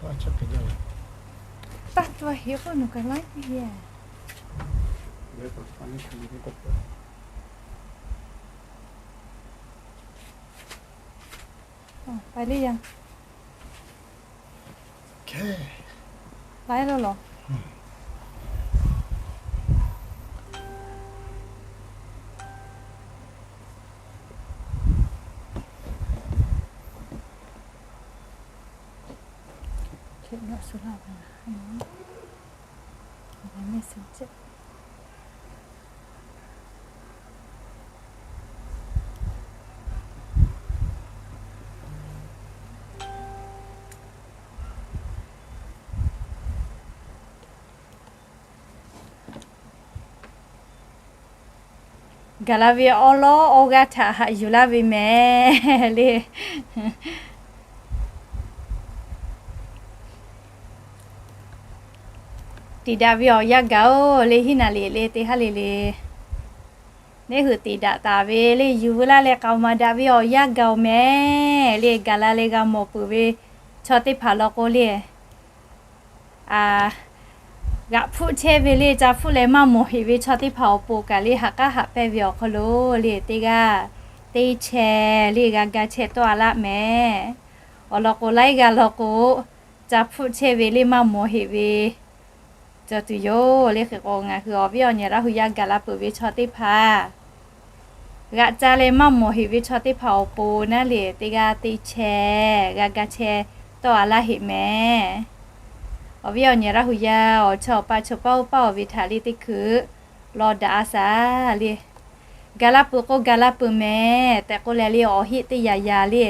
Taˇ tuˇ heˆ k'oˆ nawˬ kaꞈ laiˉ piˇ heˆ. Paiˍ le yaˇ. Laiˉ lo lawˬ. Gaˬ la ve awˉ lawˉ awˇ g'aˇ htaꞈ haꞈ yuˬ laˇ ve mehˍ le. Tiꞈ daꞈ ve awˬ yanˇ gaˬ-oˬ le, hiˉ naˍ liꞈ le teˇ haˉ le le. Neˇ hui tiꞈ daꞈ taˍ ve le, yuˬ veu laˇ leh k'aoˍ maˍ daꞈ ve awˬ yanˇ gaˬ-oˬ mehˍ le. Gaˬ la leh g'a mawˬ peuˬ ve chaw teˇ hpaˍ law k'o le, g'aꞈ hpfuhˆ chehˇ ve le, ca hpfuhˆ leh maˇ mawˬ heꞈ ve chaw teˇ hpaˍ awˬ pon kaꞈ le, ha k'aˉ haꞈ pehnˇ ve awˬ hk'aw lo le, teˇ g'aˇ teˇ chehˇ le, g'a ga chehˇ tawˆ-a laˇ mehˍ. Awˬ lawn k'o, laiˉ g'aˇ law k'o, ca hpfuhˆ chehˇ ve le, maˇ mawˬ heꞈ ve cawˬ tuˬ yoˬ le. Hk'e k'o, ngaˬ hui awˬ viˉ awˬ nyi Laˇ hu yaˇ gaˬ la peuˬ ve chaw teˇ hpaˍ g'aꞈ ca leh maˇ mawˬ heꞈ ve chaw teˇ hpaˍ awˬ pon naˉ le, teˇ g'aˇ teˇ chehˇ g'a ga chehˇ tawˆ-a laˇ heꞈ mehˍ. Awˬ viˉ awˬ nyi Laˇ hu yaˇ awˬ chawˇ awˬ pa chaw paˇ oˇ paˇ-oˬ ve htaꞈ le teˇ hkui law daꞈ-a shaˍ le. Gaˬ la peuˬ k'o gaˬ la peuˬ mehˍ tehꞈ k'oˆ leh le, awˬ heˆ teˇ yaꞈ yaꞈ le,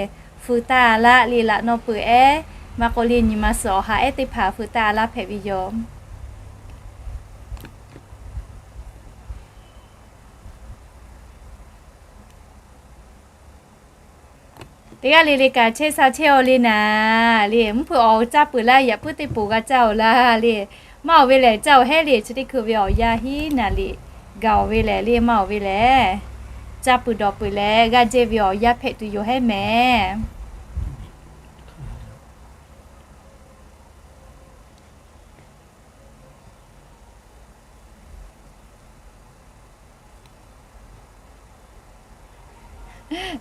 feu taˇ-a laˇ le, laꞈ naw peuˬ ehˉ, maˇ k'oˆ le nyi ma suhˍ awˬ ha ehˉ teˇ hpaˍ feu taˇ-a laˇ hpehꞈ ve yoˬ. Teˇ g'aˇ le le kaꞈ chehˇ sha chehˇ-aw le naˍ le, mvuhˇ hpeuꞈ awˬ caˇ peuˬ laˇ, yaꞈ puiˉ teˇ poˬ g'a caˇ-oˬ laˇ le. Maˇ oˬ ve lehˬ, caˇ-oˬ hehˉ le, chi teˇ hkui ve awˬ yanˇ hiˉ naˍ liꞈ gaˬ-oˬ ve lehˬ le, maˇ oˬ ve lehˬ, caˇ peuˬ dawˬ peuˬ leh g'aˇ jehˇ ve awˬ yanˇ hpehꞈ tuˬ yoˬ hehˉ mehˍ.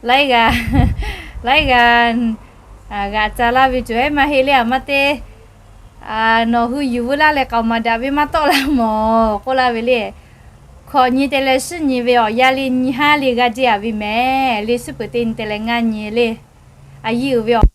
Laiˉ g'aˇ, laiˉ g'aˇ g'aꞈ ca laˇ ve cawˬ hehˉ maˇ heˆ le, aˬ maˇ te. Nawˬ hui yuˬ veu laˇ leh k'aoˍ maˍ daꞈ ve maˇ tawˆ laˇ mawˬ k'oˆ laˇ ve le. Hkawꞈ nyi te leh shiˉ nyi ve awˬ yanˇ le, nyi haˉ le g'aˇ jehˇ-a ve mehˍ le. Shiˉ peuˬ teˇ nyi te leh ngaˇ nyi le, a yiˇ uiˍ ve awˬ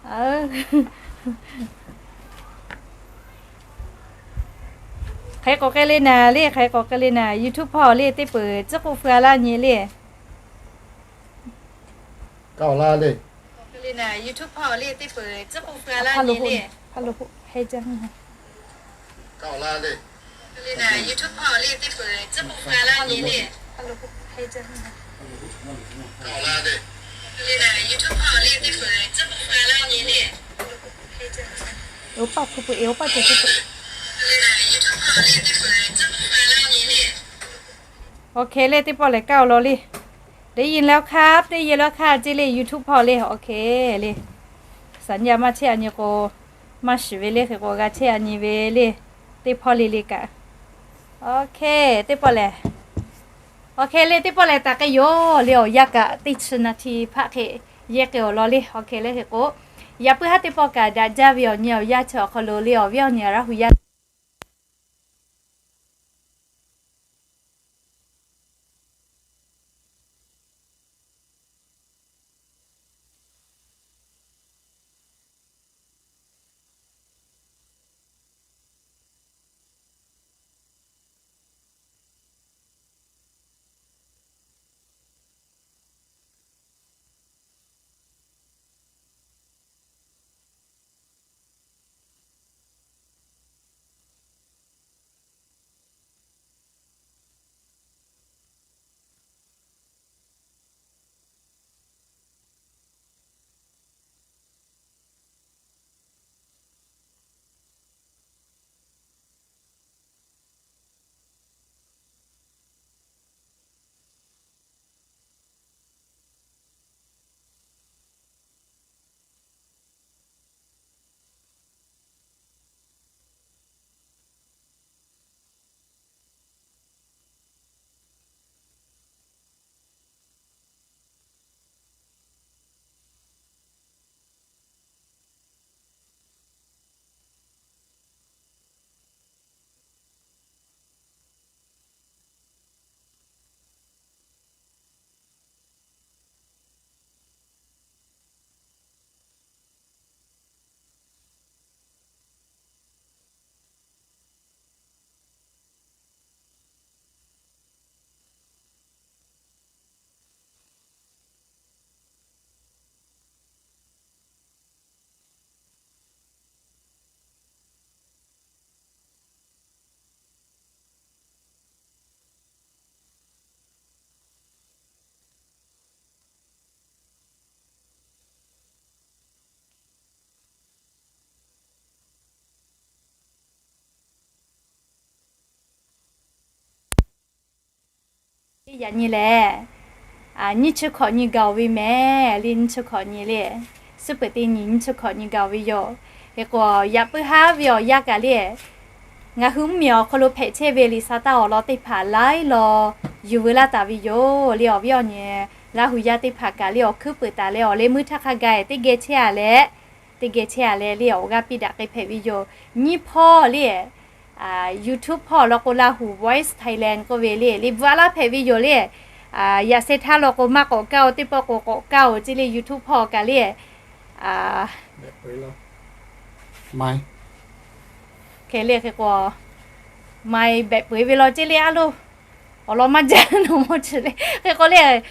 Hk'aˬ hk'e k'awꞈ k'ai le naˍ le, hk'aˬ hk'e k'awꞈ k'ai le naˍ, YouTube hpawˇ le teˇ peuˬ tcuhˉ k'oˆ feu-a laˇ nyi le. Kaˇ awˬ laˇ le. YouTube hpawˇ le teˇ peuˬ tcuhˉ k'oˆ feu-a laˇ nyi le. Oˇ paˆ hpu peuˬ e, oˇ paˆ cawˬ hpu peuˬ. Awˬ hk'e le teˇ pawˆ lehˬ kaˇ awˬ lawn le. ได้ยินแล้วครับ teˇ yehˬ lawˇ hk'aˇ ceˇ le YouTube hpawˇ le. Awˬ hk'e le, saˍ nyi-a maˇ chehˇ-a nyi k'o, maˇ shiˍ ve le hk'e k'o g'a chehˇ-a nyi ve le. Teˇ hpawˇ le le kaꞈ. Awˬ hk'e teˇ pawˆ lehˬ, awˬ hk'e le teˇ pawˆ lehˬ taˍ k'ai yoˬ le. Awˬ yanˇ kaꞈ teˇ chi naˍ htiˇ hpaˆ hk'e yehˇ k'ai awˬ lawn le. Awˬ hk'e le hk'e k'o, yaꞈ puiˉ haˉ teˇ pawˆ kaꞈ daꞈ jaˇ ve awˬ nyi awˬ yanˇ chi awˬ hk'aw lo le awˬ viˉ awˬ nyi Laˇ huˍ yaˇ Yaꞈ nyi lehˬ, nyiˇ chi hkawꞈ nyi gaˬ-oˬ ve mehˍ le. Nyiˇ chi hkawꞈ nyi le, suhˉ peuˬ teˇ nyi nyiˇ chi hkawꞈ nyi gaˬ-oˬ ve yoˬ. Hk'e k'o, yaꞈ puiˉ haˉ ve awˬ yanˇ kaꞈ le, ngaˬ hui mvuhˇmiˬ awˬ hk'aw lo hpehꞈ chehˇ ve liꞈ sa taˇ awˬ lawn teˇ hpaˍ laiˉ law yuˬ veu laˇ taˍ ve yoˬ le. Awˬ viˉ awˬ nyi Laˇ huˍ yaˇ teˇ hpaˍ kaꞈ le awˬ hkuiˉ peuˬ taˍ leh awˬ leh meuˇ htaˇ hk'a gaˬ teˇ geh chehˇ-a leh, teˇ geh chehˇ-a leh le awˬ g'aˇ piˇ daꞈ k'ai hpehꞈ ve yoˬ. Nyiˇ hpawˇ le, YouTube hpawˇ law k'o Laˇ huˍ Voice Thailand k'oˆ ve le le bvuhꞈ laˇ hpehꞈ ve yoˬ le. Yaꞈ sheh htaˇ law k'o maˇ k'awꞈ kaˇ-oˬ, teˇ pawˆ k'o k'awꞈ kaˇ-oˬ ceˇ le YouTube hpawˇ kaꞈ le. Hk'e le hk'e k'o, maˇ behꞈ peuˬ ve law ceˇ le a loˬ. Awˬ lawn maˇ jaˇ nawˬ mawˇ chi le. Hk'e k'o le,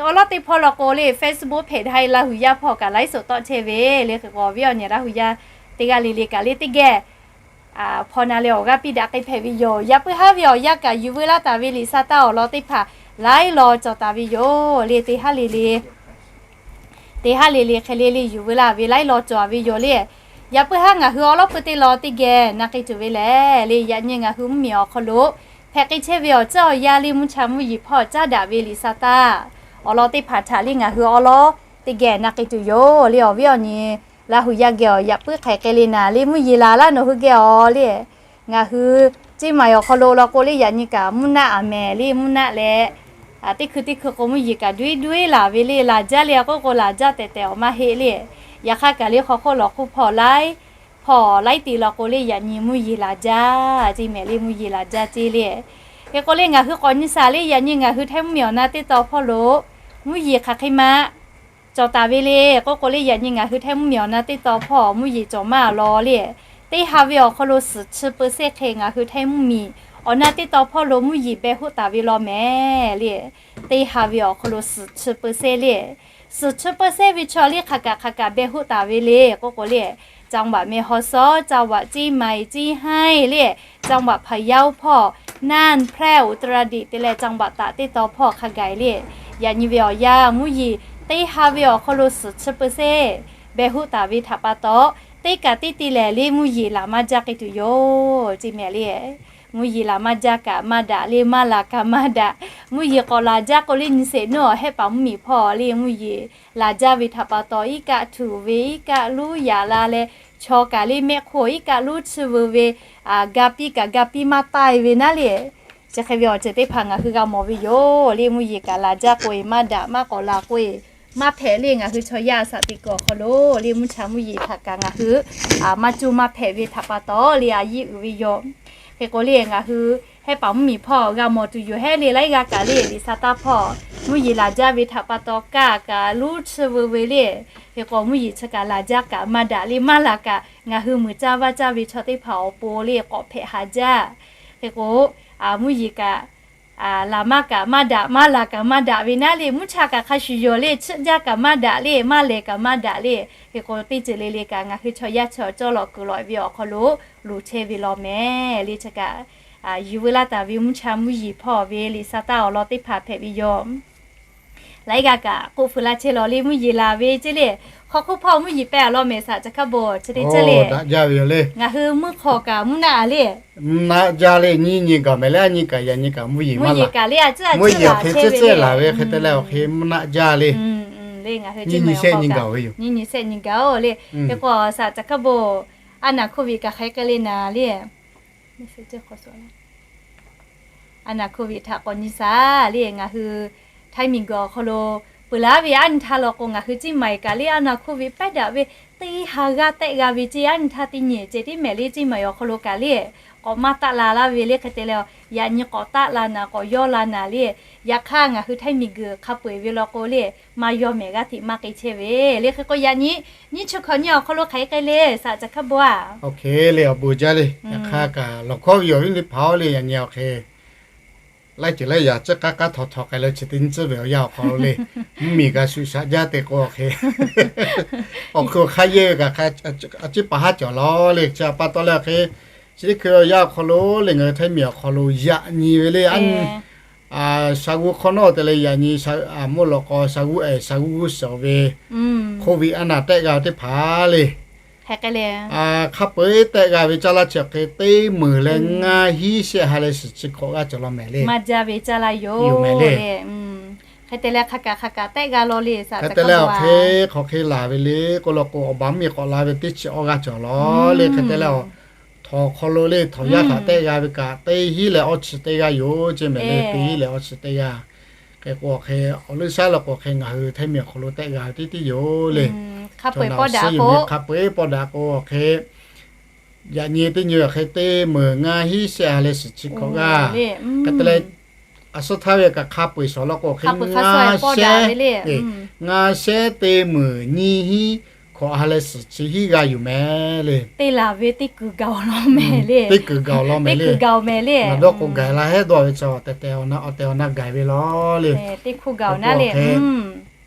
awˬ lawn teˇ hpawˇ law k'o le Facebook hpehꞈ htaˇ Laˇ huˍ yaˇ hpawˇ kaꞈ ไลฟ์สด tawˆ chehˇ ve le. Hk'e k'o awˬ viˉ awˬ nyi Laˇ huˍ yaˇ teˇ g'aˇ le le kaꞈ le teˇ geh hpaw na leh awˬ g'aˇ piˇ daꞈ k'ai hpehꞈ ve yoˬ. Yaꞈ puiˉ haˉ ve awˬ yanˇ kaꞈ yuˬ veu laˇ taˍ ve liꞈ sa taˇ awˬ lawn teˇ hpaˍ laiˉ law cawˬ taˍ ve yoˬ le. Teˇ haˉ le le, teˇ haˉ le le hk'e le le yuˬ veu laˇ ve laiˉ law cawˬ ve yoˬ le. Yaꞈ puiˉ haˉ ngaˬ hui awˬ lawn pui teˇ law teˇ geh na k'ai tuˬ ve lehˬ le, yaꞈ nyi ngaˬ hui mvuhˇmiˬ awˬ hk'aw lo hpehꞈ k'ai chehˇ ve awˬ ceuˬ awˬ yanˇ le mvuhˇ cha mvuhˇ yeˬ hpawˇ caˉ daꞈ ve liꞈ sa taˇ awˬ lawn teˇ hpaˍ htaꞈ le ngaˬ hui awˬ lawn teˇ geh na k'ai tuˬ yoˬ le. Awˬ viˉ awˬ nyi Laˇ huˍ yaˇ geh awˬ yaꞈ puiˉ hk'aˬ hk'e le naˍ le mvuhˇ yeˬ laˬ laˇ nawˬ hui geh awˬ le. Ngaˬ hui Ceˇ maiˍ awˬ hk'aw lo law k'o le yaꞈ nyi kaꞈ mvuhˇ naˆ aˬ mehˍ le mvuhˇ naˆ leh, teˇ hkui teˇ hkui k'o mvuhˇ yeˬ kaꞈ duiˉ duiˉ laˬ ve le. Laˬ jaˇ le a k'oˆ k'o laˬ jaˇ tehꞈ tehꞈ awˬ maˇ heˆ le. Yaꞈ hk'aˇ kaꞈ le hk'aw hk'oˆ lawˬ hk'oˆ hpawˇ laiˉ, hpawˇ laiˉ te law k'o le yaꞈ nyi mvuhˇ yeˬ laˬ jaˇ. Ceˇ mehˍ le mvuhˇ yeˬ laˬ jaˇ ceˇ le. Hk'e k'o le ngaˬ hui k'awꞈ nyi shaˍ le yaꞈ nyi ngaˬ hui Htaiˇ mvuhˇmiˬ awˬ na teˇ tawn hpawˇ lo mvuhˇ yeˬ hk'aˬ hk'e ma cawˬ taˍ ve le k'oˆ k'o le, yaꞈ nyi ngaˬ hui Htaiˇ mvuhˇmiˬ awˬ na teˇ taw hpawˇ mvuhˇ yeˬ cawˬ maˇ awˬ lawn le, teˇ ha ve awˬ hk'aw lo suhˍ chi เปอร์เซ็นต์ hk'e ngaˬ hui Htaiˇ mvuhˇmiˬ awˬ na teˇ taw hpawˇ lo mvuhˇ yeˬ beh hoˆ taˍ ve law mehˍ le. Teˇ ha ve awˬ hk'aw lo suhˍ chi เปอร์เซ็นต์ le, suhˍ chi เปอร์เซ็นต์ ve chaw le hk'aˬ kaꞈ hk'aˬ kaꞈ beh hoˆ taˍ ve le k'oˆ k'o le, จังหวัดแม่ฮ่องสอน, จังหวัดเชียงใหม่, เชียงราย le, จังหวัดพะเยา hpawˇ, น่าน แพร่ อุตรดิตถ์ te leh จังหวัดตาก teˇ taw hpawˇ hk'a gaˬ le. Yaꞈ nyi ve awˬ yanˇ mvuhˇ yeˬ teˇ ha ve awˬ hk'aw lo suhˍ chi เปอร์เซ็นต์ beh hoˆ taˍ ve htaꞈ pa taw, teˇ kaꞈ teˇ te lehˬ le mvuhˇ yeˬ laˬ maˇ jaˇ k'ai tuˬ yoˬ ceˇ mehˍ le. Mvuhˇ yeˬ laˬ maˇ jaˇ kaꞈ maˇ daꞈ le, maˇ laˬ kaꞈ maˇ daꞈ. Mvuhˇ yeˬ k'awꞈ laˬ jaˇ k'o le, nyi sheˍ nuˇ awˬ hehˆ paˍ mvuhˇmiˬ hpawˇ le mvuhˇ yeˬ laˬ jaˇ ve htaꞈ pa taw, iˉ kaˆ htuꞈ ve iˉ kaˆ luˉ yaꞈ la leh, chaw kaꞈ le mehˆ hk'oˆ iˉ kaˆ luˉ chiˇ veu ve, ga piˇ kaꞈ ga piˇ maˇ taˇ e ve naˉ le. Chi hk'e ve awˬ ceuˬ teˇ hpaˍ ngaˬ hui g'a mawˬ ve yoˬ le. Mvuhˇ yeˬ kaꞈ laˬ jaˇ k'o e maˇ daꞈ, maˇ k'awꞈ laˬ k'o e maˇ hpehꞈ le. Ngaˬ hui chaw yaˇ shaꞈ teꞈ kuiˬ awˬ hk'aw lo le mvuhˇ cha mvuhˇ yeˬ htaꞈ kaꞈ ngaˬ hui maˇ cuˇ maˇ hpehꞈ ve htaꞈ pa taw le a yiˇ uiˍ ve yoˬ. Hk'e k'o le ngaˬ hui hehˆ paˍ mvuhˇmiˬ hpawˇ g'a mawˬ tuˬ yoˬ hehˉ le. Laiˉ g'aˇ kaꞈ le Liꞈ hk'aˇ taˇ hpawˇ mvuhˇ yeˬ laˬ jaˇ ve htaꞈ pa taw kaˆ kaꞈ luˉ chiˇ veu ve le. Hk'e k'o mvuhˇ yeˬ chi kaꞈ laˬ jaˇ kaꞈ maˇ daꞈ le, maˇ laˬ kaꞈ ngaˬ hui muiˬ caˇ vaˇ caˇ ve chaw teˇ hpaˍ awˬ pon le k'awꞈ hpehꞈ haˍ jaˇ. Hk'e k'o mvuhˇ yeˬ kaꞈ laˬ maˇ kaꞈ maˇ daꞈ, maˇ laˬ kaꞈ maˇ daꞈ ve naˉ le. Mvuhˇ cha kaꞈ hk'a shuˍ yoˬ le, chiˆ jaˇ kaꞈ maˇ daꞈ le, maˇ lehˬ kaꞈ maˇ daꞈ le. Hk'e k'o teˇ ceuˬ le le kaꞈ ngaˬ hui chaw yaˇ chaw cawˇ lawꞈ kuiˬ lawꞈ ve awˬ hk'aw lo loˍ chehˇ ve law mehˍ le. Chi kaꞈ yuˬ veu laˇ taˍ ve mvuhˇ cha mvuhˇ yeˬ hpawˇ ve Liꞈ hk'aˇ taˇ awˬ lawn teˇ hpaˍ hpehꞈ ve yoˬ. Laiˉ g'aˇ kaꞈ k'oˆ feu laˇ chehˇ law le, mvuhˇ yeˬ laˬ ve ceˇ le. Hk'aw hk'oˆ hpawˇ mvuhˇ yeˬ pehˇ a law mehˍ shaꞈ ca hkaˉ bon chi teˇ ceuˬ le. Ngaˬ hui mvuhˇ hk'aw kaꞈ mvuhˇ naˆ a le, mvuhˇ naˆ jaˇ le. Nyiˇ nyi gaˬ mehˍ le, a nyi kaꞈ yaꞈ nyi kaꞈ mvuhˇ yeˬ maˇ laˬ. Mvuhˇ yeˬ kaꞈ le a ciˉ a ciˉ laˬ ve hk'e te leh awˬ hk'e mvuhˇ naˆ jaˇ le. Nyiˇ nyi shehˆ nyi gaˬ ve yoˬ. Nyiˇ nyi shehˆ nyi gaˬ oˬ le. Hk'e k'o shaꞈ ca hkaˉ bon, a naˍ โควิด kaꞈ hk'aˬ hk'e le naˍ le. A naˍ โควิด htaꞈ k'awꞈ nyi shaˍ le. Ngaˬ hui Htaiˇ miˬguiˬ awˬ hk'aw lo peuˬ laˉ ve a nyi htaˇ law k'o ngaˬ hui ciˇ maiˍ kaꞈ le a naˍ โควิด pehˉ daꞈ ve teˇ ha g'aˇ tehˆ g'a ve ceˇ. A nyi htaˇ teˇ nyi ceh tiˉ mehˍ le, ciˇ maiˍ awˬ hk'aw lo kaꞈ le k'awꞈ maˇ taˆ la laˇ ve le. Hk'e te leh yaꞈ nyi k'awꞈ taˆ la naˍ, k'awꞈ yawˇ la naˍ le. Yaꞈ hk'aˇ ngaˬ hui Htaiˇ miˬguiˬ hk'a peu eˬ ve law k'o le maˇ yawˇ mehˍ g'aˇ hteꞈ maˇ k'e chehˇ ve le. Hk'e k'o yaꞈ nyi nyiˇ chi hkawꞈ nyi awˬ hk'aw lo hk'aˬ hk'e le shaꞈ ca hkaˉ bon a. Awˬ hk'e le awˬ bon jaˇ le. Yaꞈ hk'aˇ kaꞈ lawˬ hkawˇ ve awˬ viˉ teˇ hpaˍ-oˬ le, yaꞈ nyi awˬ hk'e laiˉ ceuˬ laiˉ yaꞈ ciˉ k'aˉ k'aˉ htaw htaw k'ai leh chi teˇ nyi tcuhˉ ve awˬ yanˇ awˬ hk'aw lo le, mvuhˇmiˬ kaꞈ shuˍ shaꞈ jaˇ te k'o awˬ hk'e, awˬ hk'e awˬ hk'aˇ yehˇ ve kaꞈ a ciˉ paˍ haˉ cawˬ law le. Chi pa taw leh awˬ hk'e chi teˇ hkui awˬ yanˇ awˬ hk'aw lo le ngaˬ hui Htaiˇ miˬ awˬ hk'aw lo yaꞈ nyi ve le a shaˍ g'uˇ hk'awꞈ nawˉ te leh yaꞈ nyi mvuhˇ lawꞈ k'aw shaˍ g'uˇ ehˍ shaˍ g'uˇ g'uˇ suhˍ ve โควิด a naˍ tehˆ g'a teˇ hpaˍ le hk'a peu-eˬ tehˆ g'a ve caˇ laˇ chi awˬ hk'e teˇ meunˍ leh ngaˇ hinˉ shehˆ ha leh suhˍ chi hkawꞈ g'aˇ cawˬ law mehˍ le. Maˇ jaˇ ve caˇ laˇ yoˬ mehˍ le. Hk'e te leh hk'a kaꞈ hk'a kaꞈ tehˆ g'a law le. Hk'e te leh awˬ hk'e hk'aˬ hk'e laˬ ve le k'oˆ law k'o awˬ baˬ mvuhˇmiˬ k'awꞈ la ve teˇ chi awˇ g'aˇ cawˬ law le. Hk'e te leh awˬ htawnˍ hk'aw lo le htawnˍ yaˇ htaꞈ tehˆ g'a ve kaꞈ teˇ hinˉ leh awˇ chi teˇ g'aˇ yoˬ ceˇ mehˍ le. Teˇ hinˉ leh awˇ chi teˇ g'aˇ. Hk'e k'o awˬ hk'e awˬ leuˇ shaˉ law k'o awˬ hk'e ngaˬ hui Htaiˇ miˬ awˬ hk'aw lo tehˆ g'a ve teˇ teˇ yoˬ le. Hk'a peu-eˬ pawˇ daꞈ k'o awˬ hk'e yaꞈ nyi teˇ nyi awˬ hk'e teˇ meunˍ ngaˇ hinˉ shehˆ ha leh suhˍ chi hkawꞈ g'aˇ. Hk'e te leh a suhˉ htaˇ ve kaꞈ hk'a peu-eˬ shawˍ law k'o awˬ hk'e ngaˇ shehˉ, ngaˇ shehˉ teˇ meunˍ nyiˇ hinˉ hkawꞈ ha leh suhˍ chi hinˉ g'a yoˬ mehˍ le. Teˇ laˬ ve teˇ kuiˬ gaˬ awˬ lawn mehˍ le. Teˇ kuiˬ gaˬ awˬ lawn mehˍ le. Ngaˬ dawˇ k'o gaˬ la hehˉ dawˇ ve chi awˬ tehˬ tehˬ awˬ na awˬ tehˬ awˬ na gaˬ ve law le. Teˇ hkuˇ gaˬ awˬ na le.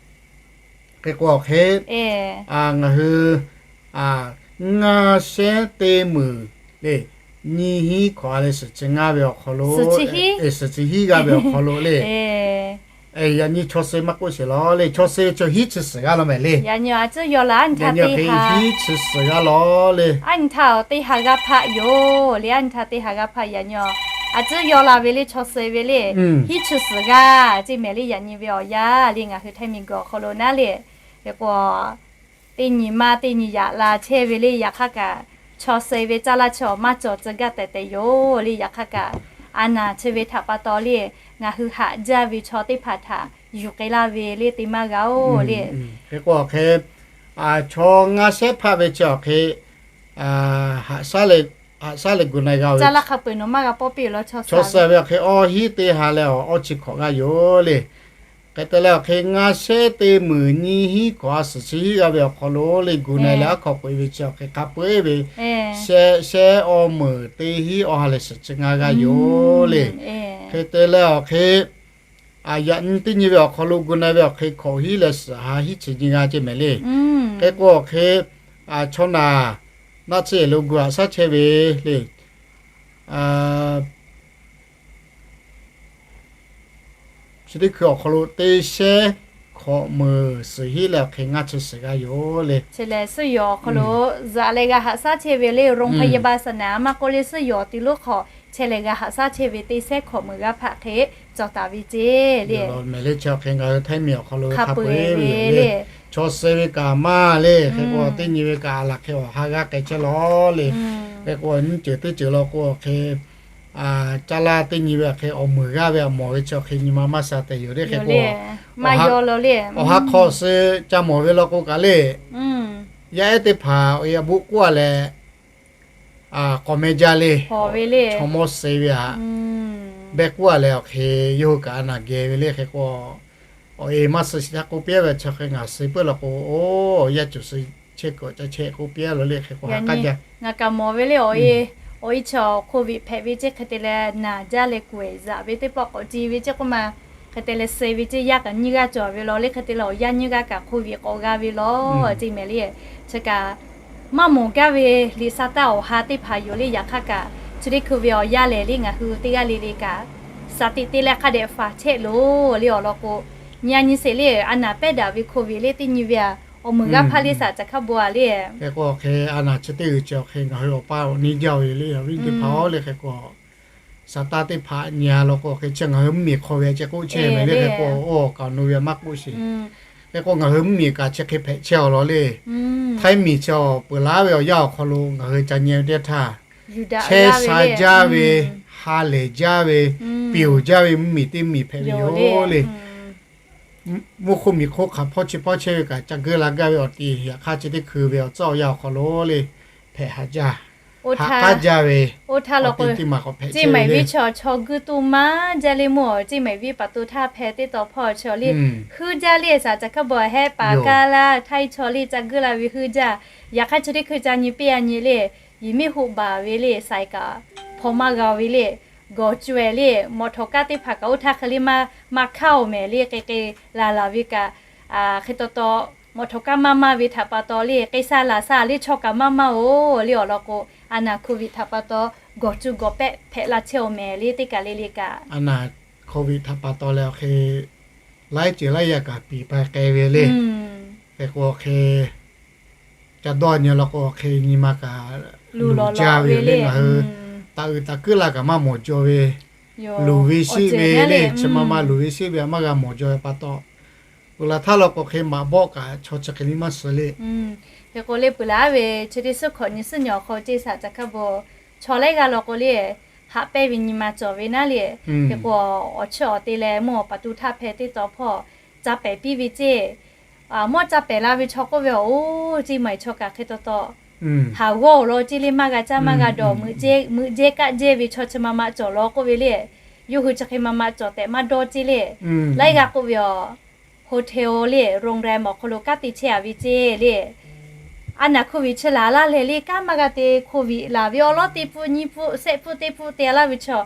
Hk'e k'o awˬ hk'e ngaˬ hui ngaˇ shehˉ teˇ meunˍ le nyiˇ hinˉ hkawꞈ ha leh suhˍ chi ngaˇ ve awˬ hk'aw lo, suhˍ chi hinˉ g'a ve awˬ hk'aw lo le, yaꞈ nyi chaw suh maˇ k'oˆ sheˍ law le. Chaw suh ve chaw hinˉ chi suhˍ g'aˇ law mehˍ le. Yaꞈ nyi a ciˉ yaw la a nyi htaˇ teˇ ha, hinˉ chi suhˍ g'aˇ law le. A nyi htaˇ teˇ ha g'aˇ hpaˆ yoˬ le. A nyi htaˇ teˇ ha g'aˇ hpaˆ yaꞈ nyi a ciˉ yaw la ve le chaw suh ve le. Hinˉ chi suhˍ g'aˇ ceˇ mehˍ le. Yaꞈ nyi ve awˬ yanˇ le ngaˬ hui Htaiˇ miˬ guiˬ awˬ hk'aw lo naˉ le. Hk'e k'o teˇ nyi maˇ teˇ nyi yaꞈ la chehˇ ve le. Yaꞈ hk'aˇ kaꞈ chaw suh ve caˇ laˇ chi awˬ maˇ cawˬ tcuh gaˇ tehꞈ tehꞈ yoˬ le. Yaꞈ hk'aˇ kaꞈ a naˍ chi ve htaꞈ pa taw le ngaˬ hui haꞈ jaˇ ve chaw teˇ hpaˍ htaꞈ yuˬ k'ai laˇ ve le te maˇ g'a oˬ le. Hk'e k'o awˬ hk'e chaw ngaˇ shehˉ hpaˆ ve chi awˬ hk'e haꞈ shaˉ leh gu na g'a ve, caˇ laˇ hk'a peu-eˬ nawˬ maˇ g'a pawˇ piˇ law. Chaw suh ve awˬ hk'e awˇ hinˉ teˇ ha leh awˬ awˇ chi hkawꞈ g'aˇ yoˬ le. Hk'e te leh awˬ hk'e ngaˇ shehˉ teˇ meunˍ nyiˇ hinˉ hkawꞈ a suhˍ chi hiˉ g'a ve awˬ hk'aw lo le gu na leh aˉ hk'aw k'oꞈ e ve chi awˬ hk'e hk'a peu-eˬ ve shehˆ shehˆ awˇ meunˍ teˇ hinˉ awˇ ha leh suhˍ chi ngaˇ g'aˇ yoˬ le. Hk'e te leh awˬ hk'e yaꞈ nyi teˇ nyi ve awˬ hk'aw lo gu na ve awˬ hk'e hkawꞈ hiˉ leh suhˍ ha hiˉ chi nyi g'aˇ ceˇ mehˍ le. Hk'e k'o awˬ hk'e chaw naˬ naˆ tsuhˇ yehˬ lo gu haꞈ shaˉ chehˇ ve le. Chi teˇ hkui awˬ hk'aw lo teˇ shehˉ hkawꞈ meunˍ suhˍ hiˉ leh awˬ hk'e ngaˇ chi suhˍ g'aˇ yoˬ le. Chi lehˬ suhˉ yawˬ awˬ hk'aw lo zaꞈ leh g'a haꞈ shaˉ chehˇ ve le, โรงพยาบาลสนาม maˇ k'oˆ le suhˉ yawˬ tiˉ lo hk'awꞈ chehˇ leh g'a haꞈ shaˉ chehˇ ve teˇ shehˉ hkawꞈ meunˍ g'aˇ hpaˆ hk'e cawˬ taˍ ve ceˇ le. Mehˍ le chi awˬ hk'e ngaˬ hui Htaiˇ miˬ awˬ hk'aw lo hk'a peu-eˬ ve le, chaw suh ve kaꞈ maˇ le, hk'e k'o teˇ nyi ve kaꞈ a laˬ hk'e awˬ ha g'aˇ k'ai chehˇ lawˬ le. Hk'e k'o nyiˇ ceuˬ teˇ ceuˬ law k'o awˬ hk'e caˇ laˇ teˇ nyi ve awˬ hk'e awˬ meunˍ g'aˇ ve awˬ mawˬ ve chi awˬ hk'e nyi ma maˇ sha tehꞈ yoˬ le. Hk'e k'o awˬ ha hk'aw suh ca mawˬ ve law k'o kaꞈ le, yaˇ ehˉ teˇ hpaˍ awˬ e a boˆ k'oˆ a leh k'awꞈ meh jaˇ le, chaw mawˇ suh ve htaꞈ behˇ k'oˆ a leh awˬ hk'e yawˇ hui kaꞈ a naˬ geh ve le. Hk'e k'o awˬ e maˇ suh shiˍ htaˇ k'oˆ piˇ a ve chi hk'e ngaˬ suh peuˬ law k'o, oˇ yaˇ cawˬ suh chehˇ kuiˬ awˬ ca chehˇ k'oˆ piˇ a lawˬ le. Hk'e k'o ha k'aˇ jaˇ. Ngaˬ kaꞈ mawˬ ve le awˬ e, awˬ e chaw COVID hpehꞈ ve ceˇ hk'e te leh naˬ jaˇ leh kuˬ ehˍ zaꞈ ve teˇ pawˆ k'awꞈ ci ve ceˇ k'oˆ ma, hk'e te leh suh ve ceˇ yaˇ kaꞈ nyiˇ g'aˇ cawˬ ve lawˬ le. Hk'e te leh awˬ yaˇ nyiˇ g'aˇ kaꞈ COVID k'awꞈ g'a ve lawˬ ceˇ mehˍ le. Chi kaꞈ maˇ mawˬ gaˇ ve liꞈ sa taˇ awˬ ha teˇ hpaˍ yoˬ le. Yaꞈ hk'aˇ kaꞈ chi teˇ hkui ve awˬ yaˇ lehˬ le ngaˬ hui teˇ g'aˇ le le kaꞈ shaˍ tiꞈ te leh hk'a dehꞈ faˍ chehˇ loˬ le awˬ lawn k'o, nyi a nyi sheˍ le a naˬ pehˉ daꞈ ve COVID le teˇ nyi ve a awˬ meunˍ g'aˇ hpaˇ le shaˍ caˬ hkaˇ bon a le. Hk'e k'o awˬ hk'e a naˬ chi teˇ g'uiˬ chi awˬ hk'e ngaˬ hui awˬ paˇ awˬ neˇ jaˇ ve le awˬ viˉ teˇ hpaˍ-oˬ le. Hk'e k'o shaˍ taˇ teˇ hpaˍ nyi a law k'o awˬ hk'e chi ngaˬ hui mvuhˇmiˬ hk'aw ve a ceh k'oˆ chehˇ mehˍ le. Hk'e k'o oˇ awˬ kaˍ awˬ nu ve a maˇ k'oˆ sheˍ. Hk'e k'o ngaˬ hui mvuhˇmiˬ kaꞈ chi hk'e hpehꞈ chehˇ awˬ lawn le. Htaiˇ miˬ chi awˬ peuˬ laˉ ve awˬ yanˇ awˬ hk'aw lo ngaˬ hui ca nyi teˇ htaˇ chehˇ sha jaˇ ve, ha lehˬ jaˇ ve, piˍ oˬ jaˇ ve mvuhˇmiˬ teˇ miˬ hpehꞈ ve yoˬ le. Mvuhˇ hk'oˆ miˬ hk'oˆ hk'aˬ hpawˇ chi hpawˇ chehˇ ve kaꞈ ca geuˆ la gaˇ ve awˬ ti, yaꞈ hk'aˇ chi teˇ hkui ve awˬ tcuhˉ awˬ yanˇ awˬ hk'aw lo le hpehꞈ haꞈ jaˇ, haꞈ k'aˉ jaˇ ve, oˇ htaˇ law k'o, ceˇ maiˍ viˉ chaw chaw guiˇ tuˇ maˇ jaˇ le mawˬ. Ceˇ maiˍ viˉ paˍ to htaˇ hpeh teˇ taw hpawˇ chaw le, huiˉ jaˇ le shaˍ caˬ hkaˇ bon hehˉ paˍ kaˇ laˇ Htaiˇ chaw le ca geuˆ la ve huiˉ jaˇ. Yaꞈ hk'aˇ chi teˇ hkui ca nyi piˇ a nyi le, yehˬ miˉ hoˆ baˬ ve le, saiˍ kaꞈ hpaw maˇ g'a ve le, gawˬ cuˬ ehˍ le, mawꞈ htawˍ kaˇ teˇ hpaˍ kaꞈ oˇ htaˇ hk'e le maˇ maˇ hkaˇ oˬ mehˍ le. K'e k'e laˬ laˬ ve kaꞈ hk'e taw taw mawꞈ htawˍ kaˇ maˇ maˇ ve htaꞈ pa taw le k'e sha laˬ sha le chaw kaꞈ maˇ maˇ oˬ le awˬ lawn k'o, a naˬ COVID htaꞈ pa taw gawˬ cuˬ gawˬ pehˆ hpehꞈ la chehˇ oˬ mehˍ le teˇ kaˬ le le kaꞈ. A naˬ COVID htaꞈ pa taw leh awˬ hk'e laiˉ ceuˬ laiˉ yaˇ kaꞈ piˍ pa k'ai ve le. Hk'e k'o awˬ hk'e ca dawˇ nyi law k'o awˬ hk'e nyi ma kaꞈ luˬ jaˇ ve yoˬ le. Ngaˬ hui taꞈ uiˍ taꞈ kuiˉ la kaꞈ maˇ mawˬ jaw ve, luˬ ve sheˆ ve le, chi ma ma luˬ ve sheˆ ve a maˇ g'a mawˬ jaw ve pa taw, peuˬ laˬ htaˇ law k'o hk'e maꞈ bawˆ kaꞈ chaw chi hk'e le maˇ suh le. Hk'e k'o le peuˬ laˬ ve chi teˇ suhˉ hkawꞈ nyi suhˉ nyi awˬ hk'aw ceˇ shaˍ caˬ hkaˇ bon chaw laiˉ g'aˇ law k'o le, haꞈ pehnˇ ve nyi ma cawˬ ve naˉ le. Hk'e k'o awˬ chiˇ awˬ te leh mvuhˇ awˬ paˍ to htaˇ hpeh teˇ taw hpawˇ ca pehˍ piˇ ve ceˇ. Mvuhˇ ca pehˍ la ve chaw k'oˆ ve awˬ oˇ ceˇ maiˍ chaw kaꞈ hk'e taw taw haˍ g'awˇ awˬ lawn ceˇ le maˇ g'a caˇ maˇ g'a dawˬ, meuꞈ jehˇ kaˆ jehˇ ve chaw chi ma ma cawˬ law k'oˆ ve le. Yawˇ hui chi hk'e ma ma cawˬ tehꞈ maˇ dawˇ ceˇ le. Laiˉ g'aˇ k'oˆ ve awˬ hotel le โรงแรม awˬ hk'aw lo kanˉ te chehˇ a ve ceˇ le. A naˬ โควิด chi laˬ laˇ leh le kanˉ maˇ g'a te โควิด laˬ ve awˬ lawn teˇ pfuhˆ nyiˇ pfuhˆ shehˆ pfuhˆ teˇ pfuhˆ te a laˇ ve chaw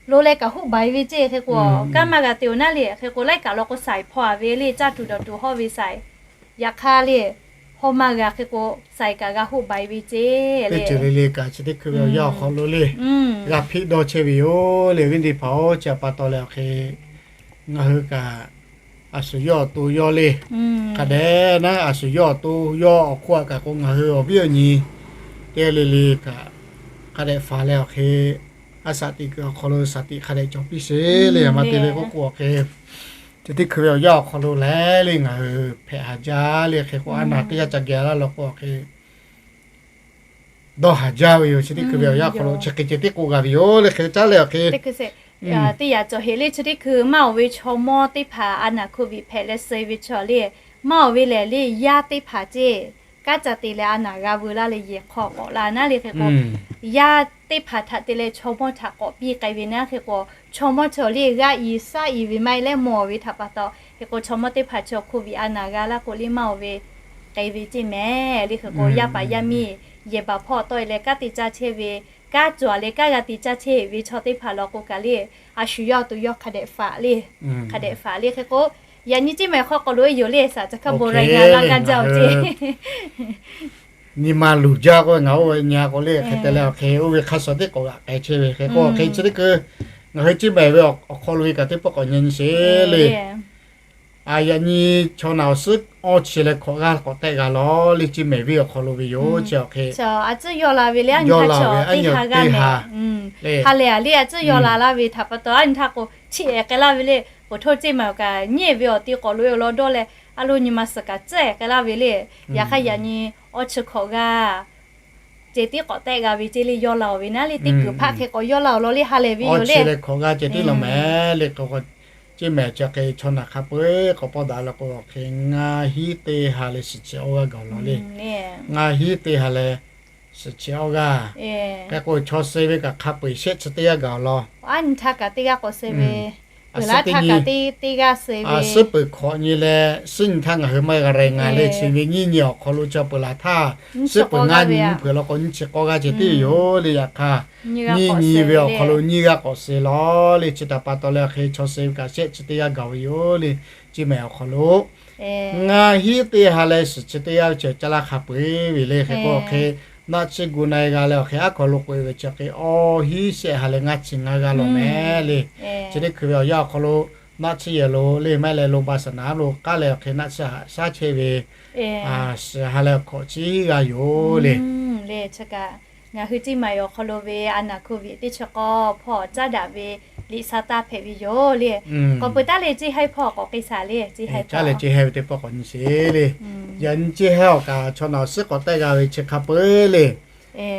lo leh kaꞈ hoˆ baˬ e ve ceˇ. Hk'e k'o kanˉ maˇ g'a te oˬ naˉ le. Hk'e k'o laiˉ kaꞈ law k'o saiˍ hpaw a ve le caˇ tuˬ dawˬ tuˬ hawˇ ve saiˍ. Yaꞈ hk'aˇ le hawˇ maˇ g'a hk'e k'o saiˍ kaꞈ g'a hoˆ baˬ e ve ceˇ le. Teˇ ceuˬ le le kaꞈ chi teˇ hkui ve awˬ yanˇ awˬ hk'aw lo le g'a hpeˆ dawˇ chehˇ ve yoˬ le. Awˬ viˉ teˇ hpaˍ-oˬ, chi pa taw leh awˬ hk'e ngaˬ hui kaꞈ a shu yawˇ awˬ to yawˇ le hk'a dehꞈ naˉ a shu yawˇ awˬ to yawˇ awˬ hk'oˆ a kaꞈ k'o ngaˬ hui awˬ viˉ awˬ nyi teˇ g'aˇ le le kaꞈ hk'a dehꞈ faˍ leh awˬ hk'e a shaꞈ teꞈ kuiˬ awˬ hk'aw lo shaˍ tiꞈ hk'a dehꞈ cawˬ piˇ sheˍ le. A ma te ve k'oˆ k'o awˬ hk'e chi teˇ hkui ve awˬ yanˇ awˬ hk'aw lo leh le ngaˬ hui hpehꞈ haˍ jaˇ le. Hk'e k'o a naˬ teˇ yanˇ ca geh laˇ law k'o awˬ hk'e dawˇ haˍ jaˇ ve yoˬ. Chi teˇ hkui ve awˬ yanˇ awˬ hk'aw lo chi hk'e ceh tiˉ k'oˆ g'a ve yoˬ le. Hk'e caˉ leh awˬ hk'e teˇ yaꞈ cawˬ heˍ le. Chi teˇ hkui maˇ oˬ ve chaw mawˇ teˇ hpaˍ a naˬ โควิด hpehꞈ leh suh e ve chaw le maˇ oˬ ve lehˬ le yaˇ teˇ hpaˍ ceˇ kanˉ ca te leh a naˍ g'a veu laˇ leh yehˬ hk'aw k'awꞈ la naˉ le hk'e k'o, yaˇ teˇ hpaˍ htaꞈ te leh chaw mawˇ htaꞈ k'awꞈ piˇ k'ai ve naˉ hk'e k'o, chaw mawˇ chi awˬ liˇ g'aˇ i shaˉ i ve maˇ heˆ leh mawˬ ve htaꞈ pa taw hk'e k'o, chaw mawˇ teˇ hpaˍ chi awˬ hk'oˆ viꞈ a naˍ g'a laˇ k'o le maˇ oˬ ve k'ai ve ceˇ mehˍ le hk'e k'o, yaˇ paˍ yaˇ miˇ yehˬ baˬ hpawˇ tawˆ e leh kanˉ te caˇ chehˇ ve, kanˉ cawˬ leh kanˉ g'a te caˇ chehˇ ve chaw teˇ hpaˍ law k'o kaꞈ le, a shu yawˇ a to yawˇ hk'a dehꞈ faˍ le, hk'a dehꞈ faˍ le hk'e k'o, yaꞈ nyi ceˇ mehˍ hk'aw k'awꞈ loꞈ e yoˬ le, saˍ ca hk'a bon leh ngaˬ laˇ gaˇ jaˇ oˬ ceˇ. Nyi ma luˬ jaˇ k'o ngaˬ oˇ ve nyi a k'o le hk'e te leh awˬ hk'e oˇ ve hk'a shuˍ teˇ k'awꞈ g'aꞈ k'ai chehˇ ve hk'e k'o, awˬ hk'e chi teˇ hkui ngaˬ hui ceˇ mehˍ ve awˬ hk'aw lo ve kaꞈ teˇ pawˆ k'awꞈ nyi nyi sheˍ le. Yaꞈ nyi chaw naˬ awˬ suhˉ awˇ chi leh hkawꞈ g'aˇ k'awꞈ tehˆ g'a lawˬ le, ceˇ mehˍ ve awˬ hk'aw lo ve yoˬ chi awˬ hk'e. Aˬ, a tcuhˉ yaw la ve le, a nyi htaˇ chaw teˇ ha g'aˇ mehˍ. Ha lehˬ a le, a tcuhˉ yaw la laˇ ve htaꞈ pa taw a nyi htaˇ k'o, chi ehˍ k'ai laˇ ve le, peuˬ htoˇ ceˇ maˬ awˬ kaꞈ nyi ve awˬ ti k'awꞈ loꞈ e awˬ lawn dawˇ leh, a lo nyi ma suhˍ kaꞈ tcuhˉ ehˍ k'ai laˇ ve le. Yaꞈ hk'aˇ yaꞈ nyi awˇ chi hkawꞈ g'aˇ ceh tiˉ k'awꞈ tehˆ g'a ve ceˇ le, yaw la oˬ ve naˉ le, teˇ kuiˬ hpaˆ hk'e k'awꞈ yaw la awˬ lawn le ha lehˬ ve yoˬ le. Hk'e k'o, ceˇ mehˍ chi hk'e chaw naˬ hk'a peu eˬ k'awꞈ pawˇ daꞈ la k'o, hk'e ngaˇ hinˉ teˇ ha leh suhˍ chi awˇ g'aˇ gaˬ law le. Ngaˇ hinˉ teˇ ha leh suhˍ chi awˇ g'aˇ. Hk'e k'o, chaw suh ve kaꞈ hk'a peu eˬ shehˆ chi teˇ g'aˇ gaˬ law. A nyi htaˇ kaꞈ teˇ g'aˇ k'awꞈ suh ve, peuˬ laˇ htaˇ kaꞈ teˇ g'aˇ suh ve, suhˉ peuˬ hk'awꞈ nyi leh suhˉ nyi htaˇ ngaˬ hui maˇ g'a reh ngaˬ le, chi ve nyiˇ nyi awˬ hk'aw lo chaw peuˬ laˬ htaˇ, suhˉ peuˬ ngaˇ nyi nyi hpeuꞈ law k'o nyiˇ chi k'awˇ g'aˇ ceh tiˉ yoˬ le. Yaꞈ hk'aˇ nyiˇ nyi ve awˬ hk'aw lo nyiˇ g'aˇ k'awꞈ suh law le. Chi htaꞈ pa taw leh hk'e chaw suh ve kaꞈ shehˆ chi teˇ g'aˇ gaˬ ve yoˬ le. Ceˇ mehˍ awˬ hk'aw lo ngaˇ hinˉ teˇ ha leh suhˍ chi teˇ g'aˇ ve chi caˇ laˇ hk'a peu eˬ ve le. Hk'e k'o, awˬ hk'e naˆ tsuhˇ gu na e g'a leh awˬ hk'e aˉ hkaw lo k'oꞈ e ve chi hk'e awˇ hinˉ shehˆ ha leh ngaˇ chi ngaˇ g'aˇ law mehˍ le. Chi teˇ hkui ve awˬ yanˇ awˬ hk'aw lo naˆ tsuhˇ yehˬ lo le maˇ heˆ leh lo ba saˍ naˍ lo k'aˉ leh awˬ hk'e naˆ tsuhˇ haꞈ shaˉ chehˇ ve suhˍ ha leh awˬ hk'awꞈ chi g'aˇ yoˬ le. Le chi kaꞈ ngaˬ hui ceˇ mehˍ awˬ hk'aw lo ve a naˍ hk'oˆ ve teˇ chi k'awˇ hpawˇ caˉ daꞈ ve liꞈ sa taˇ hpehꞈ ve yoˬ le. K'awꞈ peuˬ taˉ le, ceˇ haiˇ hpawˇ k'awꞈ k'ai shaˍ le, ceˇ haiˇ hpawˇ le. Yaꞈ nyi ceˇ haiˇ awˬ kaꞈ chaw naˬ awˬ suhˉ k'awꞈ tehˆ g'a ve chi hk'a peu eˬ le.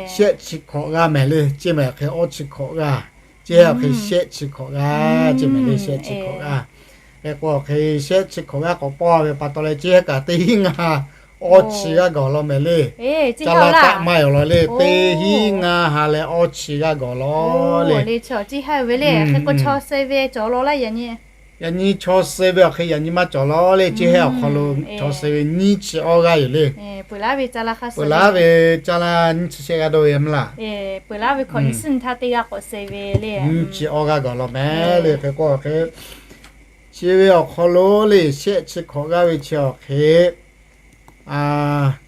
Shehˆ chi hkawꞈ g'aˇ mehˍ le, ceˇ mehˍ awˬ hk'e awˇ chi hkawꞈ g'aˇ, ceˇ haiˇ awˬ hk'e shehˆ chi hkawꞈ g'aˇ, ceˇ mehˍ le shehˆ chi hkawꞈ g'aˇ. Hk'e k'o awˬ hk'e shehˆ chi hkawꞈ g'aˇ k'awꞈ pawˇ ve pa taw leh ceˇ haiˇ kaꞈ teˇ hinˉ ngaˇ awˇ chi g'aˇ gawˬ law mehˍ le. Caˇ laˇ taˆ maˇ awˬ lawn le, teˇ hinˉ ngaˇ ha leh awˇ chi g'aˇ gawˬ law le. Yaꞈ nyi chaw suh ve awˬ hk'e yaꞈ nyi maˇ cawˬ law le, ceˇ haiˇ awˬ hk'aw lo chaw suh ve nyiˇ chi awˇ g'aˇ yoˬ le. Peuˬ laˇ ve caˇ laˇ nyiˇ chi shehˆ g'aˇ dawˇ ve mvuhˇ laˇ. Peuˬ laˇ ve hk'awꞈ nyi suhˉ nyi htaˇ teˇ g'aˇ k'awꞈ suh ve le. Nyiˇ chi awˇ g'aˇ gawˬ law mehˍ le. Hk'e k'o awˬ hk'e chi ve awˬ hk'aw lo le shehˆ chi hkawꞈ g'aˇ ve chi awˬ hk'e hk'awꞈ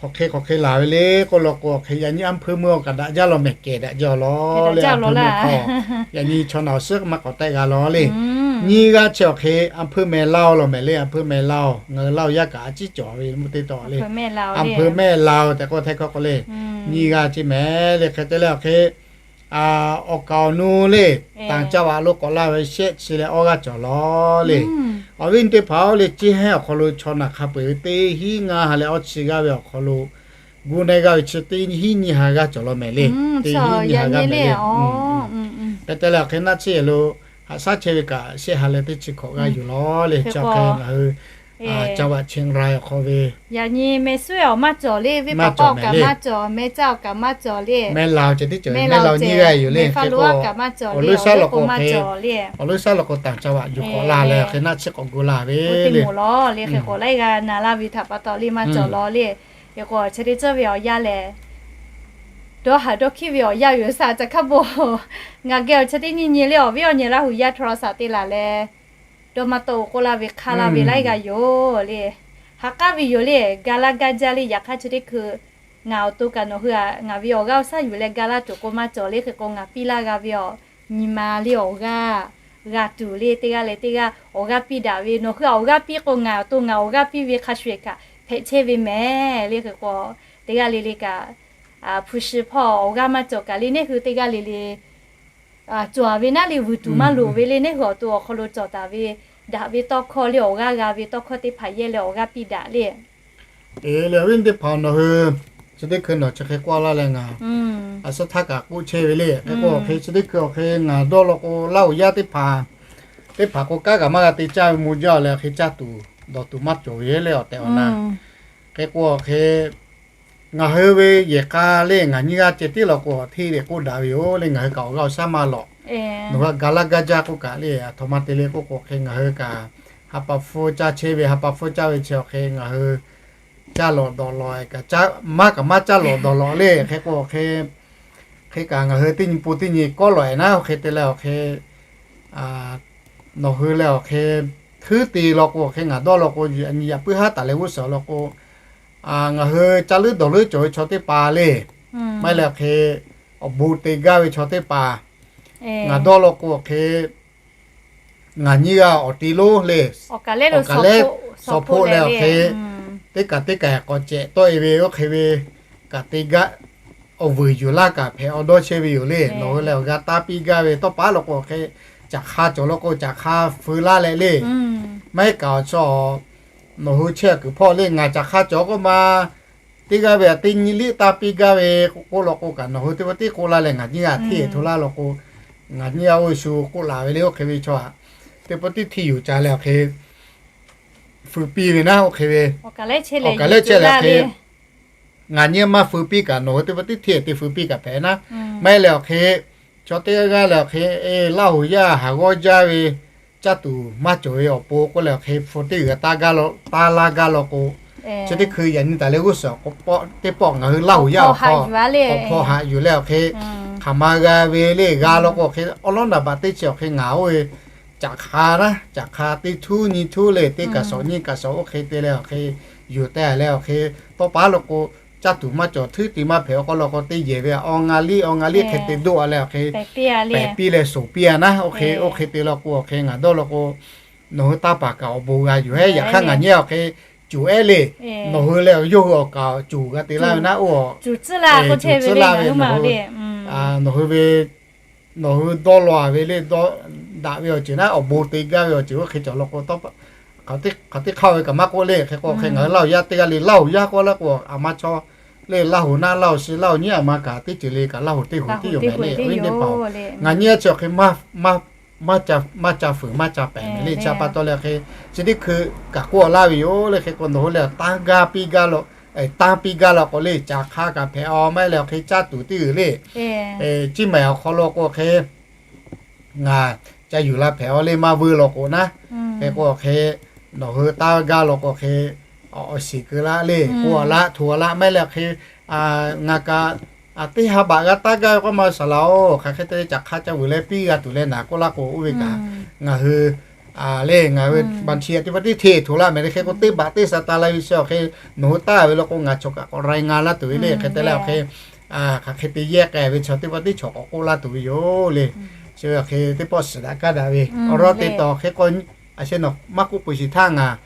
hk'e hk'awꞈ hk'e laˬ ve le k'oˆ law k'o, awˬ hk'e yaꞈ nyi a hpuiˇ meuˇ awˬ kaꞈ daꞈ jaˇ law mehˍ kehˬ daꞈ jaˇ law le. Yaꞈ nyi chaw naˬ awˬ suhˉ maˇ k'awꞈ tehˆ g'a law le. Nyiˇ g'aˇ chi awˬ hk'e a hpuiˇ meh laˇ-oˆ law mehˍ le. A hpuiˇ meh laˇ-oˆ, ngaˬ hui laˇ-oˆ yaˇ kaꞈ a ciˉ cawˬ ve mvuhˇ teˇ taw le. A hpuiˇ meh laˇ-oˆ tehꞈ k'oˆ htaiˇ hkawˇ k'o le. Nyiˇ g'aˇ ceˇ mehˍ le. Hk'e te leh awˬ hk'e awˬ kaˍ awˬ nu le, tanˍ caˇ vaꞈ lo k'awꞈ laˇ ve shehˆ chi leh awˇ g'aˇ cawˬ law le. Awˬ viˉ teˇ hpaˍ-oˬ le, ceˇ haiˇ awˬ hk'aw lo chaw naˬ hk'a peu eˬ ve teˇ hinˉ ngaˇ ha leh awˇ chi g'aˇ ve awˬ hk'aw lo gu na e g'a ve chi teˇ hinˉ nyiˇ ha g'aˇ cawˬ law mehˍ le. Teˇ hinˉ nyiˇ ha g'aˇ mehˍ le. Hk'e te leh awˬ hk'e naˆ tsuhˇ yehˬ lo haꞈ shaˉ chehˇ ve kaꞈ shehˆ ha leh teˇ chi hkawꞈ g'aˇ yoˬ law le. Chi awˬ hk'e ngaˬ hui caˇ vaꞈ Chiang Rai awˬ hk'aw ve yaꞈ nyi meh suˉ-e awˬ maˇ cawˬ le, venˇ paˍ paˇ awˬ kaꞈ maˇ cawˬ, meh caˇ awˬ kaꞈ maˇ cawˬ le. Meh laˬ-oˬ ceh tiˉ cawˬ, meh laˬ-oˬ nyiˇ g'aˇ yoˬ le. Hk'e k'o awˬ loˇ shaˉ law k'o hk'e, awˬ loˇ shaˉ law k'o taˍ caˇ vaꞈ yuˬ k'awꞈ la leh hk'e naˆ tsuhˇ k'awꞈ gu la ve le. Oˇ teˇ moˍ law le hk'e k'o laiˉ g'aˇ na laˇ ve htaꞈ pa taw le maˇ cawˬ law le. Hk'e k'o chi teˇ ceuˬ ve awˬ yanˇ lehˬ, dawˇ haˍ dawˇ hkiˇ ve awˬ yanˇ yoˬ saˍ ca hk'a bon. Ngaˬ geh awˬ chi teˇ nyi nyi le awˬ viˉ awˬ nyi Laˇ huˍ yaˇ htaw la saˍ te laˬ leh, dawˇ maˇ tawˆ-oˬ k'oˆ laˇ ve hk'aˇ laˇ ve laiˉ g'aˇ yoˬ le. Ha k'aˉ ve yoˬ le, ga laˇ gaˇ jaˇ le. Yaꞈ hk'aˇ chi teˇ hkui ngaˬ awˬ to kaꞈ nawˬ hui-a ngaˬ ve awˬ g'aˇ awˬ shaˉ yuˬ leh ga laˇ tuˬ k'o maˇ cawˬ le. Hk'e k'o ngaˬ piˇ laˇ g'a ve awˬ nyi ma le awˬ g'aˇ g'a tuˬ le, teˇ g'aˇ leh teˇ g'aˇ awˬ g'aˇ piˇ daꞈ ve, nawˬ hui-a awˬ g'aˇ piˇ k'o ngaˬ awˬ to ngaˬ awˬ g'aˇ piˇ ve hk'a shuˍ-eˬ kaꞈ hpehꞈ chehˇ ve mehˍ le. Hk'e k'o teˇ g'aˇ le le kaꞈ hpu shi hpawˇ awˬ g'aˇ maˇ cawˬ kaꞈ le, neˇ hui teˇ g'aˇ le le cawˬ ve naˉ le, vuiˬ tuˬ maˇ loˍ ve le, neˇ hui awˬ to awˬ hk'aw lo cawˬ taˍ ve daꞈ ve tawˇ hkawˇ le awˬ g'aˇ g'a ve tawˇ hkawˇ teˇ hpaˍ yehˇ leh awˬ g'aˇ piˇ daꞈ le. Eˬ le, awˬ viˉ teˇ hpaˍ nawˬ hui chi teˇ hkui nawˬ chi hk'e k'oˆ laˇ leh ngaˬ a suhˉ htaˇ kaꞈ k'oˆ chehˇ ve le. Hk'e k'o awˬ hk'e chi teˇ hkui awˬ hk'e ngaˬ dawˇ law k'o Laˇ huˍ yaˇ teˇ hpaˍ, teˇ hpaˍ k'o kanˉ kaꞈ maˇ g'a te caˇ ve maw jaˇ leh hk'e caˇ tuˬ dawˬ tuˬ maˇ cawˬ ve le awˬ tehˬ awˬ na. Hk'e k'o hk'e, ngaˬ hui ve yehˬ k'a le ngaˬ nyiˇ g'aˇ ceh tiˉ law k'o hteˇ ve k'oˆ daꞈ ve yoˬ le. Ngaˬ hui kaꞈ awˬ g'aˇ awˬ shaˉ maˇ lawꞈ. Nawˬ hui htaꞈ ga laˇ gaˇ jaˇ k'oˆ kaꞈ le, aˬ htoꞈ ma te le k'oˆ k'o hk'e, ngaˬ hui kaꞈ ha pa hpfuhˇ caˇ chehˇ ve, ha pa hpfuhˇ caˇ ve chi awˬ hk'e ngaˬ hui caˇ lawꞈ dawˬ lawꞈ kaꞈ, maˇ kaꞈ maˇ caˇ lawꞈ dawˬ lawꞈ le. Hk'e k'o hk'e, hk'e kaꞈ ngaˬ hui teˇ nyi pun teˇ nyi kawˆ lawꞈ e naˉ, oˇ hk'e te leh awˬ hk'e nawˬ hui leh awˬ hk'e heuˉ te law k'o hk'e, ngaˬ dawˇ law k'o, yaꞈ puiˉ haˉ taˍ leh g'uˇ suhˍ law k'o, ngaˬ hui caˇ leuˉ dawˬ leuˉ cawˬ ve chaw teˇ hpaˍ le, maˇ heˆ leh awˬ hk'e awˬ bon te gaˇ ve chaw teˇ hpaˍ, ngaˬ dawˇ law k'o hk'e, ngaˬ nyiˇ g'aˇ awˬ ti lonˉ le, awˬ kaˍ lehˉ suh hpoˆ leh awˬ hk'e, teˇ kaꞈ teˇ kaꞈ k'awꞈ cehˬ tawˆ e ve oˇ hk'e ve kaꞈ te gaˇ, awˬ vuiˬ yuˬ laˇ kaꞈ hpehꞈ awˬ dawˇ chehˇ ve yoˬ le. Nawˬ hui leh awˬ g'a taˇ piˇ gaˇ ve tawˇ pa law k'o hk'e, caꞈ hk'a cawˬ law k'o caꞈ hk'a feu laˇ leh le, maˇ heˆ kaꞈ awˬ chaw nawˬ hui chehˇ kuiˬ hpawˇ le ngaˬ caꞈ hk'a cawˬ k'oˆ ma, teˇ g'aˇ ve aꞈ teˇ nyi liˇ taˇ piˇ gaˇ ve k'oˆ law k'o kaꞈ, nawˬ hui teˇ pawˆ tiˉ k'oˆ laˇ leh ngaˬ nyiˇ g'aˇ hteˇ hto laˇ law k'o, ngaˬ nyiˇ g'aˇ oˇ shu k'oˆ laˬ ve le oˇ hk'e ve chaw aꞈ, teˇ pawˆ tiˉ hteˇ yuˬ ca leh awˬ hk'e feu piˇ ve naˉ, oˇ hk'e ve awˬ kaˍ lehˉ chehˇ leh hk'e, ngaˬ nyiˇ maˇ feu piˇ kaꞈ nawˬ hui teˇ pawˆ tiˉ hteˇ te feu piˇ kaꞈ hpehꞈ naˉ. Maˇ heˆ leh awˬ hk'e, chaw teˇ g'aˇ g'aˇ leh awˬ hk'e, Laˇ huˍ yaˇ haˍ g'awˇ jaˇ ve caˇ tuˬ maˇ cawˬ ve awˬ pon k'oˆ leh awˬ hk'e hpu teˇ g'uiˬ taˇ laˇ gaˇ law k'o, chi teˇ hkui yaꞈ nyi taˍ leh g'uˇ suhˍ teˇ pawˆ ngaˬ hui Laˇ huˍ yaˇ awˬ hk'aw k'awꞈ hpaw haꞈ yuˬ leh awˬ hk'e, hk'aˬ ma g'a ve le g'a law k'o hk'e, awˉ lawˉ naˍ baꞈ teˇ chi awˬ hk'e ngaˬ oˇ ve caꞈ hk'a naˉ, caꞈ hk'a teˇ htuˉ nyi htuˉ le teˇ kaꞈ shawˍ nyi kaꞈ shawˍ oˇ hk'e te leh awˬ hk'e yuˬ teh leh awˬ hk'e, tawˇ pa law k'o caˇ tuˬ maˇ cawˬ htuˉ te maˇ hpehꞈ awˬ hk'aw law k'o teˇ yehˬ ve awˬ nga liˇ awˬ nga liˇ hk'e te doˆ a leh awˬ hk'e pehˬ piˇ leh shoˍ piˇ a naˉ, oˇ hk'e oˇ hk'e te law k'o awˬ hk'e ngaˬ dawˇ law k'o, nawˬ hui taˇ paˍ kaꞈ awˬ bon g'a yuˬ heˉ. Yaꞈ hk'aˇ ngaˬ nyiˇ awˬ hk'e cuˬ ehˉ le, nawˬ hui leh yawˇ hui awˬ kaˍ cuˬ g'a te laˇ ve naˉ, oˇ cuˬ tcuhˉ laˇ ve nawˬ hui, nawˬ hui ve nawˬ hui dawˇ law ve le, daꞈ ve awˬ ceuˬ naˉ, awˬ bon te gaˇ ve awˬ ceuˬ oˇ hk'e cawˬ law k'o, hk'aˬ teˇ hk'aˇ ve kaꞈ maˇ k'oˆ le. Hk'e k'o hk'e ngaˬ hui Laˇ huˍ yaˇ teˇ g'aˇ le, Laˇ huˍ yaˇ k'oˆ laˇ k'o aˬ ma chaw le, Laˇ huˍ naˉ Laˇ huˍ shi Laˇ huˍ nyiˉ aˬ ma kaꞈ teˇ ceuˬ le kaꞈ Laˇ huˍ teˇ huˍ tiˉ yoˬ mehˍ le. Awˬ viˉ teˇ hpaˍ-oˬ, ngaˬ nyiˇ chi awˬ hk'e maˇ ca fuiˍ maˇ ca pehˍ mehˍ le. Chi pa taw leh hk'e chi teˇ hkui kaꞈ k'oˆ laˇ ve yoˬ le. Hk'e k'o nawˬ hui leh taˇ gaˇ piˇ gaˇ law, taˇ piˇ gaˇ law k'o le caꞈ hk'a kaꞈ hpehꞈ a maˇ heˆ leh awˬ hk'e caˇ tuˬ teˇ g'uiˬ le, ciˇ mehˍ awˬ hk'aw law k'o hk'e ngaˬ ca yuˬ la hpehꞈ a le maˇ vuiˇ law k'o naˉ. Hk'e k'o awˬ hk'e nawˬ hui taˇ gaˇ law k'o hk'e awˬ shiˍ keu laˇ le, k'oˆ a laˇ hto a laˇ maˇ heˆ leh awˬ hk'e ngaˬ kaꞈ teˇ ha baꞈ g'a taˇ gaˇ ve k'oˆ ma saˍ laꞈ-oˬ, hk'aˬ hk'e te caꞈ hk'a ca vuiˬ leh piˇ g'a tuˬ leh naˍ k'oˆ laˇ k'o oˇ ve kaꞈ ngaˬ hui le ngaˬ hui baˬ chi a teˇ pawˆ tiˉ hteˇ hto laˇ mehˍ le. Hk'e k'o teˇ baꞈ teˇ saˍ taˍ la ve chi awˬ hk'e nawˬ hui taˇ ve law k'o ngaˬ chaw kaꞈ k'awꞈ rai nga laˇ tuˬ ve le. Hk'e te leh awˬ hk'e hk'aˬ hk'e te yehˇ k'ai ve chaw teˇ pawˆ tiˉ chaw k'awꞈ k'oˆ laˇ tuˬ ve yoˬ le. Chi ve awˬ hk'e teˇ pawˆ shiˍ daꞈ kaˇ daꞈ ve awˬ lawn te taw hk'e k'o, a sheh nawˬ maˇ k'oˆ peuˬ shiˍ htaˇ ngaˬ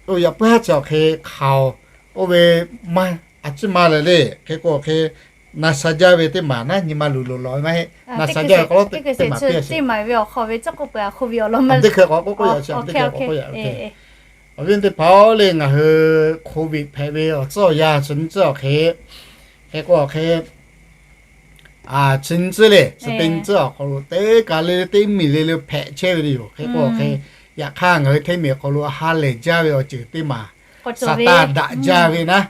oˇ yaꞈ puiˉ haˉ chi awˬ hk'e hk'aoˍ oˇ ve maˇ a ciˉ maˇ leh le. Hk'e k'o awˬ hk'e na sha jaˇ ve teˇ maˬ naˉ nyi ma luˬ loꞈ lawˬ ve maˇ heˆ. Na sha jaˇ ve k'o teˇ maˬ piˇ a sheˍ. Teˇ hkui k'awꞈ k'oˆ k'oˆ yaꞈ, awˬ viˉ teˇ hpaˍ-oˬ le, ngaˬ hui Covid hpehꞈ ve awˬ tcuhˉ awˬ yanˇ chi nyi tcuhˉ awˬ hk'e, hk'e k'o awˬ hk'e chi nyi tcuhˉ le, chi teˇ nyi tcuhˉ awˬ hk'aw lo teˇ kaˬ le teˇ miˬ le le hpehꞈ chehˇ ve le yoˬ. Hk'e k'o awˬ hk'e yaꞈ hk'aˇ ngaˬ hui hteˇ miˬ awˬ hk'aw lo ha lehˬ jaˇ ve awˬ ceuˬ teˇ maˬ saˍtanˍ daꞈ jaˇ ve naˉ,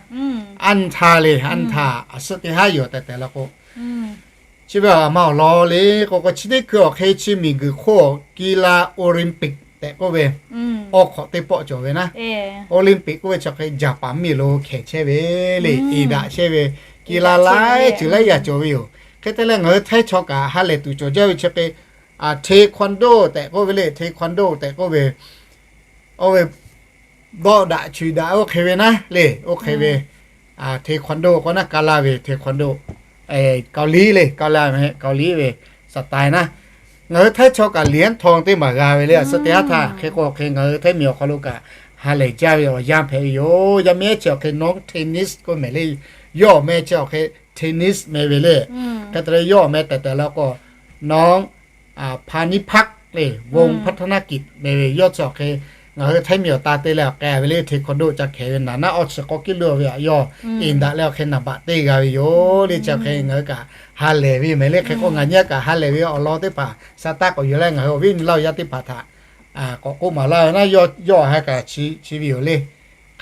anˇ htaˇ le anˇ htaˇ a suhˉ teˇ haˉ yoˬ tehꞈ tehꞈ la k'o, chi ve aˬ ma awˬ lawn le k'o k'o chi teˇ hkui awˬ hk'e chi miˬ guiˬ hk'oˆ กีฬาโอลิมปิก tehꞈ k'oˆ ve awˬ hk'awꞈ teˇ pawˆ cawˬ ve naˉ. Olympic k'oˆ ve chi awˬ hk'e Jaˍpaˍ miˬ lo hkehˬ chehˇ ve le, eˍ daꞈ chehˇ ve กีฬา laiˉ ceuˬ laiˉ yaꞈ cawˬ ve yoˬ. Hk'e te leh ngaˬ hui htaiˇ chaw kaꞈ ha lehˬ tuˬ cawˬ jaˇ ve chi hk'e taekwondo tehꞈ k'oˆ ve le, taekwondo tehꞈ k'oˆ ve, oˇ ve dawˆ daꞈ chuˬ daꞈ oˇ hk'e ve naˉ le, oˇ hk'e ve taekwondo k'o naˉ ka laˇ ve taekwondo, Kaoˍliˇ le, ka laˇ ve Kaoˍliˇ ve saˍtanˍ naˉ, ngaˬ hui htaiˇ chaw kaꞈ liˍ anˉ htaw teˇ maˬ g'a ve le. A suhˉ teˇ haˉ htaˇ hk'e k'o hk'e ngaˬ hui htaiˇ miˬ awˬ hk'aw lo kaꞈ ha lehˬ jaˇ ve awˬ yanˇ hpehꞈ ve yoˬ. Yaˇ mehˉ chi awˬ hk'e น้อง Tennis k'oˆ mehˍ le, yawˇ awˬ meh chi awˬ hk'e Tennis meh ve le. Hk'e te leh yawˇ awˬ meh tehꞈ tehꞈ la k'o น้อง Panipat le, วงศ์พัฒนกิจ meh ve yawˇ chi awˬ hk'e ngaˬ hui htaiˇ miˬ awˬ ta te leh awˬ k'ai ve le, taekwondo ca hkehˬ ve naˍ naˉ awˬ chi k'awꞈ kiˇ lo ve aꞈ yawˇ eˍ daꞈ leh awˬ hk'e naˍ baꞈ teˇ g'a ve yoˬ le. Chi awˬ hk'e ngaˬ hui kaꞈ ha lehˬ ve mehˍ le. Hk'e k'o ngaˬ nyi kaꞈ ha lehˬ ve awˬ lawn teˇ hpaˍ saˍtanˍ k'awꞈ yuˬ leh ngaˬ hui awˬ viˉ awˬ nyi Laˇ huˍ yaˇ teˇ hpaˍ htaꞈ k'awꞈ k'oˆ maˍ laˇ ve naˉ, yawˇ ha kaꞈ chi ve yoˬ le.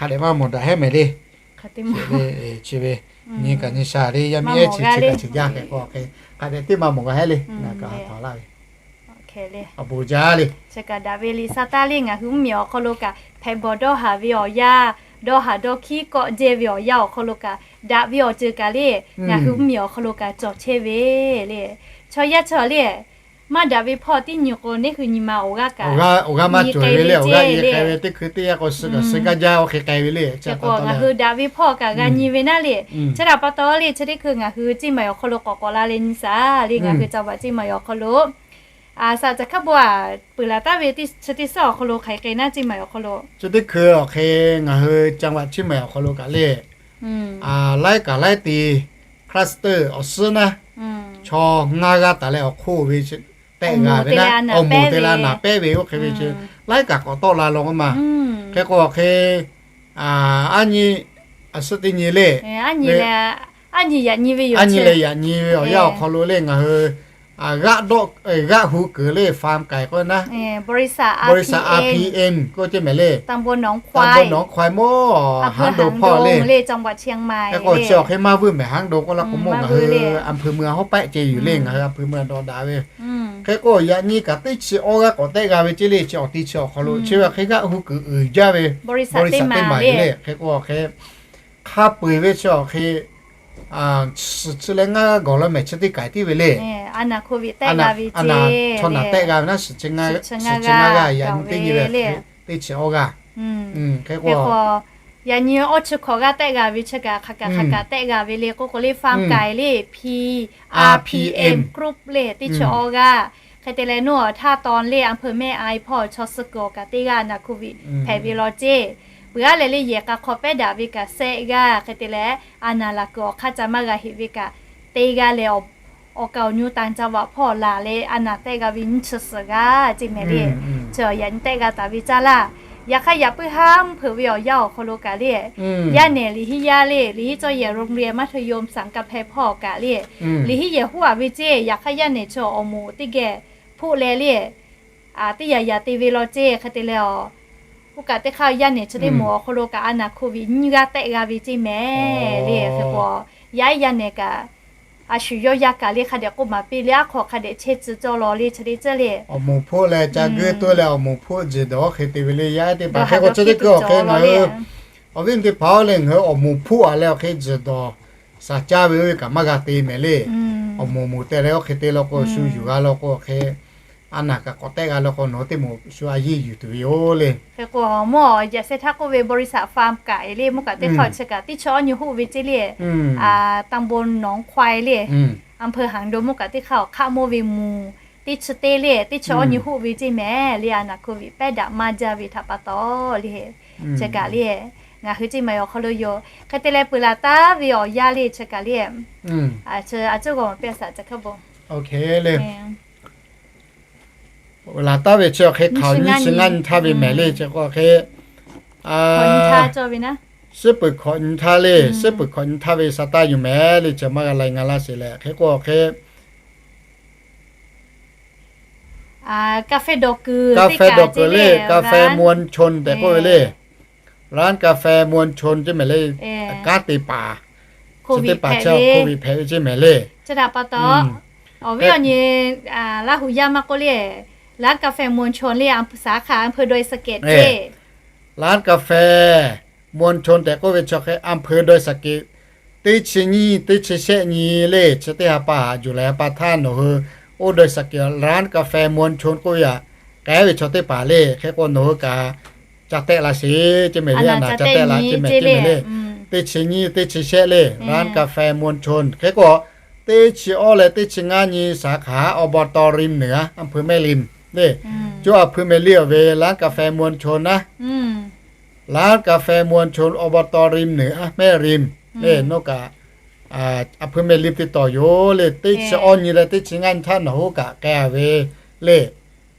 Hk'a dehꞈ maˇ mawˬ daꞈ hehˉ mehˍ le. Chi ve, nyi kaꞈ nyi sha le, yaˇ miˇ ehˉ chi chi kaꞈ chi jaˇ hk'e k'o, hk'a dehꞈ teˇ maˇ mawˬ g'a hehˉ le. Ngaˬ kaꞈ ha taw laˇ ve awˬ bon jaˇ le. Chi kaꞈ daꞈ ve liꞈ sa taˇ le, ngaˬ hui mvuhˇmiˬ awˬ hk'aw lo kaꞈ hpehꞈ bawˬ dawˇ haˍ ve awˬ yanˇ, dawˇ haˍ dawˇ hkiˉ kawˆ jehˇ ve awˬ yanˇ awˬ hk'aw lo kaꞈ daꞈ ve awˬ ceuˬ kaꞈ le, ngaˬ hui mvuhˇmiˬ awˬ hk'aw lo kaꞈ cawˬ chehˇ ve le. Chaw yaˇ chaw le, maˇ daꞈ ve hpawˇ tiˉ nyi k'o, neˇ hui nyi ma awˬ g'aˇ kaꞈ, awˬ g'aˇ maˇ cawˬ ve le, awˬ g'aˇ nyi k'ai ve teˇ hkui teˇ yanˇ k'o, suh kaꞈ suh gaˇ jaˇ oˇ hk'e k'ai ve le. Chi k'o ngaˬ hui daꞈ ve hpawˇ kaꞈ g'a nyi ve naˉ le. Chi htaꞈ pa taw le, chi teˇ hkui ngaˬ hui Ceˇ maiˍ awˬ hk'aw lo k'awꞈ k'awꞈ la leh nyi shaˍ le, ngaˬ hui caˇ baˬ Ceˇ maiˍ awˬ hk'aw lo, a, saꞈ caˬ hkaˉ bon a, peuˬ laˬ taˉ ve chi teˇ suhˉ awˬ hk'aw lo hk'aˬ hk'e naˉ, Ceˇ maiˍ awˬ hk'aw lo, chi teˇ hkui awˬ hk'e ngaˬ hui caˇ baˬ Ceˇ maiˍ awˬ hk'aw lo kaꞈ le, laiˉ kaꞈ laiˉ ti cluster awˬ suhˉ naˉ, chaw ngaˇ g'aˇ taˍ leh awˬ hk'oˆ ve tehˆ g'a ve naˉ, awˬ moˍ te la naˍ pehˉ ve oˇ hk'e ve chi, laiˉ kaꞈ k'awꞈ tawˆ la law k'o ma. Hk'e k'o awˬ hk'e, a, aˉ nyi, a suhˉ teˇ nyi le, aˉ nyi leh yaꞈ nyi ve awˬ yanˇ awˬ hk'aw lo le ngaˬ hui g'aˆ hu kuiˬ le farm k'ai k'o naˉ, bawˬ riˍ saˍ R P M k'oˆ ceˇ mehˍ le. Tanˇ bon nawˬ hk'awai mawˇ haˉ do hpawˇ le. Hk'e k'o chi awˬ hk'e maˇ vuiˇ mehˍ, haˉ do k'oˆ la k'o mawˇ ngaˬ hui อำเภอเมือง hawˉ pehˆ ceh yuˬ le, ngaˬ hui อำเภอเมือง dawꞈ daꞈ ve. Hk'e k'o yaꞈ nyi kaꞈ teˇ chi awˇ g'aˇ k'awꞈ tehˆ g'a ve ceˇ le, chi awˬ ti chi awˬ hk'aw lo chi ve hk'e g'aˆ hu kuiˬ uiˍ jaˇ ve bawˬ riˍ saˍ teˇ maˬ le. Hk'e k'o awˬ hk'e hk'a peu eˬ ve chi awˬ hk'e suhˍ chi leh ngaˇ g'aˇ gawˬ la mehˍ chi teˇ k'ai tiˉ ve le. Chaw naˬ tehˆ g'a ve naˉ, suhˍ chi ngaˇ g'aˇ yaꞈ nyi teˇ nyi ve teˇ chi awˇ g'aˇ. Hk'e k'o yaꞈ nyi awˇ chi hkawꞈ g'aˇ tehˆ g'a ve chi kaꞈ hk'aˬ kaꞈ hk'aˬ kaꞈ tehˆ g'a ve le k'oˆ k'o le, farm k'ai le, P R P M group le teˇ chi awˇ g'aˇ. Hk'e te leh naˉ awˬ htaˇ taw le อำเภอแม่อาย hpawˇ chaw suh kuiˬ awˬ kaꞈ teˇ g'aˇ naˬ โควิด hpehꞈ ve law ceˇ. Peuˬ aˉ leh le yehˬ k'a hk'aw pehˉ daꞈ ve kaꞈ shehˆ g'aˇ, hk'e te leh a naˬ laˬ kuiˬ awˬ hk'aˇ ca maˇ g'a heꞈ ve kaꞈ teˇ g'aˇ leh awˬ kaˍ awˬ nyu ต่างจังหวัด hpawˇ laˬ leh a naˬ tehˆ g'a ve nyiˇ chi suhˍ g'aˇ ceˇ mehˍ le. Chi yaꞈ nyi tehˆ g'a taˍ ve caˇ laˇ. Yaꞈ hk'aˇ yaꞈ puiˉ haˉ mvuhˇ hpeuꞈ ve awˬ yanˇ awˬ hk'aw lo kaꞈ le, yaˇ nehˬ liꞈ hiˉ yaˇ le, liꞈ hiˉ cawˇ yehˬ โรงเรียนมัธยม สังกำแพง hpawˇ kaꞈ le, liꞈ hiˉ yehˬ huˉ a ve ceˇ. Yaꞈ hk'aˇ yaˇ nehˬ chi awˬ moˍ teˇ geh hpoˆ leh le, teˇ yaꞈ yaꞈ te ve law ceˇ. Hk'e te leh a, oˇ kaꞈ teˇ hk'aˇ yaˇ nehˬ chi teˇ moˍ awˬ hk'aw lo kaꞈ a naˬ โควิด nyiˇ g'aˇ tehˆ g'a ve ceˇ mehˍ le. Hk'e k'o yaˇ ehˉ yaˇ nehˬ kaꞈ a shu yawˇ yaˇ kaꞈ le hk'a dehꞈ k'oˆ maˍ piˇ le, aˉ hk'aw hk'a dehꞈ chehˇ tcuh cawˇ law le chi teˇ ceuˬ le. Awˬ moˍ hpoˆ leh ca guiˇ tuˬ leh awˬ moˍ hpoˆ tzuhˬ dawˬ hk'e te ve le, yaˇ ehˉ teˇ hpaˍ. Hk'e k'o chi teˇ hkui awˬ hk'e ngaˬ hui awˬ viˉ teˇ hpaˍ-oˬ le, ngaˬ hui awˬ moˍ hpoˆ a leh awˬ hk'e tzuhˬ dawˬ shaˍ caˇ ve oˇ ve kaꞈ maˇ g'a te mehˍ le. Awˬ moˍ moˍ te leh oˇ hk'e te law k'o shu yuˬ g'a law k'o awˬ hk'e a naˬ kaꞈ k'awꞈ tehˆ g'a law k'o nawˬ hui teˇ moˍ shu a yeˇ yuˬ tuˬ ve yoˬ le. Hk'e k'o mawˇ yaꞈ sheh htaˇ k'oˆ ve บริษัท farm k'ai le mawˇ kaꞈ teˇ hk'aˇ chi kaꞈ teˇ chi awˇ nyi huˆ ve ceˇ le, ตำบลหนองควาย le, อำเภอหางดง mawˇ kaꞈ teˇ hk'aˇ awˬ hk'aˆ mawˇ ve moˍ teˇ chi teˇ le, teˇ chi awˇ nyi huˆ ve ceˇ mehˍ le. A naˬ โควิด pehˉ daꞈ maˇ jaˇ ve htaꞈ pa taw le, chi kaꞈ le ngaˬ hui ceˇ maˬ awˬ hk'aw lo yoˬ. Hk'e te leh peuˬ laˬ taˉ ve awˬ yanˇ le chi kaꞈ le, a, a cuˇ g'aw maˍ piˇ a shaˍ ca hkaˇ bon le. Laˬ taˉ ve chi awˬ hk'e hk'aoˍ nyiˇ chi ngaˇ nyi htaˇ ve mehˍ le chi k'o hk'e, suhˉ peuˬ hk'awꞈ nyi htaˇ le, suhˉ peuˬ hk'awꞈ nyi htaˇ ve sa taˇ yuˬ mehˍ le, chi maˇ g'a lai nga laˇ sheˍ leh hk'e k'o hk'e กาแฟดอกเกลือ กาแฟดอกเกลือ le, กาแฟมวลชน tehꞈ k'oˆ ve le. ร้านกาแฟมวลชน ceˇ mehˍ le. Kanˉ te paˍ chi teˇ hpaˍ chi โควิด hpehꞈ ve ceˇ mehˍ le. Chi htaꞈ pa taw awˬ viˉ awˬ nyi Laˇ huˍ yaˇ maˇ k'oˆ le, ร้านกาแฟมวลชน le, สาขา อำเภอดอยสะเก็ด ceˇ. ร้านกาแฟ มวลชน tehꞈ k'oˆ ve chi hk'e อำเภอดอยสะเก็ด teˇ chi nyiˇ teˇ chi shehˆ nyi le, chi teˇ ha pa haꞈ juˬ laiˬ ha pa htaˇ nawˬ hui oˇ ดอยสะเก็ด ร้านกาแฟมวลชน k'oˆ ve htaꞈ k'ai ve chaw teˇ hpaˍ le. Hk'e k'o nawˬ hui kaꞈ ca tehˆ la sheˍ ceˇ mehˍ le, a naˬ ca tehˆ la ceˇ mehˍ ceˇ mehˍ le. Teˇ chi nyiˇ teˇ chi shehˆ le, ร้านกาแฟมวลชน hk'e k'o teˇ chi awˇ leh teˇ chi ngaˇ nyi สาขา อบต.ริมเหนือ อำเภอแม่ริม le. Coˇ อำเภอแม่ริม awˬ ve ร้านกาแฟมวลชน naˉ ร้านกาแฟมวลชน อบต.ริมเหนือ แม่ริม le, nawˬ kaꞈ อำเภอแม่ริม te tawˍ yoˬ le. Teˇ chi awˇ nyi leh teˇ chi ngaˇ nyi htaˇ nawˬ hui kaꞈ k'ai ve le.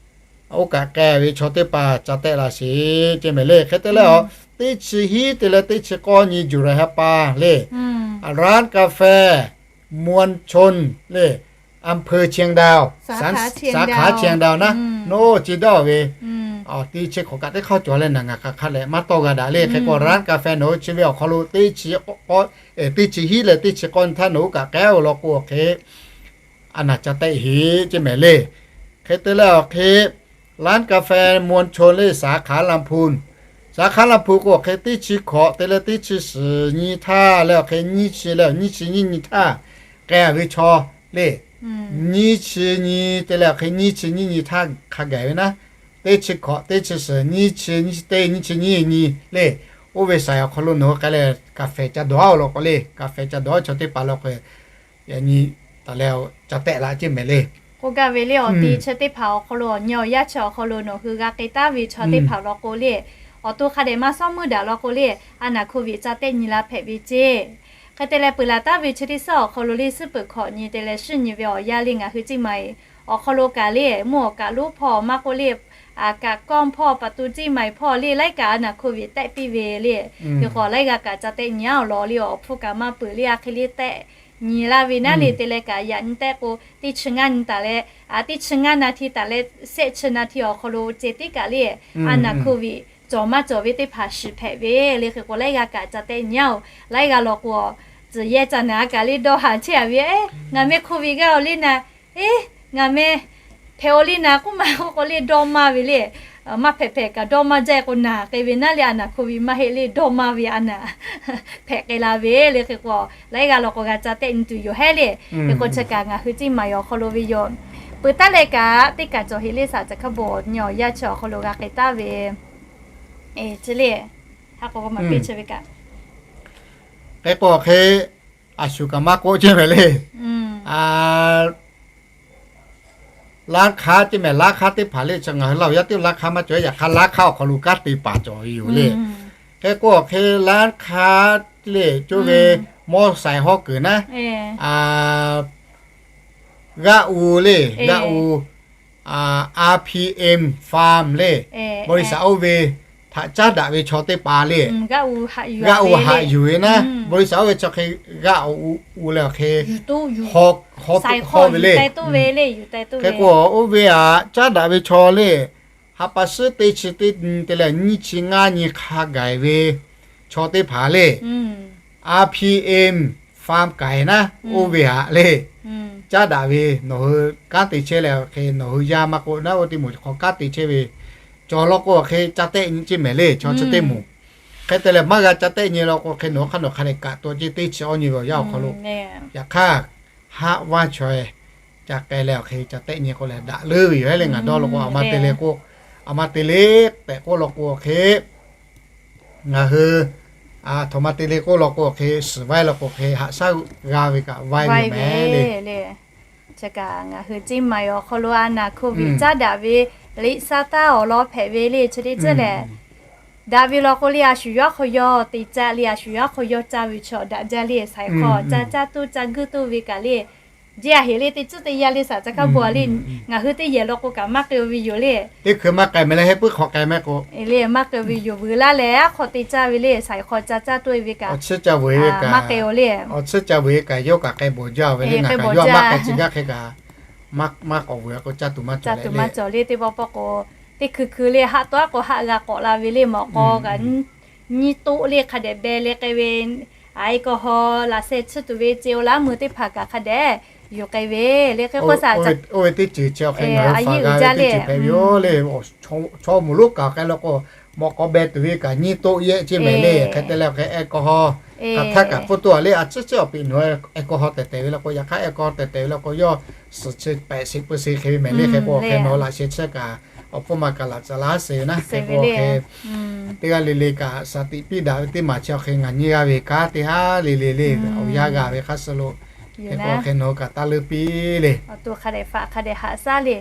Oˇ kaꞈ k'ai ve chaw teˇ hpaˍ ca tehˆ la sheˍ ceˇ mehˍ le. Hk'e te leh a, teˇ chi hiˉ te leh teˇ chi k'awˇ nyi juˬ laiˬ ha pa le, ร้านกาแฟมวลชน le, อำเภอเชียงดาว สาขาเชียงดาว naˉ, nawˬ chi dawˇ ve Teˇ chi hk'awꞈ kaꞈ teˇ hk'aˇ cawˬ leh naˬ ngaˬ hk'aˬ hk'a leh maˇ tawˇ g'a daꞈ le. Hk'e k'o, ร้านกาแฟ nawˬ hui chi ve awˬ hk'aw lo teˇ chi k'awꞈ, teˇ chi hiˉ leh teˇ chi k'awˇ nyi htaˇ nawˬ hui kaꞈ k'ai-o law k'o hk'e, a naˬ ca tehˆ heˆ ceˇ mehˍ le. Hk'e te leh awˬ hk'e ร้านกาแฟมวลชน le สาขาลำพูน สาขาลำพูน k'o hk'e teˇ chi hkawꞈ te leh teˇ chi suhˍ nyi htaˇ leh awˬ hk'e nyiˇ chi leh nyiˇ chi nyiˇ nyi htaˇ k'ai-a ve chaw le. Nyiˇ chi nyi te leh awˬ hk'e nyiˇ chi nyiˇ nyi htaˇ hk'a gaˬ ve naˉ, teˇ chi hkawꞈ teˇ chi suhˍ nyiˇ chi nyiˇ chi teˇ nyiˇ chi nyiˇ nyi le. Oˇ ve saiˍ awˬ hk'aw lo nawˬ hui k'ai leh กาแฟ ca dawˬ-a law k'o le, กาแฟ ca dawˬ-a chaw teˇ hpaˍ law k'o, yaꞈ nyi taˍ leh ca tehˆ la ceˇ mehˍ le. K'oˆ gaˇ ve le, awˬ ti chi teˇ hpaˍ awˬ hk'aw lo awˬ nyi awˬ yaˇ chi awˬ hk'aw lo nawˬ hui g'a k'ai taˉ ve chaw teˇ hpaˍ law k'o le, awˬ to hk'a dehꞈ maˇ sawˉ meuˇ daꞈ law k'o le, a naˬ โควิด ca tehˆ nyi la hpehꞈ ve ceˇ. Hk'e te leh peuˬ laˬ taˉ ve chi teˇ suhˉ awˬ hk'aw lo le, suhˉ peuˬ hkawꞈ nyi te leh shiˉ nyi ve awˬ yanˇ le ngaˬ hui ceˇ maˬ-e awˬ hk'aw lo kaꞈ le, mvuhˇ awˬ kaꞈ lonˉ hpawˇ maˇ k'oˆ le, aꞈ kaꞈ kawˇ hpawˇ pa tu ceˇ maˬ-e hpawˇ le laiˉ kaꞈ a naˬ โควิด tehˆ piˇ ve le. Hk'e k'o laiˉ g'aˇ kaꞈ ca tehˆ nyi-a awˬ lawn le, awˬ hpfuhˇ kaꞈ maˇ peuˬ le, a hk'e le tehˆ nyi laˇ ve naˉ le te leh kaꞈ yaꞈ nyi tehˆ k'o teˇ chi ngaˇ nyi taˍ leh, a teˇ chi ngaˇ นาที taˍ leh shehˆ chi นาที awˬ hk'aw lo ceh tiˉ kaꞈ le, a naˬ โควิด cawˬ maˇ cawˬ ve teˇ hpaˍ shiˍ hpehꞈ ve le. Hk'e k'o laiˉ g'aˇ kaꞈ ca tehˆ nyi-a-oˬ. Laiˉ g'aˇ law k'o, tcuhˬ yehˇ ca naˬ a kaꞈ le dawˇ haˍ chehˇ-a ve, ngaˬ meh โควิด g'a-oˬ le naˍ, eˉ, ngaˬ meh hpehꞈ-o le naˍ k'oˆ ma k'oˆ k'o le dawˇ maˇ ve le. Maˇ hpehꞈ hpehꞈ kaꞈ dawˇ maˇ jaˇ k'o naˬ k'ai ve naˉ le, a naˬ โควิด maˇ heˆ le dawˇ maˇ ve a naˬ hpehꞈ k'ai la ve le. Hk'e k'o laiˉ g'aˇ law k'o g'a ca tehˆ nyi tuˬ yoˬ hehˉ le. Hk'e k'o chi kaꞈ ngaˬ hui ceˇ maˬ-e awˬ hk'aw lo ve yoˬ. Peuˬ taˉ leh kaꞈ teˇ kaꞈ cawˬ heꞈ le, saˍ ca hk'a bawˬ nyi awˬ yaˇ chi awˬ hk'aw lo g'a k'ai taˉ ve, e, chi le, ha k'o maˍ piˇ chi ve kaꞈ Hk'e k'o hk'e, a shu kaꞈ maˇ k'oˆ ceˇ mehˍ le. Laˇ hk'aˇ ceˇ mehˍ, laˇ hk'aˇ teˇ hpaˍ le, chi ngaˬ hui Laˇ huˍ yaˇ teˇ laˇ hk'aˇ maˇ cawˬ, yaꞈ hk'aˇ laˇ hk'aˇ awˬ hk'aw lo kanˉ te paˍ cawˬ ve yoˬ le. Hk'e k'o hk'e, laˇ hk'aˇ le, coˇ ve mawˇ saiˍ hawˉ kuiˬ naˉ, g'aˆ u le, g'aˆ u, RPM Farm le, บริษัท oˇ ve htaꞈ caˉ daꞈ ve chaw teˇ hpaˍ le, g'aˆ u haꞈ yuˬ ve naˉ, บริษัท oˇ ve chi hk'e g'aˆ u leh awˬ hk'e haw ve le. Hk'e k'o oˇ ve aꞈ caˉ daꞈ ve chaw le, ha pa suhˉ teˇ chi teˇ nyi te leh nyiˇ chi ngaˇ nyi hk'a gaˬ ve chaw teˇ hpaˍ le, RPM Farm k'ai naˉ, oˇ ve aꞈ le, caˉ daꞈ ve nawˬ hui kanˉ te chehˇ leh awˬ hk'e nawˬ hui yaˇ maˇ k'oˆ naˉ, oˇ teˇ moˍ hk'aw kanˉ te chehˇ ve chaw law k'o awˬ hk'e ca tehˆ nyi ceˇ mehˍ le. Chaw chi teˇ moˍ hk'e te leh maˇ g'a ca tehˆ nyi law k'o hk'e nawˬ hk'aˇ nawˬ hk'a dehꞈ kaꞈ taw ceˇ, teˇ chi awˇ nyi ve awˬ yaˇ awˬ hk'aw lo. Yaꞈ hk'aˇ, haˆ vaˇ chaweh ca k'ai leh awˬ hk'e ca tehˆ nyi k'o lehˬ daꞈ leuˉ ve yoˬ hehˉ le. Ngaˬ dawˇ law k'o, a ma te le k'o, a ma te le tehꞈ k'oˆ law k'o awˬ hk'e, ngaˬ hui a htoꞈ ma te le k'oˆ law k'o awˬ hk'e, suhˍ vaiˇ law k'o hk'e haꞈ shaˉ g'a ve kaꞈ vaiˇ ve mehˍ le. Chi kaꞈ ngaˬ hui ceˇ maˬ awˬ hk'aw lo a naˬ โควิด caˉ daꞈ ve liꞈ shaˉ taˉ awˬ lawn hpehꞈ ve le. Chi teˇ ceuˬ lehˬ, daꞈ ve law k'o le a shu yawˇ hk'aw yawˇ te caˇ le, a shu yawˇ hk'aw yawˇ caˇ ve chaw daꞈ jaˇ le. Saiˍ hk'aw caˇ caˇ tuˬ caˇ guiˇ tuˬ ve kaꞈ le, jeˇ a heˍ le teˇ ceuˬ teˇ yanˇ le saˍ ca hk'a bawˬ le, ngaˬ hui teˇ yehˬ law k'o kaꞈ maˇ k'ai-o ve yoˬ le. Teˇ hkui maˇ k'ai mehˍ leh, heh puiˉ hk'aw k'ai mehˍ k'o le maˇ k'ai-o ve yoˬ. Vuiˬ laˇ leh aˉ hk'aw te caˇ ve le, saiˍ hk'aw caˇ caˇ tuˬ ve kaꞈ maˇ k'ai-o le. Awˬ chiˉ ca vuiˬ kaꞈ yawˇ kaꞈ k'ai bawˬ jaˇ ve le. Ngaˬ kaꞈ yawˇ maˇ k'ai tcuh gaˇ hk'e kaꞈ, maˇ k'awꞈ vuiˬ k'o caˇ tuˬ maˇ cawˬ le. Teˇ pawˆ pawˆ k'o, teˇ hkui hkui le haˆ tawˆ aˉ k'o haˆ g'a k'awꞈ la ve le, mawꞈ k'aw kaꞈ nyiˇ toˆ le hk'a dehꞈ beh leh k'ai ve, a e kaw haw laꞈ sheh tsuhˇ tuˬ ve ce-o laˉ meuˬ teˇ hpaˍ kaꞈ hk'a dehꞈ yuˬ k'ai ve le. Hk'e k'o saˍ ca, oˇ ve teˇ ceuˬ chi awˬ hk'e ngaˬ hui faˍ g'a ve teˇ ceuˬ hpehꞈ ve yoˬ le. Chaw moˍ lonˉ kaꞈ k'ai law k'o, mawꞈ k'aw beh tuˬ ve kaꞈ nyiˇ toˆ yehˆ ceˇ mehˍ le. Hk'e te leh awˬ hk'e แอลกอฮอล์ kaꞈ htaˇ kaꞈ pfuhˇ tuˬ a le, a ciˉ ciˉ awˬ piꞈ nawˬ hui แอลกอฮอล์ tehˬ tehˬ ve law k'o, yaꞈ hk'aˇ แอลกอฮอล์ tehˬ tehˬ ve law k'o, yawˇ suhˍ chi pehꞈ sheˍ pui sheˍ hk'e ve mehˍ le. Hk'e k'o awˬ hk'e nawˬ laꞈ sheh tsuhˇ kaꞈ awˬ hpfuhˇ ma kaꞈ laꞈ ca laˇ sheˍ ve naˉ. Hk'e k'o awˬ hk'e teˇ g'aˇ le le kaꞈ shaˍ tiꞈ piˇ daꞈ ve teˇ maˬ chi awˬ hk'e ngaˬ nyi g'a ve kanˉ teˇ haˉ le le le, awˬ yanˇ g'a ve hk'a shuˍ lo, hk'e k'o awˬ hk'e nawˬ hui kaꞈ taˇ leuˉ piˇ le. Awˬ to hk'a dehꞈ faꞈ hk'a dehꞈ haꞈ shaˉ le.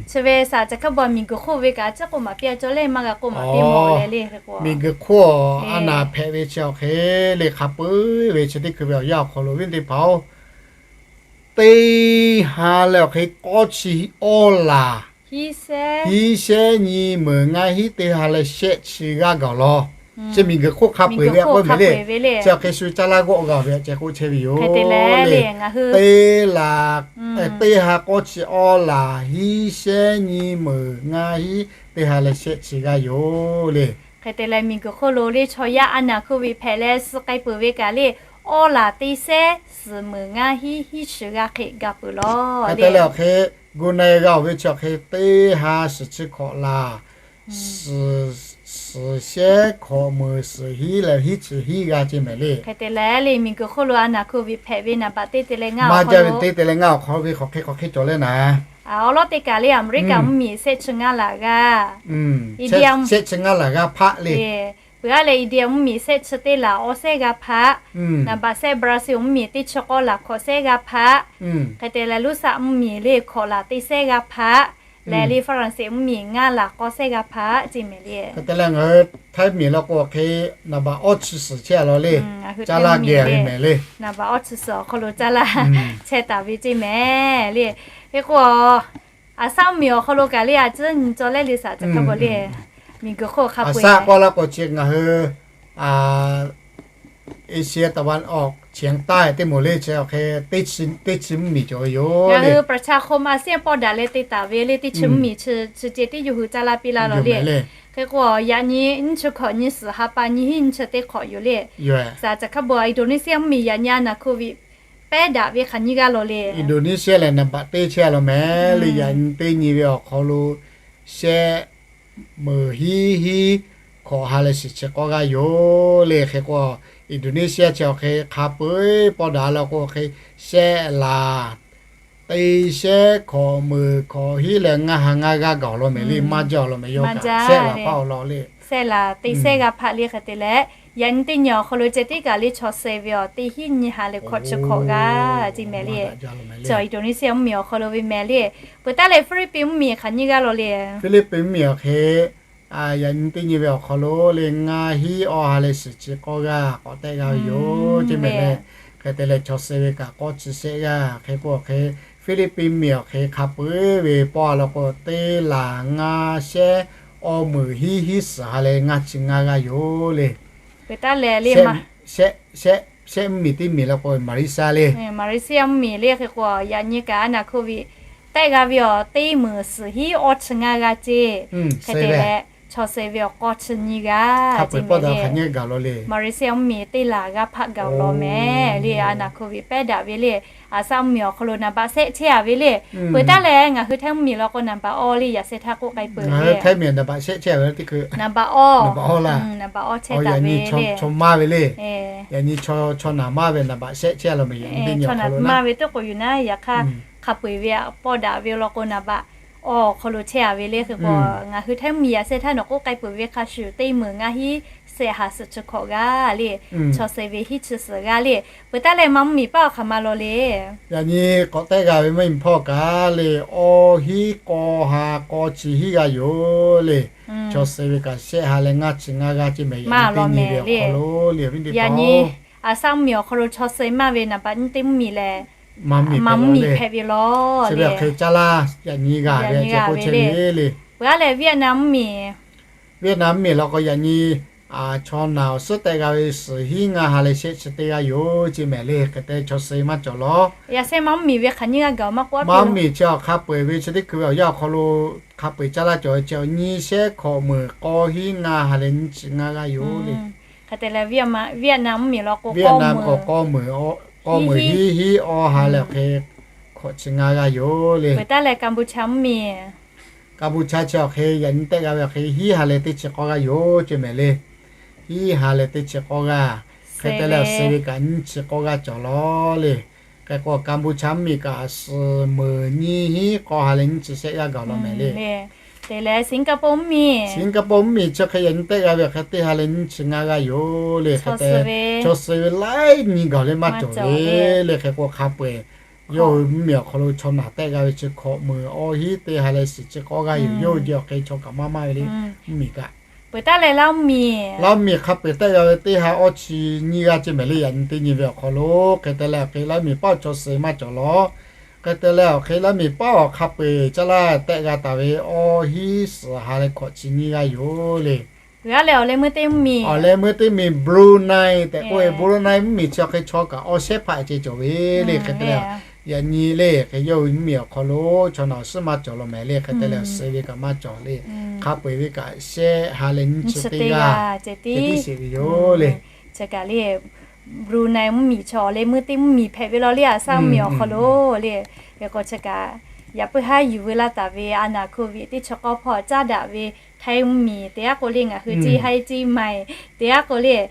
Chi ve saˍ ca hk'a bawˬ miˬguiˬ hk'oˆ ve kaꞈ a ciˉ k'oˆ maˍ piˇ a cawˇ le, maˇ g'a k'oˆ maˍ piˇ mawˬ leh le. Hk'e k'o miˬguiˬ hk'oˆ a naˬ hpehꞈ ve chi awˬ hk'e le hk'a peu ve chi teˇ hkui ve awˬ yanˇ awˬ hk'aw lo viˉ teˇ hpaˍ-oˬ, teˇ ha leh awˬ hk'e k'awˇ chi awˇ laˬ, hiˉ shehˉ nyi meunˍ ngaˇ hiˉ teˇ ha leh shehˆ chi g'aˇ gaˬ awˬ lawn Chi miˬguiˬ hk'oˆ hk'a peu-eˬ ve a k'oˆ mehˍ le. Chi awˬ hk'e shu caˇ laˇ g'awˆ g'a ve a ceh k'oˆ chehˇ ve yoˬ le. Teˇ laˬ, teˇ ha k'awˇ chi awˇ laˬ hiˉ shehˉ nyi meunˍ ngaˇ hiˉ teˇ ha leh shehˆ chi g'aˇ yoˬ le. Hk'e te leh miˬguiˬ hk'oˆ lo le chaw yaˇ a naˍ hkuˇ ve hpehꞈ leh suh k'ai peuˬ ve kaꞈ le, awˇ laˬ teˇ shehˉ suhˍ meunˍ ngaˇ hiˉ hiˉ chi g'aˇ hk'e ga peuˬ lawˬ le. Hk'e te leh awˬ hk'e gu na-e g'a-oˬ ve chi awˬ hk'e teˇ ha suhˍ chi hkawꞈ laˬ suhˍ shehˉ hkawꞈ meunˍ suhˍ hiˉ leh hiˉ chi hiˉ g'aˇ ce mehˍ le. Hk'e te leh le miˬguiˬ hk'oˆ lo a naˍ hkuˇ ve hpehꞈ ve naˍ baꞈ teˇ te leh ngaˇ awˬ hk'aw lo, teˇ te leh ngaˇ awˬ hk'aw ve hk'aˬ hk'e hk'aˬ hk'e cawˬ leh naˍ, awˬ lawˉ teˇ kaˬ le Aˍmeˍriˆkaˍ mvuhˇmiˬ shehˆ chi ngaˇ laˬ g'aˇ, shehˆ chi ngaˇ laˬ g'aˇ hpaˆ le. Peuˬ aˉ leh India mvuhˇmiˬ shehˆ chi teˇ laˬ awˇ shehˉ g'aˇ hpaˆ, naˍ baꞈ shehˆ Brazil mvuhˇmiˬ teˇ chi k'awˇ laˬ hkawꞈ shehˉ g'aˇ hpaˆ, hk'e te leh Luˇsaꞈ mvuhˇmiˬ le hkawꞈ laˬ teˇ shehˉ g'aˇ hpaˆ, leh le Faˍranˍseˍ mvuhˇmiˬ ngaˇ laˬ k'awˇ shehˉ g'aˇ hpaˆ ce mehˍ le. Hk'e te leh ngaˬ hui Htaiˇ mvuhˇmiˬ law k'o hk'e naˍ baꞈ awˇ chi suhˍ chehˇ a law le, caˇ laˇ geh ve mehˍ le. Naˍ baꞈ awˇ chi suhˍ awˬ hk'aw lo caˇ laˇ chehˇ taˍ ve ce mehˍ le. Hk'e k'o, Aˍsaˆ mvuhˇmiˬ awˬ hk'aw lo kaꞈ le a ciˉ nyi cawˬ leh le saˍ ca hk'a bvuhˬ le, miˬguiˬ hk'oˆ hk'a peu-eˬ. Aˍsaˆ k'awˇ laˇ k'o chi ngaˬ hui Asia taˍ va awˬ chi taˇ teˇ moˍ le chi awˬ hk'e teˇ chi mvuhˇmiˬ cawˬ ve yoˬ. Ngaˬ hui ประชาคมอาเซียน pawˇ daꞈ leh te taˍ ve le teˇ chi mvuhˇmiˬ chi chi ceh tiˉ yawˇ hui caˇ laˇ piˇ laˇ law le. Hk'e k'o yaꞈ nyi nyiˇ chi hkawꞈ nyi suhˍ ha pa nyi hiˉ nyi chi teˇ hk'awꞈ yoˬ le. Saˍ ca hk'a bvuhˬ Indonesia mvuhˇmiˬ yaꞈ nyi a naˍ hkuˇ ve pehˉ daꞈ ve hk'aˬ nyiˇ g'aˇ law le. Indonesia lehˬ naˍ baꞈ teˇ chehˇ a law mehˍ le. Yaꞈ nyi teˇ nyi ve awˬ hk'aw lo shehˆ meunˍ hiˉ hiˉ hkawꞈ ha leh shiˍ chi k'awˇ g'aˇ yoˬ le. Hk'e k'o Indonesia chi awˬ hk'e hk'a peu-eˬ pawˇ daꞈ law k'o hk'e shehˆ laˬ teˇ shehˉ hkawꞈ meunˍ hkawꞈ hiˉ leh ngaˇ ha ngaˇ g'aˇ gaˬ law mehˍ le. Maˇ jaˇ law mehˍ yawˇ kaꞈ shehˆ laˬ paˇ awˬ lawn le. Shehˆ laˬ teˇ shehˉ g'aˇ hpaˆ le. Hk'e te leh yaꞈ nyi teˇ nyi awˬ hk'aw lo ceh tiˉ kaꞈ le chaw suh ve awˬ teˇ hiˉ nyi ha leh hkawꞈ chi hkawꞈ g'aˇ ce mehˍ le. Chi Indonesia mvuhˇmiˬ awˬ hk'aw lo ve mehˍ le. Peuˬ taˉ leh Philippines mvuhˇmiˬ hk'aˬ nyiˇ g'aˇ law le. Philippines mvuhˇmiˬ awˬ hk'e yaꞈ nyi teˇ nyi ve awˬ hk'aw lo le ngaˇ hiˉ awˇ ha leh shiˍ chi k'awˇ g'aˇ k'awꞈ tehˆ g'a ve yoˬ ce mehˍ le. Hk'e te leh chaw suh ve kaꞈ k'awˇ chi shehˆ g'aˇ. Hk'e k'o awˬ hk'e Philippines mvuhˇmiˬ awˬ hk'e hk'a peu-eˬ ve pawˇ a law k'o teˇ laˬ ngaˇ shehˉ awˇ meunˍ hiˉ hiˉ suhˍ ha leh ngaˇ chi ngaˇ g'aˇ yoˬ le. Peuˬ taˉ leh le shehˆ mvuhˇmiˬ teˇ miˬ law k'o Malaysia le. Malaysia mvuhˇmiˬ le hk'e k'o yaꞈ nyi kaꞈ a naˍ hkuˇ ve tehˆ g'a ve awˬ teˇ meunˍ suhˍ hiˉ awˇ chi ngaˇ g'aˇ ce. Hk'e te leh chaw suh ve awˬ k'awˇ chi nyiˇ g'aˇ ce mehˍ le. Malaysia mvuhˇmiˬ teˇ laˬ g'aˇ hpaˆ gaˬ law mehˍ le. A naˍ hkuˇ ve pehˉ daꞈ ve le. Aˍsaˆ mvuhˇmiˬ awˬ hk'aw lo naˍ baꞈ shehˆ chehˇ a ve le. Peuˬ taˉ leh ngaˬ hui Htaiˇ mvuhˇmiˬ law k'o naˍ baꞈ awˇ le yaꞈ sheh htaˇ k'oˆ k'ai peuˬ le. Htaiˇ mvuhˇmiˬ naˍ baꞈ shehˆ chehˇ a ve teˇ hkui naˍ baꞈ awˇ, naˍ baꞈ awˇ chehˇ taˍ ve le. Chaw maˇ ve le. Yaꞈ nyi chaw naˍ maˇ ve naˍ baꞈ shehˆ chehˇ a law mehˍ. Yaꞈ nyi teˇ nyi chaw naˍ maˇ ve teˇ k'oˍ yuˬ naˉ yaꞈ hk'aˇ hk'a peu-eˬ ve pawˇ daꞈ ve law k'o naˍ baꞈ awˇ awˬ hk'aw lo chehˇ a ve le. Hk'e k'o ngaˬ hui Htaiˇ mvuhˇmiˬ yaꞈ sheh htaˇ nawˬ k'oˆ k'ai peuˬ ve hk'a shuˍ teˇ meunˍ ngaˇ hiˉ shehˆ ha suhˍ chi hkawꞈ g'aˇ le. Chaw suh ve hiˉ chi suhˍ g'aˇ le. Peuˬ taˉ leh maˇ mvuhˇmiˬ paˆ awˬ hk'aˬ ma law le. Yaꞈ nyi k'awꞈ tehˆ g'a ve maˇ mvuhˇmiˬ hpawˇ kaꞈ le awˇ hiˉ k'awˇ ha k'awˇ chi hiˉ g'aˇ yoˬ le. Chaw suh ve kaꞈ shehˆ ha leh ngaˇ chi ngaˇ g'aˇ ce mehˍ. Yaꞈ nyi teˇ nyi ve awˬ hk'aw lo le. Yaꞈ nyi Aˍsaˆ mvuhˇmiˬ awˬ hk'aw lo chaw suh maˇ ve naˍ baꞈ nyiˇ teˇ mvuhˇmiˬ lehˬ maˇ mvuhˇmiˬ hpehꞈ ve law le. Hk'e caˇ laˇ yaꞈ nyi g'a ve ce k'oˆ chehˇ ve le. Peuˬ taˉ leh Vietnam mvuhˇmiˬ Vietnam mvuhˇmiˬ law k'o yaꞈ nyi chaw naˍ awˬ suhˉ tehˆ g'a ve suhˍ hiˉ ngaˇ ha leh shehˆ chi teˇ g'aˇ yoˬ ce mehˍ le. Hk'e te chaw suh maˇ cawˬ law. Yaꞈ sheh maˇ mvuhˇmiˬ ve hk'aˬ nyiˇ g'aˇ gaˬ maˇ k'oˆ a. Maˇ mvuhˇmiˬ chi awˬ hk'a peu-eˬ ve chi teˇ hkui ve awˬ yanˇ awˬ hk'aw lo hk'a peu-eˬ caˇ laˇ cawˬ ve chi awˬ nyi shehˉ hkawꞈ meunˍ k'awˇ hiˉ ngaˇ ha leh nyiˇ chi ngaˇ g'aˇ yoˬ le. Hk'e te leh Vietnam mvuhˇmiˬ law k'o Vietnam k'o k'awˇ meunˍ hiˉ hiˉ awˇ ha leh awˬ hk'e hkawꞈ chi ngaˇ g'aˇ yoˬ le. Peuˬ taˉ leh Kampuchea mvuhˇmiˬ Kampuchea chi awˬ hk'e yaꞈ nyi tehˆ g'a ve awˬ hk'e hiˉ ha leh teˇ chi k'awˇ g'aˇ yoˬ ce mehˍ le. Hiˉ ha leh teˇ chi k'awˇ g'aˇ. Hk'e te leh awˬ suh ve kaꞈ nyiˇ chi k'awˇ g'aˇ cawˬ law le. Hk'e k'o Kampuchea mvuhˇmiˬ kaꞈ suhˍ meunˍ nyiˇ hiˉ k'awˇ ha leh nyiˇ chi shehˆ g'aˇ gaˬ law mehˍ le. Te leh Singapore mvuhˇmiˬ Singapore mvuhˇmiˬ chi hk'e yaꞈ nyi tehˆ g'a ve awˬ hk'e teˇ ha leh nyiˇ chi ngaˇ g'aˇ yoˬ le. Hk'e te chaw suh ve laiˉ nyi gaˬ leh maˇ cawˬ ve le. Hk'e k'o hk'a peu-eˬ yawˇ hui mvuhˇmiˬ awˬ hk'aw lo chaw naˍ tehˆ g'a ve chi hkawꞈ meunˍ awˇ hiˉ teˇ ha leh shiˍ chi k'awˇ g'aˇ yoˬ. Yawˇ hui jeh awˬ hk'e chaw kaꞈ maˇ maˇ ve le. Mvuhˇmiˬ kaꞈ Peuˬ taˉ leh Laˇ mvuhˇmiˬ, Laˇ mvuhˇmiˬ hk'a peu-eˬ tehˆ g'a ve teˇ ha awˇ chi nyiˇ g'aˇ ce mehˍ le. Yaꞈ nyi teˇ nyi ve awˬ hk'aw lo hk'e te leh awˬ hk'e Laˇ mvuhˇmiˬ paˉ awˬ chaw suh maˇ cawˬ law. Hk'e te leh awˬ hk'e Laˇ mvuhˇmiˬ paˉ awˬ hk'a peu-eˬ caˇ laˇ tehˆ g'a taˍ ve awˇ hiˉ suhˍ ha leh hkawꞈ chi nyiˇ g'aˇ yoˬ le. Peuˬ aˉ leh awˬ leh meuˇ teˇ mvuhˇmiˬ, awˬ leh meuˇ teˇ miˬ Brunei tehꞈ k'oˆ ve, Brunei mvuhˇmiˬ chi hk'e chaw kaꞈ awˬ shehˉ hpaˆ ceh cawˬ ve le hk'e te leh, yaꞈ nyi le hk'e yawˇ hui mvuhˇmiˬ awˬ hk'aw lo chaw naˬ awˬ suhˉ maˇ cawˬ law mehˍ le hk'e te leh, awˬ suhˉ ve kaꞈ maˇ cawˬ le, hk'a peu-eˬ ve kaꞈ shehˆ ha leh nyiˇ chi teˇ g'aˇ ceh tiˉ sheˍ ve yoˬ le. Chi kaꞈ le Brunei mvuhˇmiˬ chaw awˬ leh meuˇ teˇ mvuhˇmiˬ hpehꞈ ve law le, aˬ saˉ mvuhˇmiˬ awˬ hk'aw lo le. Hk'e k'o chi kaꞈ yaꞈ puiˉ haˉ yuˬ veu laˇ taˍ ve a naˬ hk'oˆ ve teˇ chi k'awˇ hpawˇ caˉ daꞈ ve Htaiˇ mvuhˇmiˬ te aˉ k'o le, ngaˬ hui ceˇ haiˉ ceˇ maiˬ te aˉ k'o le,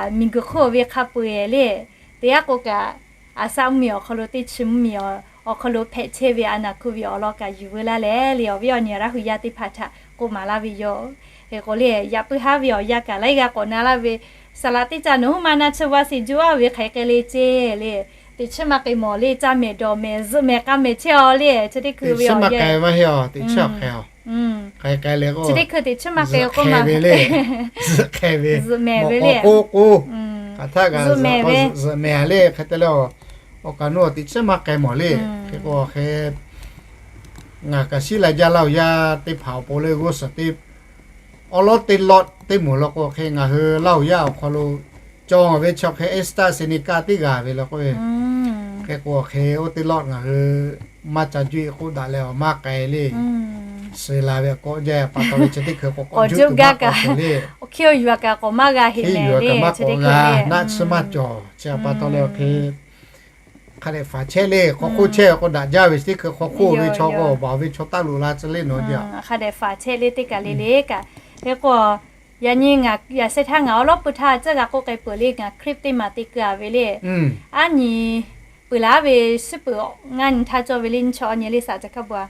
miˬguiˬ hk'oˆ ve hk'a peu-eˬ le, te aˉ k'o kaꞈ, aˬ saˉ mvuhˇmiˬ awˬ hk'aw lo teˇ chi mvuhˇmiˬ awˬ hk'aw lo hpehꞈ chehˇ ve a naˬ hk'oˆ ve awˬ lawn kaꞈ yuˬ veu laˇ leh le, awˬ viˉ awˬ nyi Laˇ hu yaˇ teˇ hpaˍ htaꞈ k'oˆ maˍ laˇ ve yoˬ. Hk'e k'o le, yaꞈ puiˉ haˉ ve awˬ yanˇ kaꞈ laiˉ g'a k'awꞈ na laˇ ve, saˍ laꞈ teˇ caꞈ nawˬ huiˉ ma na chi va shiˍ juˇ aˉ ve hk'aiˬ k'ai le ceˇ le, teꞈ chiˉ maˇ k'ai mawˬ le, caˇ mehˍ dawˬ mehˍ zuhꞈ mehˍ k'a mehˍ chehˇ aw le, chi teˇ hkui ve awˬ yanˇ, chi teˇ hkui teꞈ chiˉ maˇ k'ai k'o maˇ k'ai ve le, zuhꞈ hk'e ve, zuhꞈ mehˍ ve le, k'oˆ k'oˆ, hk'aˬ htaˇ kaꞈ zuhꞈ mehˍ le hk'e te leh, awˬ kaꞈ nawˬ teꞈ chiˉ maˇ k'ai mawˬ le. Hk'e k'o hk'e ngaˬ kaꞈ shiˉ la jaˇ Laˇ hu yaˇ teˇ hpaˍ awˬ pon le g'uˇ suhˍ teˇ awˉ lawˉ teˇ lawˆ teˇ moˍ law k'o hk'e ngaˬ hui Laˇ hu yaˇ awˬ hk'aw lo cawˬ ve chi hk'e AstraZeneca teˇ g'aˇ ve law k'o, hk'e k'o hk'e oˇ teˇ lawˆ ngaˬ hui maˇ ca juˇ k'oˆ daꞈ leh awˬ maˇ k'ai le. Suh la ve k'awꞈ jaˇ pa taw ve chi teˇ hkui k'awꞈ k'awꞈ juˇ tuˬ maˇ k'awꞈ cawˬ le. Hkiˇ yuˬ kaꞈ k'awꞈ maˇ g'a heꞈ mehˍ le, maˇ k'awꞈ g'a naˆ tsuhˇ maˇ cawˬ chi pa taw leh awˬ hk'e hk'a dehꞈ faˍ chehˇ le, hk'aw hk'oˆ chehˇ k'o daꞈ jaˇ ve chi teˇ hkui hk'aw hk'oˆ ve chaw k'o awˬ baˬ ve chaw taˇ loꞈ la tcuh le nawˬ jaˇ. Hk'a dehꞈ faˍ chehˇ le teˇ kaˬ le le kaꞈ. Hk'e k'o yaꞈ nyi ngaˬ yaꞈ sheh htaˇ ngaˬ awˉ lawˉ pui htaˇ tcuhˇ g'a k'oˆ k'ai peuˬ le, ngaˬ clip teˇ maˬ te keu a ve le. Aˉ nyi peuˬ laˬ ve, suhˉ peuˬ ngaˇ nyi htaˇ cawˇ ve le, nyiˇ chi awˇ nyi le saˍ ca hkaˇ bu a.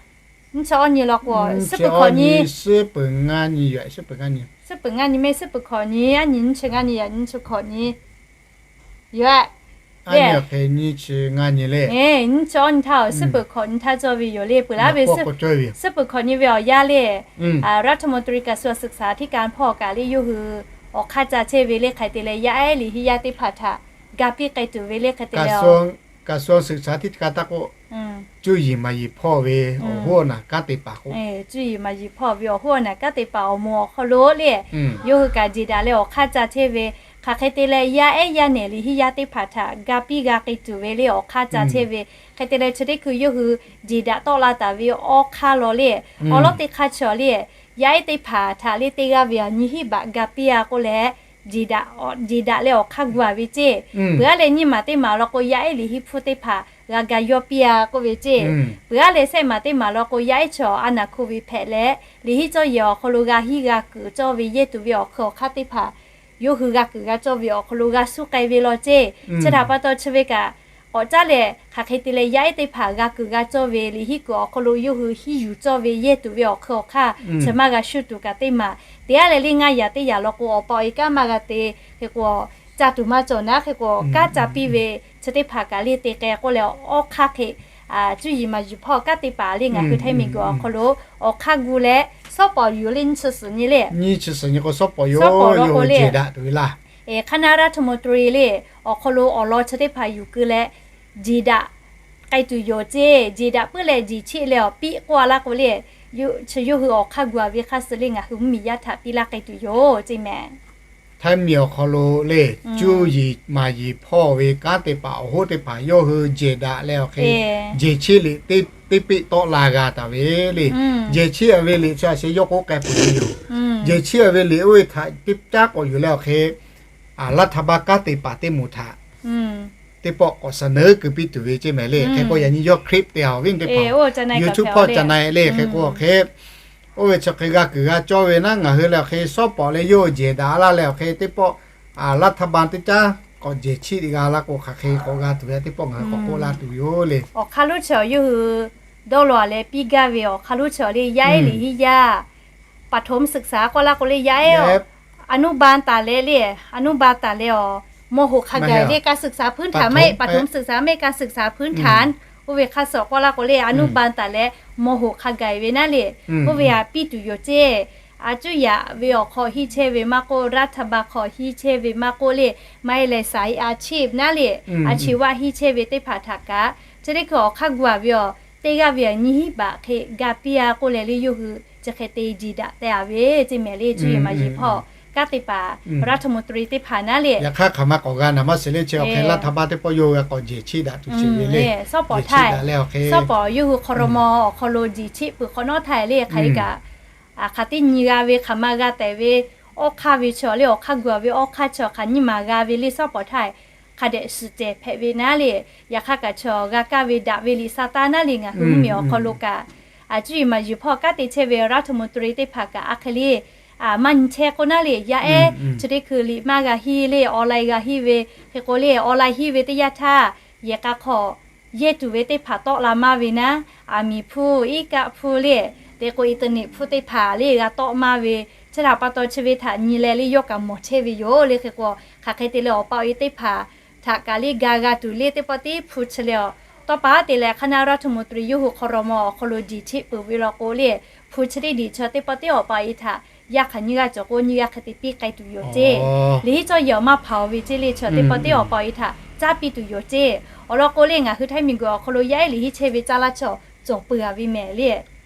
Nyiˇ chi awˇ nyi law k'o, suhˉ peuˬ hkawꞈ nyi, suhˉ peuˬ ngaˇ nyi yoˬ, suhˉ peuˬ ngaˇ nyi, suhˉ peuˬ ngaˇ nyi mehˆ suhˉ peuˬ hkawꞈ nyi, aˉ nyi nyiˇ chi ngaˇ nyi yaꞈ nyiˇ chi hkawꞈ nyi yoˬ. Nyiˇ chi ngaˇ nyi le, nyiˇ chi awˇ nyi htaˇ suhˉ peuˬ hkawꞈ nyi htaˇ cawˇ ve yoˬ le. Peuˬ laˬ ve suhˉ peuˬ hkawꞈ nyi ve awˬ yanˇ le, รัฐมนตรีกระทรวงศึกษาธิการ hpawˇ kaꞈ le yawˇ hui awˬ hk'aˇ ca chehˇ ve le hk'ai te leh yaˇ ehˉ liꞈ hiˆ yaˇ teˇ hpaˍ htaꞈ ga piˇ k'ai tuˬ ve le hk'e te leh กระทรวงศึกษาธิการ taˇ k'o, cuˇ yiˍ maˍ yiˍ hpawˇ ve awˬ hoˉ awˬ naˬ kanˉ te paˍ k'o, cuˇ yiˍ maˍ yiˍ hpawˇ ve awˬ hoˉ awˬ naˬ kanˉ te paˍ awˬ moˍ awˬ hk'aw lo le, yawˇ hui kaꞈ jeˬ daꞈ leh awˬ hk'aˇ ca chehˇ ve, hk'aˬ hk'e te leh yaˇ ehˉ yaˇ nehˬ liꞈ hiˆ yaˇ teˇ hpaˍ htaꞈ ga piˇ g'a k'ai tuˬ ve le awˬ hk'aˇ ca chehˇ ve, hk'e te leh chi teˇ hkui yawˇ hui jeˬ daꞈ tawˆ la taˍ ve awˬ hk'aˇ law le, awˬ lawˉ teˇ hk'aˇ chi awˬ le, yaˇ ehˉ teˇ hpaˍ htaꞈ le teˇ g'aˇ ve a nyiˇ hiˆ baꞈ ga piˇ a k'oˆ leh, jeˬ daꞈ leh awˬ hk'aˇ gu a ve ceˇ. Peuˬ aˉ leh nyiˇ maˬ teˇ maˬ law k'o yaˇ ehˉ liꞈ hiˆ hpfuhˇ teˇ hpaˍ g'a ga yawˇ piˇ a k'oˆ ve ceˇ. Peuˬ aˉ leh shehˆ maˬ teˇ maˬ law k'o yaˇ ehˉ chi awˬ a naˬ hk'oˆ ve hpehꞈ leh, liꞈ hiˆ cawˇ yehˬ awˬ hk'aw lo g'a hiˆ g'a kuiˬ cawˇ ve yehˇ tuˬ ve awˬ hk'ui awˬ hk'aˇ teˇ hpaˍ yawˇ hui g'a kuiˬ g'a cawˇ ve awˬ hk'aw lo g'a suh k'ai ve law ceˇ. Chi htaꞈ pa taw chi ve kaꞈ k'awꞈ caˉ leh hk'aˬ hk'e te leh yaˇ ehˉ teˇ hpaˍ g'a kuiˬ g'a cawˇ ve liꞈ hiˆ kuiˬ awˬ hk'aw lo yawˇ hui hiˆ yuˬ cawˇ ve yehˇ tuˬ ve awˬ hk'ui awˬ hk'aˇ chi maˇ g'a shuˇ tuˬ kaꞈ teˇ maˬ. Te aˉ leh le ngaˇ yaꞈ teˇ yaꞈ law k'o awˬ pa awˬ e kanˉ maˇ g'a te, hk'e k'o ca tuˬ maˇ cawˬ naˉ hk'e k'o kanˉ ca piˇ ve chi teˇ hpaˍ kaꞈ le te k'ai k'oˆ leh awˬ hk'aˇ hk'e, cuˇ yiˍ maˍ yiˍ hpawˇ kanˉ te paˍ le ngaˬ hui Htaiˇ miˬguiˬ awˬ hk'aw lo awˬ hk'aˇ gu leh, suhˉ pawˍ yuˬ le nyiˇ chi suhˍ nyi le, nyiˇ chi suhˍ nyi k'o suhˉ pawˍ yoˬ, jeˬ daꞈ tuˬ ve laˇ. คณะรัฐมนตรี le awˬ hk'aw lo awˬ lawn chi teˇ hpaˍ yuˬ keu leh jeˬ daꞈ k'ai tuˬ yoˬ ceˇ. Jeˬ daꞈ puiˉ leh jeˬ cheˆ leh awˬ piˆ k'oˆ a laˇ k'o le, chi yawˇ hui awˬ hk'aˇ gu a ve hk'aˇ suh le ngaˬ hui mvuhˇmiˬ yaˇ htaꞈ piˇ laˇ k'ai tuˬ yoˬ ceˇ mehˍ. Htaiˇ miˬ awˬ hk'aw lo le, cuˇ yiˍ maˍ yiˍ hpawˇ ve kanˉ te paˍ awˬ hoˉ teˇ hpaˍ yawˇ hui jeˬ daꞈ leh awˬ hk'e, jeˬ cheˆ liꞈ teˇ peˆ tawˆ la g'a taˍ ve le. Jeˬ cheˆ a ve liꞈ chi a sheˍ yawˇ k'oˆ k'ai peuˬ ve yoˬ. Jeˬ cheˆ a ve liꞈ oˇ ve htaꞈ teˇ caˉ k'awꞈ yuˬ leh awˬ hk'e, รัฐบาล kanˉ te paˍ teˇ moˍ htaꞈ teˇ pawˆ k'awꞈ เสนอ keu piˇ tuˬ ve ceˇ mehˍ le. Hk'e k'o yaꞈ nyi yawˇ คลิป te a awˬ viˉ teˇ hpaˍ YouTube hpawˇ ca na e le. Hk'e k'o awˬ hk'e, oˇ ve chi hk'e g'a kuiˬ g'a cawˇ ve naˉ ngaˬ hui leh awˬ hk'e suhˉ pawˍ leh yawˇ hui jeˬ daꞈ laˇ leh awˬ hk'e teˇ pawˆ รัฐบาล teˇ caˉ k'awꞈ jeˬ cheˆ g'a laˇ k'o hk'aˬ hk'e k'awꞈ g'a tuˬ ve teˇ pawˆ ngaˬ hui k'awꞈ k'oˆ laˇ tuˬ yoˬ le. Awˬ hk'aˇ lonˉ chi awˬ yawˇ hui dawˇ law leh piˇ gaˇ ve awˬ hk'aˇ lonˉ chi awˬ le yaˇ ehˉ liꞈ hiˆ yaˇ ประถมศึกษา k'oˆ laˇ k'o le yaˇ ehˉ อนุบาล taˍ leh le, อนุบาล taˍ leh awˬ ม.หก hk'a gaˬ le การศึกษาพื้นฐาน maˇ heˆ ประถมศึกษา maˇ heˆ การศึกษาพื้นฐาน oˇ ve hk'aˇ suh k'oˆ laˇ k'o le อนุบาล taˍ leh ม.หก hk'a gaˬ ve naˉ le, oˇ ve htaꞈ piˇ tuˬ yoˬ ceˇ. A cuˇ yaꞈ ve awˬ hk'aw hiˆ chehˇ ve maˇ k'oˆ, รัฐบาล hk'aw hiˆ chehˇ ve maˇ k'oˆ le, maˇ heˆ leh สายอาชีพ naˉ le, อาชีวะ hiˆ chehˇ ve teˇ hpaˍ htaꞈ kaꞈ chi teˇ hkui awˬ hk'aˇ gu a ve awˬ teˇ g'aˇ ve awˬ nyiˇ hiˆ baꞈ hk'e ga piˇ a k'oˆ leh le yawˇ hui chi hk'e te jeˬ daꞈ teh a ve ceˇ mehˍ le. Cuˇ yiˍ maˍ yiˍ hpawˇ kanˉ te paˍ รัฐมนตรี teˇ hpaˍ naˉ le, yaꞈ hk'aˇ hk'aˬ ma k'awꞈ g'a naˍ maˇ shiˍ le, chi awˬ hk'e laˇ htaˇ baˆ teˇ pawˆ yawˇ hui g'a k'awꞈ jeˬ chiˇ daꞈ tuˬ sheˍ ve le. Suhˉ pawˍ htaˇ, suhˉ pawˍ yawˇ hui ครม. awˬ hk'aw lo jeˬ chiˇ peuˬ hk'awꞈ nawˉ htaˇ le, hk'aˬ hk'e kaꞈ hk'aˬ teˇ nyi g'a ve hk'aˬ ma g'a tehˬ ve awˇ hk'aˇ ve chaw le, awˬ hk'aˇ gu a ve awˇ hk'aˇ chaw hk'aˬ nyiˇ maˬ g'a ve le. Suhˉ pawˍ htaˇ hk'a dehꞈ shiˍ cehˬ hpehꞈ ve naˉ le, yaꞈ hk'aˇ kaꞈ chaw g'a kaˇ ve daꞈ ve liꞈ sa taˇ naˉ le, ngaˬ hui mvuhˇmiˬ awˬ hk'aw lo kaꞈ, a cuˇ yiˍ maˍ yiˍ hpawˇ kanˉ te chehˇ ve รัฐมนตรี teˇ hpaˍ kaꞈ a hk'e le, maˇ nyi chehˇ k'oˆ naˉ le, yaˇ ehˉ chi teˇ hkui liꞈ maˇ g'a hiˇ le, online g'a hiˇ ve, hk'e k'o le online hiˇ ve teˇ yanˇ htaˇ, yehˬ k'a hk'aw yehˇ tuˬ ve teˇ hpaˍ tawˆ la maˇ ve naˉ, aˬ miˍ hpu, iˉ kaˆ hpu le, teˇ k'o internet hpu teˇ hpaˍ le g'a tawˆ maˇ ve, chi htaꞈ pa taw chi ve htaꞈ nyi leh le yawˇ kaꞈ mawˬ chehˇ ve yoˬ le. Hk'e k'o hk'aˬ hk'e te leh awˬ pa awˬ e teˇ hpaˍ htaꞈ kaꞈ le ga g'a tuˬ le teˇ pawˆ tiˉ hpu chi le a, tawˇ pa te leh hk'aˇ naˉ รัฐมนตรี yawˇ hui ครม. awˬ hk'aw lo jeˬ chiˇ peuˬ ve law k'o le, hpu chi teˇ diˬ chaw teˇ pawˆ tiˉ awˬ pa awˬ e htaꞈ yaˇ hk'aˬ nyiˇ g'aˇ cawˬ k'o nyiˇ g'aˇ hk'e te piˇ k'ai tuˬ yoˬ ceˇ. Liꞈ hiˉ cawˇ yehˬ awˬ maˇ hpanˍ ve ceˇ le, chaw teˇ pawˆ tiˉ awˬ pa awˬ e htaꞈ caˇ piˇ tuˬ yoˬ ceˇ. Awˬ lawn k'o le ngaˬ hui Htaiˇ miˬguiˬ awˬ hk'aw lo yaˇ ehˉ liꞈ hiˉ chehˇ ve caˇ laˇ chaw cawˬ peuˬ a ve mehˍ le.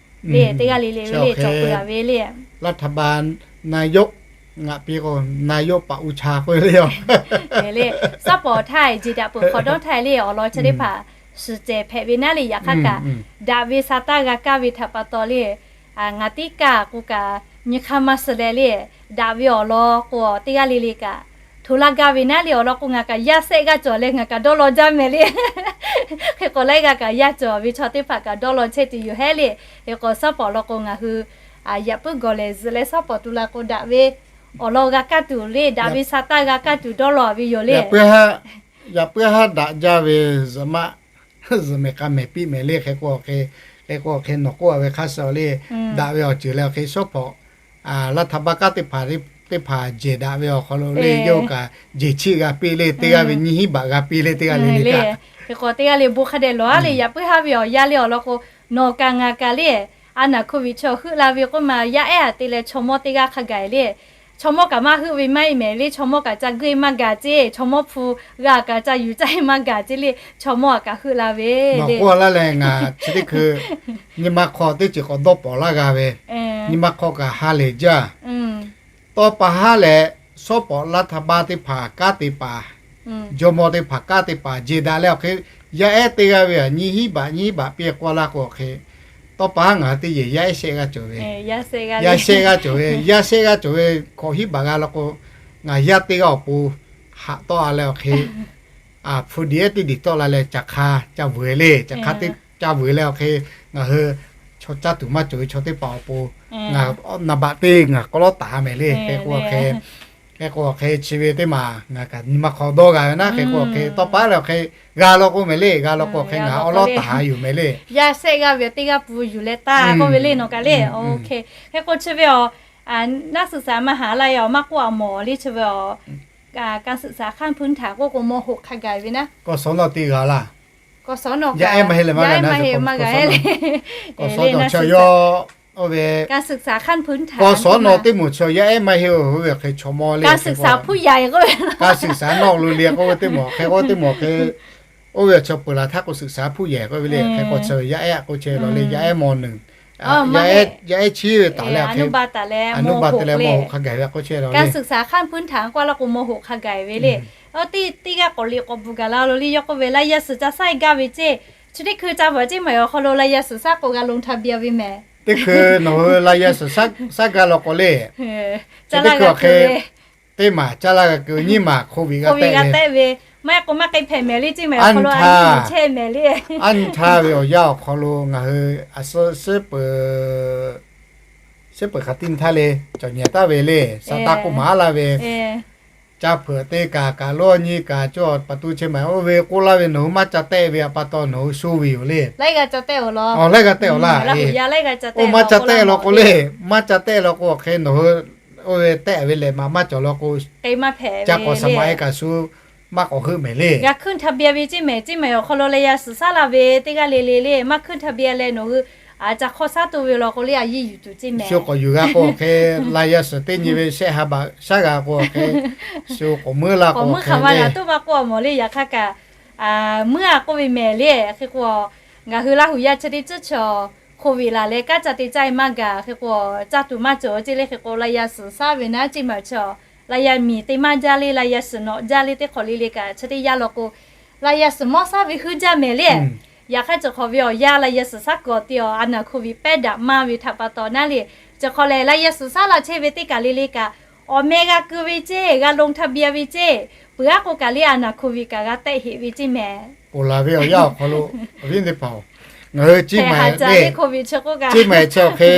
Le teˇ g'aˇ le le ve le cawˬ peuˬ a ve le. รัฐบาลนายก ngaˬ piˇ k'o นายก ปะอุชา k'oˆ ve le yoˬ. Le suhˉ pawˍ htaˇ jeˬ daꞈ peuˬ hk'awꞈ dawˇ htaˇ le awˬ lawn chi teˇ hpaˍ shiˍ cehˬ hpehꞈ ve naˉ le, yaꞈ hk'aˇ kaꞈ daꞈ ve sa taˇ g'a kaˇ ve htaꞈ pa taw le, ngaˬ tiˉ kaˇ k'o kaꞈ nyi hk'aˇ maˇ suh leh le, daꞈ ve awˬ lawn k'o teˇ g'aˇ le le kaꞈ hto laˇ gaˇ ve naˉ le. Awˬ lawn k'o ngaˬ kaꞈ yaˇ sehˆ g'aˇ cawˬ leh ngaˬ kaꞈ dawˇ law jaˇ mehˍ le. Hk'e k'o laiˉ g'aˇ kaꞈ yaˇ cawˬ ve chaw teˇ hpaˍ kaꞈ dawˇ law chehˇ tuˬ yoˬ hehˉ le. Hk'e k'o suhˉ pawˍ law k'o ngaˬ hui yaꞈ puiˉ gawˬ lehˬ zuhꞈ leh suhˉ pawˍ tu la k'o daꞈ ve awˬ lawn g'a kaˇ tuˬ le, daꞈ ve sa taˇ g'a kaˇ tuˬ dawˇ law ve yoˬ le. Yaꞈ puiˉ haˉ daꞈ jaˇ ve zuhꞈ maˆ, zuhꞈ mehˍ k'a mehˍ piˇ mehˍ le. Hk'e k'o hk'e, hk'e k'o hk'e nawˬ k'oˆ a ve hk'a shuˍ le, daꞈ ve awˬ ceuˬ leh awˬ hk'e suhˉ pawˍ รัฐบาล kanˉ teˇ hpaˍ, teˇ hpaˍ jeˬ daꞈ ve awˬ hk'aw lo le yawˇ kaꞈ jeˬ chiˇ g'a piˇ le, teˇ g'aˇ ve nyiˇ hinˉ baꞈ g'a piˇ le, teˇ g'aˇ le le kaꞈ. Hk'e k'o teˇ g'aˇ le bon hk'a dehꞈ lawˬ a le. Yaꞈ puiˉ haˉ ve awˬ yanˇ le awˬ lawn k'o nawˬ kaꞈ ngaˬ kaꞈ le, a naˬ hkoˇ ve chaw heuˆ la ve k'oˆ ma yaˇ ehˉ a te leh chaw mawˇ teˇ g'aˇ hk'a gaˬ le. Chaw mawˇ kaꞈ maˇ heuˆ ve maˇ heˆ mehˍ le, chaw mawˇ kaꞈ ca geuˆ e maˇ gaˬ ceˇ, chaw mawˇ hpu g'a kaꞈ ca yuˬ caˇ e maˇ gaˬ ceˇ le, chaw mawˇ a kaꞈ heuˆ la ve le. K'oˆ laˇ leh ngaˬ chi teˇ hkui nyi ma hk'aw teˇ ceuˬ k'awꞈ dawˇ pawˍ laˇ g'a ve, nyi ma hk'aw kaꞈ ha lehˬ jaˇ. Tawˇ pa haˉ leh suhˉ pawˍ รัฐบาล teˇ hpaˍ kanˉ te paˍ, jawˇmawˇ teˇ hpaˍ kanˉ te paˍ jeˬ daꞈ leh awˬ hk'e, yaˇ ehˉ teˇ g'aˇ ve a nyiˇ hinˉ baꞈ nyiˇ hinˉ baꞈ piˇ k'oˆ laˇ k'o awˬ hk'e, tawˇ pa haˉ ngaˬ hui teˇ yehˬ yaˇ ehˉ shehˆ g'aˇ cawˬ ve, yaˇ shehˆ g'aˇ cawˬ ve, yaˇ shehˆ g'aˇ cawˬ ve hk'awꞈ hinˉ baꞈ g'a law k'o, ngaˬ yaˇ teˇ g'aˇ awˬ pon haꞈ tawˆ a leh awˬ hk'e, hpu diˬ ehˉ teˇ diˬ tawˆ la leh caˬ hk'a ca vuiˬ le, caˬ hk'a teˇ ca vuiˬ leh awˬ hk'e, ngaˬ hui chaw caˇ tuˬ maˇ cawˬ ve chaw teˇ hpaˍ awˬ pon ngaˬ naˍ baꞈ teˇ ngaˬ k'awꞈ lawˉ taˍ mehˍ le. Hk'e k'o awˬ hk'e, hk'e k'o awˬ hk'e chi ve teˇ maˬ ngaˬ kaꞈ nyi ma hk'aw dawˇ g'a ve naˉ. Hk'e k'o awˬ hk'e tawˇ pa leh awˬ hk'e g'a law k'o mehˍ le, g'a law k'o awˬ hk'e ngaˬ awˉ lawˉ taˍ yoˬ mehˍ le. Yaˇ shehˆ g'aˇ ve teˇ g'aˇ pun yuˬ leh taˇ k'oˆ ve le nawˬ kaꞈ le. Hk'e k'o chi ve a, naˆ suhˍ saˍ maˇ haˍ laˇ e a maˇ k'oˆ a mawˬ le chi ve a, ka suhˍ saˍ ขั้นพื้นฐาน k'oˆ k'o ม. hoꞈ hk'a gaˬ ve naˉ. K'awꞈ sawˉ nawˉ teˇ g'a laˇ. Yaˇ ehˉ maˇ heˆ leh maˇ g'a naˉ. K'awꞈ sawˉ nawˉ chaw yawˇ oˇ ve ka suhˍ saˍ ขั้นพื้นฐาน k'awꞈ sawˉ nawˉ teˇ moˍ chaw yaˇ ehˉ maˇ heˆ oˇ ve hk'e chaw mawˇ le. Ka suhˍ saˍ nawˉ lo le k'oˆ ve teˇ moˍ hk'e k'oˆ teˇ moˍ hk'e, oˇ ve chaw peuˬ laˬ htaˇ k'o suhˍ saˍ hpu yehˬ k'oˆ ve le. Hk'e k'o chi yaˇ ehˉ k'oˆ chehˇ la le, yaˇ ehˉ ม. หนึ่ง yaˇ ehˉ chi ve taˍ leh a nu ba te leh ม. hoꞈ hk'a gaˬ ve k'oˆ chehˇ la le. Ka suhˍ saˍ ขั้นพื้นฐาน k'oˆ laˇ k'o ม. hoꞈ hk'a gaˬ ve le. Teˇ g'aˇ k'awꞈ liꞈ k'awꞈ bvuhꞈ gaˬ la lo le, yawˇ k'oˆ ve laˇ yaˇ suhˍ ca shaˉ gaˇ ve ceˇ, chi teˇ hkui ca bvuhꞈ ceˇ maˬ awˬ hk'aw lo laˇ yaˇ suhˍ shaˉ k'o g'a ลงทะเบียน ve mehˍ. Teˇ hkui nawˬ hui laˇ yaˇ suhˍ shaˉ gaˇ law k'o le, teˇ hkui awˬ hk'e teˇ maˬ caˇ laˇ g'a keu nyiˇ maˬ โควิด g'a tehˆ ve, maˇ heˆ k'o maˇ k'ai hpehꞈ mehˍ le ceˇ maˬ awˬ hk'aw lo a nyi yuˬ chehˇ mehˍ le. Aˉ nyi htaˇ ve awˬ yanˇ awˬ hk'aw lo ngaˬ hui a suhˉ suhˉ peuˬ hk'aˬ tiˉ nyi htaˇ le cawˬ nyi taˍ ve le, saˍ taˇ k'oˆ maˍ laˇ ve ca hpeuꞈ te kaꞈ kaꞈ lawˇ nyi kaꞈ cawˇ pa tu chehˇ maˬ oˇ ve k'oˆ laˇ ve nawˬ hui maˇ ca tehˆ ve a pa taw nawˬ hui shu ve yoˬ le. Laiˉ g'a ca tehˆ awˬ lawn. Oˇ maˇ ca tehˆ awˬ laˇ. Oˇ maˇ ca tehˆ law k'o le, maˇ ca tehˆ law k'o awˬ hk'e nawˬ hui oˇ ve tehˆ ve lehˬ maꞈ maˇ cawˬ law k'o, ca k'awꞈ saˍ maꞈ e kaꞈ shu maˇ k'awꞈ heuˆ mehˍ le. G'a ขึ้นทะเบียน ve ceˇ mehˍ ceˇ maˬ awˬ hk'aw lo laˇ yaˇ suhˍ shaˉ la ve teˇ g'aˇ le le le maˇ ขึ้นทะเบียน leh nawˬ hui ca hk'awˇ shaˉ to ve law k'o le a yiˇ yuˬ tuˬ ceˇ mehˍ. Shu k'awꞈ yuˬ g'a k'o awˬ hk'e laˇ yaˇ suhˍ teˇ nyi ve shehˆ ha baꞈ shaˉ g'a k'o awˬ hk'e shu k'awꞈ meuˉ la k'awꞈ meuˉ hk'aˬ ma g'a toˇ maˇ k'oˆ a mawˬ le. Yaꞈ hk'aˇ kaꞈ meuˉ a k'oˆ ve mehˍ le. Hk'e k'o ngaˬ hui Laˇ huˍ yaˇ chi teˇ ceuˬ chaw Covid laˬ leh kanˉ ca te caˇ e maˇ gaˬ hk'e k'o, caˇ tuˬ maˇ cawˬ ceˇ le hk'e k'o, laꞈ yaˇ suhˍ shaˉ ve naˉ ceˇ maˬ chi, laꞈ yaˇ miˬ te maˇ jaˇ le, laꞈ yaˇ suhˍ nawꞈ jaˇ le teˇ hk'awꞈ le le kaꞈ chi teˇ yanˇ law k'o, laꞈ yaˇ suhˍ mawˇ shaˉ ve heuˆ jaˇ mehˍ le. Yaꞈ hk'aˇ chi hk'awꞈ ve awˬ yanˇ laꞈ yaˇ suhˍ shaˉ kuiˬ awˬ te awˬ a naˬ Covid pehˉ daꞈ maˇ ve htaꞈ pa taw naˉ le, chi hk'awꞈ lehˬ laꞈ yaˇ suhˍ shaˉ la chehˇ ve teˇ kaˬ le le kaꞈ, awˬ meh g'a keu ve ceˇ, g'a ลงทะเบียน ve ceˇ, peuˬ aˉ k'o kaꞈ le a naˬ Covid kaꞈ g'a tehˆ heꞈ ve ceˇ mehˍ. Ponˬ laˬ ve awˬ yanˇ awˬ hk'aw lo, awˬ viˉ teˇ hpaˍ-oˬ, ngaˬ hui Ciˇ Maiˍ le, Ciˇ Maiˍ chi awˬ hk'e,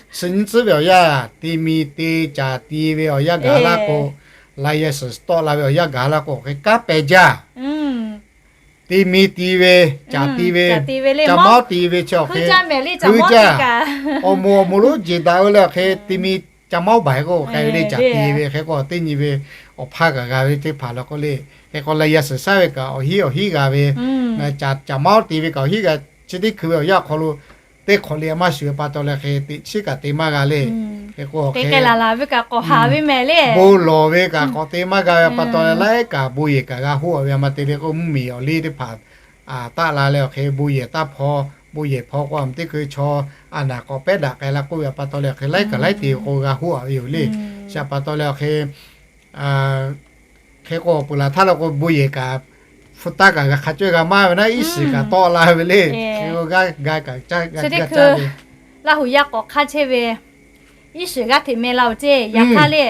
suh nyiˇ tcuhˉ ve awˬ yanˇ, te mi te caˍ ti ve awˬ yanˇ gaˬ laˇ k'o, laꞈ yaˇ suhˍ tawˆ la ve awˬ yanˇ gaˬ laˇ k'o, awˬ hk'e kanˉ pehˬ jaˇ. Te mi ti ve, caˍ ti ve, ca mawˉ ti ve chi awˬ hk'e, heuˆ jaˇ. Awˬ moˍ awˬ moˍ lonˉ jeˬ daꞈ ve le awˬ hk'e, te mi ca mawˉ baˬ k'o k'ai ve le, caˍ ti ve hk'e k'o teˇ nyi ve awˬ hpaˇ kaꞈ g'a ve teˇ hpaˍ la k'o le. Hk'e k'o laꞈ yaˇ suhˍ shaˉ ve kaꞈ awˬ hinˉ awˬ hinˉ g'a ve, caˍ, caˍ mawˉ ti ve kaꞈ awˬ hinˉ g'a, chi teˇ hkui ve awˬ yanˇ awˬ hk'aw lo teˇ hk'awꞈ le maˇ shuˍ ve pa taw leh hk'e teꞈ chiˉ kaꞈ te maˇ g'a le. Hk'e k'o hk'e bon lawˬ ve kaꞈ k'awꞈ te maˇ g'a ve pa taw leh laiˉ kaꞈ bon yehˬ kaꞈ g'a hoˆ ve a ma te le k'o mvuhˇmiˬ awˬ liˇ teˇ hpaˍ taˆ la leh awˬ hk'e bon yehˬ taˇ hpaw, bon yehˬ hpaw k'o a ma teˇ hkui chaw a naˬ k'awꞈ pehˉ daꞈ k'ai la k'oˆ ve a pa taw leh hk'e laiˉ kaꞈ laiˉ te k'o g'a hoˆ a ve yoˬ le. Chi a pa taw leh awˬ hk'e, hk'e k'o peuˬ laˬ htaˇ la k'o bon yehˬ kaꞈ hpu taˇ kaꞈ g'a hk'a cawehˇ g'a maˇ ve naˉ, iˉ shiˍ kaꞈ tawˆ la ve le. Hk'e k'o g'a, g'a kaꞈ caˇ, g'a caˇ ve. Laˇ huˍ yaˇ k'awꞈ hk'aˇ chehˇ ve, iˉ shiˍ g'aˇ hteꞈ meh la-oˬ ceˇ. Yaꞈ hk'aˇ le,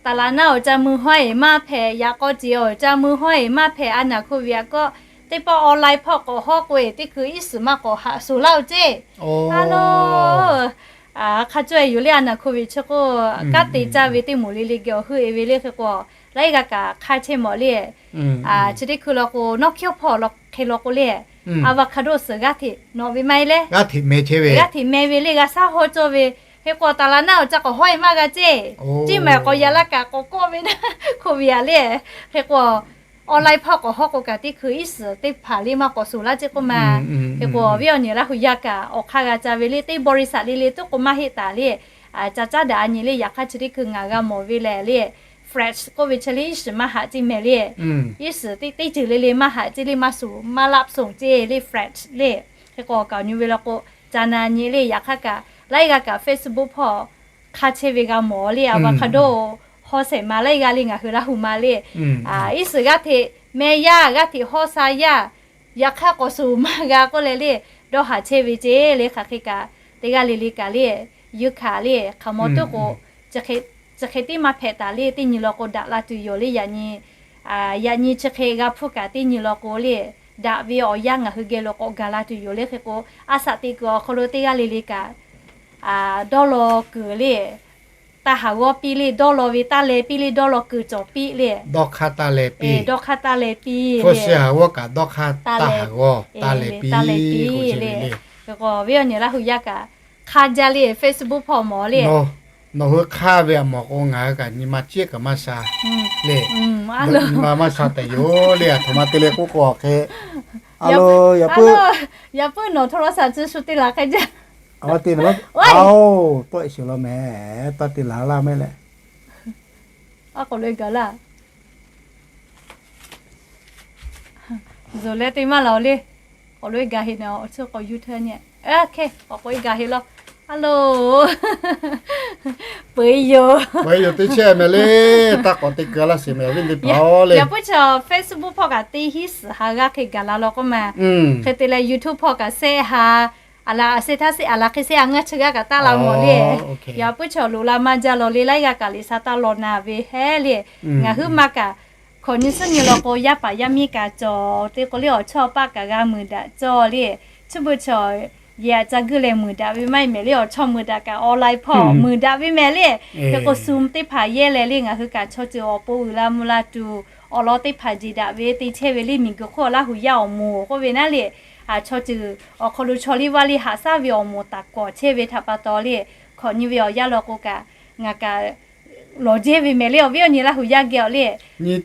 taˍ laˍ naˆ awˬ ca mui hawˉ eˬ maˇ hpehꞈ, yaꞈ k'aw ceˬ awˬ ca mui hawˉ eˬ maˇ hpehꞈ, a naˬ Covid a kawˆ, teˇ pawˆ online hpawˇ k'awꞈ hawˉ k'o eˬ teˇ hkui iˉ shiˍ maˇ k'awꞈ haꞈ shuˍ laˇ-oˬ ceˇ. A lo, hk'a cawehˇ yoˬ le a naˬ Covid chi k'o, kanˉ te caˇ ve teˇ moˍ le le geh awˬ heuˆ e ve le hk'e k'o, laiˉ g'aˇ kaꞈ hk'aˇ chehˇ mawˬ le. Chi teˇ hkui la k'o nawˉ hkiˉ hpawˇ la hk'e la k'o le, avocado suhˍ g'aˇ hteꞈ nawꞈ ve maˇ heˆ le. G'aˇ hteꞈ meh ve le, g'a shaˉ hawˇ cawˇ ve. Hk'e k'o taˍ laˍ naˆ awˬ ca k'awꞈ hawˉ e maˇ g'a ceˇ. Ciˇ maiˍ k'awꞈ yaꞈ la kaꞈ k'awꞈ kawˆ ve naˆ Covid a le. Hk'e k'o online hpawˇ k'awꞈ hawˉ k'o kaꞈ teˇ hkui iˉ shiˍ teˇ hpaˍ le maˇ k'awꞈ shuˍ laˇ ceˇ k'oˆ ma. Hk'e k'o awˬ viˉ awˬ nyi Laˇ huˍ yaˇ kaꞈ awˬ hk'aˇ g'a ca ve le, teˇ บริษัท le le tuˉ k'o maˇ heˆ taˍ le. Ca caˉ daꞈ a nyi le, yaꞈ hk'aˇ chi teˇ hkui ngaˬ g'a mawˬ ve lehˬ le, French k'oˆ ve chi le iˉ shiˍ maˇ haꞈ ceˇ mehˍ le. Iˉ shiˍ teˇ teˇ ceuˬ le le maˇ haꞈ ceˇ le, maˇ shuˍ maˇ laˆ pfuhˍ ceˇ le French le. Hk'e k'o awˬ kaˍ awˬ nyi ve la k'o, ca na nyi le, yaꞈ hk'aˇ kaꞈ laiˉ g'aˇ kaꞈ Facebook hpawˇ hk'aˇ chehˇ ve g'a mawˬ le, avocado hawˉ shehˍ ma laiˉ g'aˇ le ngaˬ hui Laˇ huˍ ma le. Iˉ shiˍ g'aˇ hteꞈ meh yaˇ, g'aˇ hteꞈ hawˉ sha yaˇ, yaꞈ hk'aˇ k'awꞈ shuˍ maˇ g'a k'oˆ leh le, dawˇ haˍ chehˇ ve ceˇ le. Hk'aˬ hk'e kaꞈ teˇ g'aˇ le le kaꞈ le, yuˇ hkanˍ le hk'aˬ mawˬ tuˉ k'o, chi hk'e teˇ maˇ hpehꞈ taˍ le, teˇ nyi law k'o daꞈ la tuˬ yoˬ le. Yaꞈ nyi, yaꞈ nyi chi hk'e g'a hpuˇ kaꞈ teˇ nyi law k'o le, daꞈ ve awˬ yanˇ ngaˬ hui geh lo k'awꞈ gaˬ la tuˬ yoˬ le. Hk'e k'o a shaꞈ teꞈ kuiˬ awˬ hk'aw lo teˇ g'aˇ le le kaꞈ dawˇ law kuiˬ le, taˇ haˍ g'awˇ piˇ le, dawˇ law ve taˇ leh piˇ le, dawˇ law kuiˬ cawˬ piˇ le. Dawˇ hk'aˇ taˇ leh piˇ, dawˇ hk'aˇ taˇ leh piˇ, hpu shi haˍ g'awˇ kaꞈ dawˇ hk'aˇ taˇ haˍ g'awˇ taˇ leh piˇ le. Hk'e k'o awˬ viˉ awˬ nyi Laˇ huˍ yaˇ kaꞈ hk'aˇ jaˇ le, Facebook hpawˇ mawˬ le. Nawˬ hui hk'aˇ ve a mawˬ k'o ngaˬ hui kaꞈ nyi ma ciˉ kaꞈ maˇ sha le. Nyi ma maˇ sha tehꞈ yoˬ le. Aˬ htoꞈ ma te leh k'oˆ k'o awˬ hk'e, a lo, yaꞈ puiˉ nawˬ โทรศัพท์ chi shu te laˬ hk'e jaˇ. Tawˆ e shiˍ law mehˍ, tawˆ te laˬ laˇ mehˍ leh. A k'awꞈ lo e gaˬ laˇ. Zuhˬ leh te maˇ laˬ le. K'awꞈ lo e gaˬ heˆ na, awˬ chi k'awꞈ yuˇ hteˇ nyi. K'awꞈ k'oꞈ e gaˬ heˆ law. A lo, peuˬ e yoˬ, peuˬ e yoˬ teˇ chehˇ mehˍ le. Taˇ k'awꞈ te keu laˇ sheˍ mehˍ awˬ viˉ teˇ hpaˍ le. Yaꞈ puiˉ chaw Facebook hpawˇ kaꞈ teˇ hinˉ suhˍ ha g'aˇ hk'e gaˬ la law k'oˆ ma. Hk'e te leh YouTube hpawˇ kaꞈ shehˆ ha, aˬ laˬ aˬ shehˆ htaˇ shehˆ aˬ laˬ hk'e shehˆ a ngaˇ chi g'aˇ kaꞈ taˇ la mawˬ le. Yaꞈ puiˉ chaw loꞈ la maˇ jaˇ law le, laiˉ g'aˇ kaꞈ liꞈ sha taˇ law na ve hehˉ le. Ngaˬ huiˉ ma kaꞈ hkawꞈ nyi suhˉ nyi law k'o, yaˇ paˍ yaˇ miˇ kaꞈ cawˬ te k'o le, awˬ chawˇ paˆ kaꞈ g'a muiˬ daꞈ cawˇ le. Chi beuꞈ chaw yehˬ aꞈ ca guˇ leh muiˬ daꞈ ve maˇ heˆ mehˍ le, awˬ chawˇ muiˬ daꞈ kaꞈ online hpawˇ muiˬ daꞈ ve mehˍ le. Hk'e k'o Zoom teˇ hpaˍ yehˇ leh le, ngaˬ hui kaꞈ chaw ceuˬ awˬ pon uiˍ la mvuh la tuˬ, awˬ lawn teˇ hpaˍ jeˬ daꞈ ve te chehˇ ve le, miˬguiˬ hk'oˆ Laˇ huˍ yaˇ awˬ moˍ k'oˆ ve naˉ le. Chaw ceuˬ awˬ hk'aw lo chaw liˇ vaˇ liˇ haꞈ shaˉ ve awˬ moˍ taˍ kawˍ chehˇ ve htaꞈ pa taw le, hkawꞈ nyi ve awˬ yanˇ law k'o kaꞈ ngaˬ kaꞈ lawˬ jehˇ ve mehˍ le, awˬ viˉ awˬ nyi Laˇ huˍ yaˇ geh awˬ le. Nyiˇ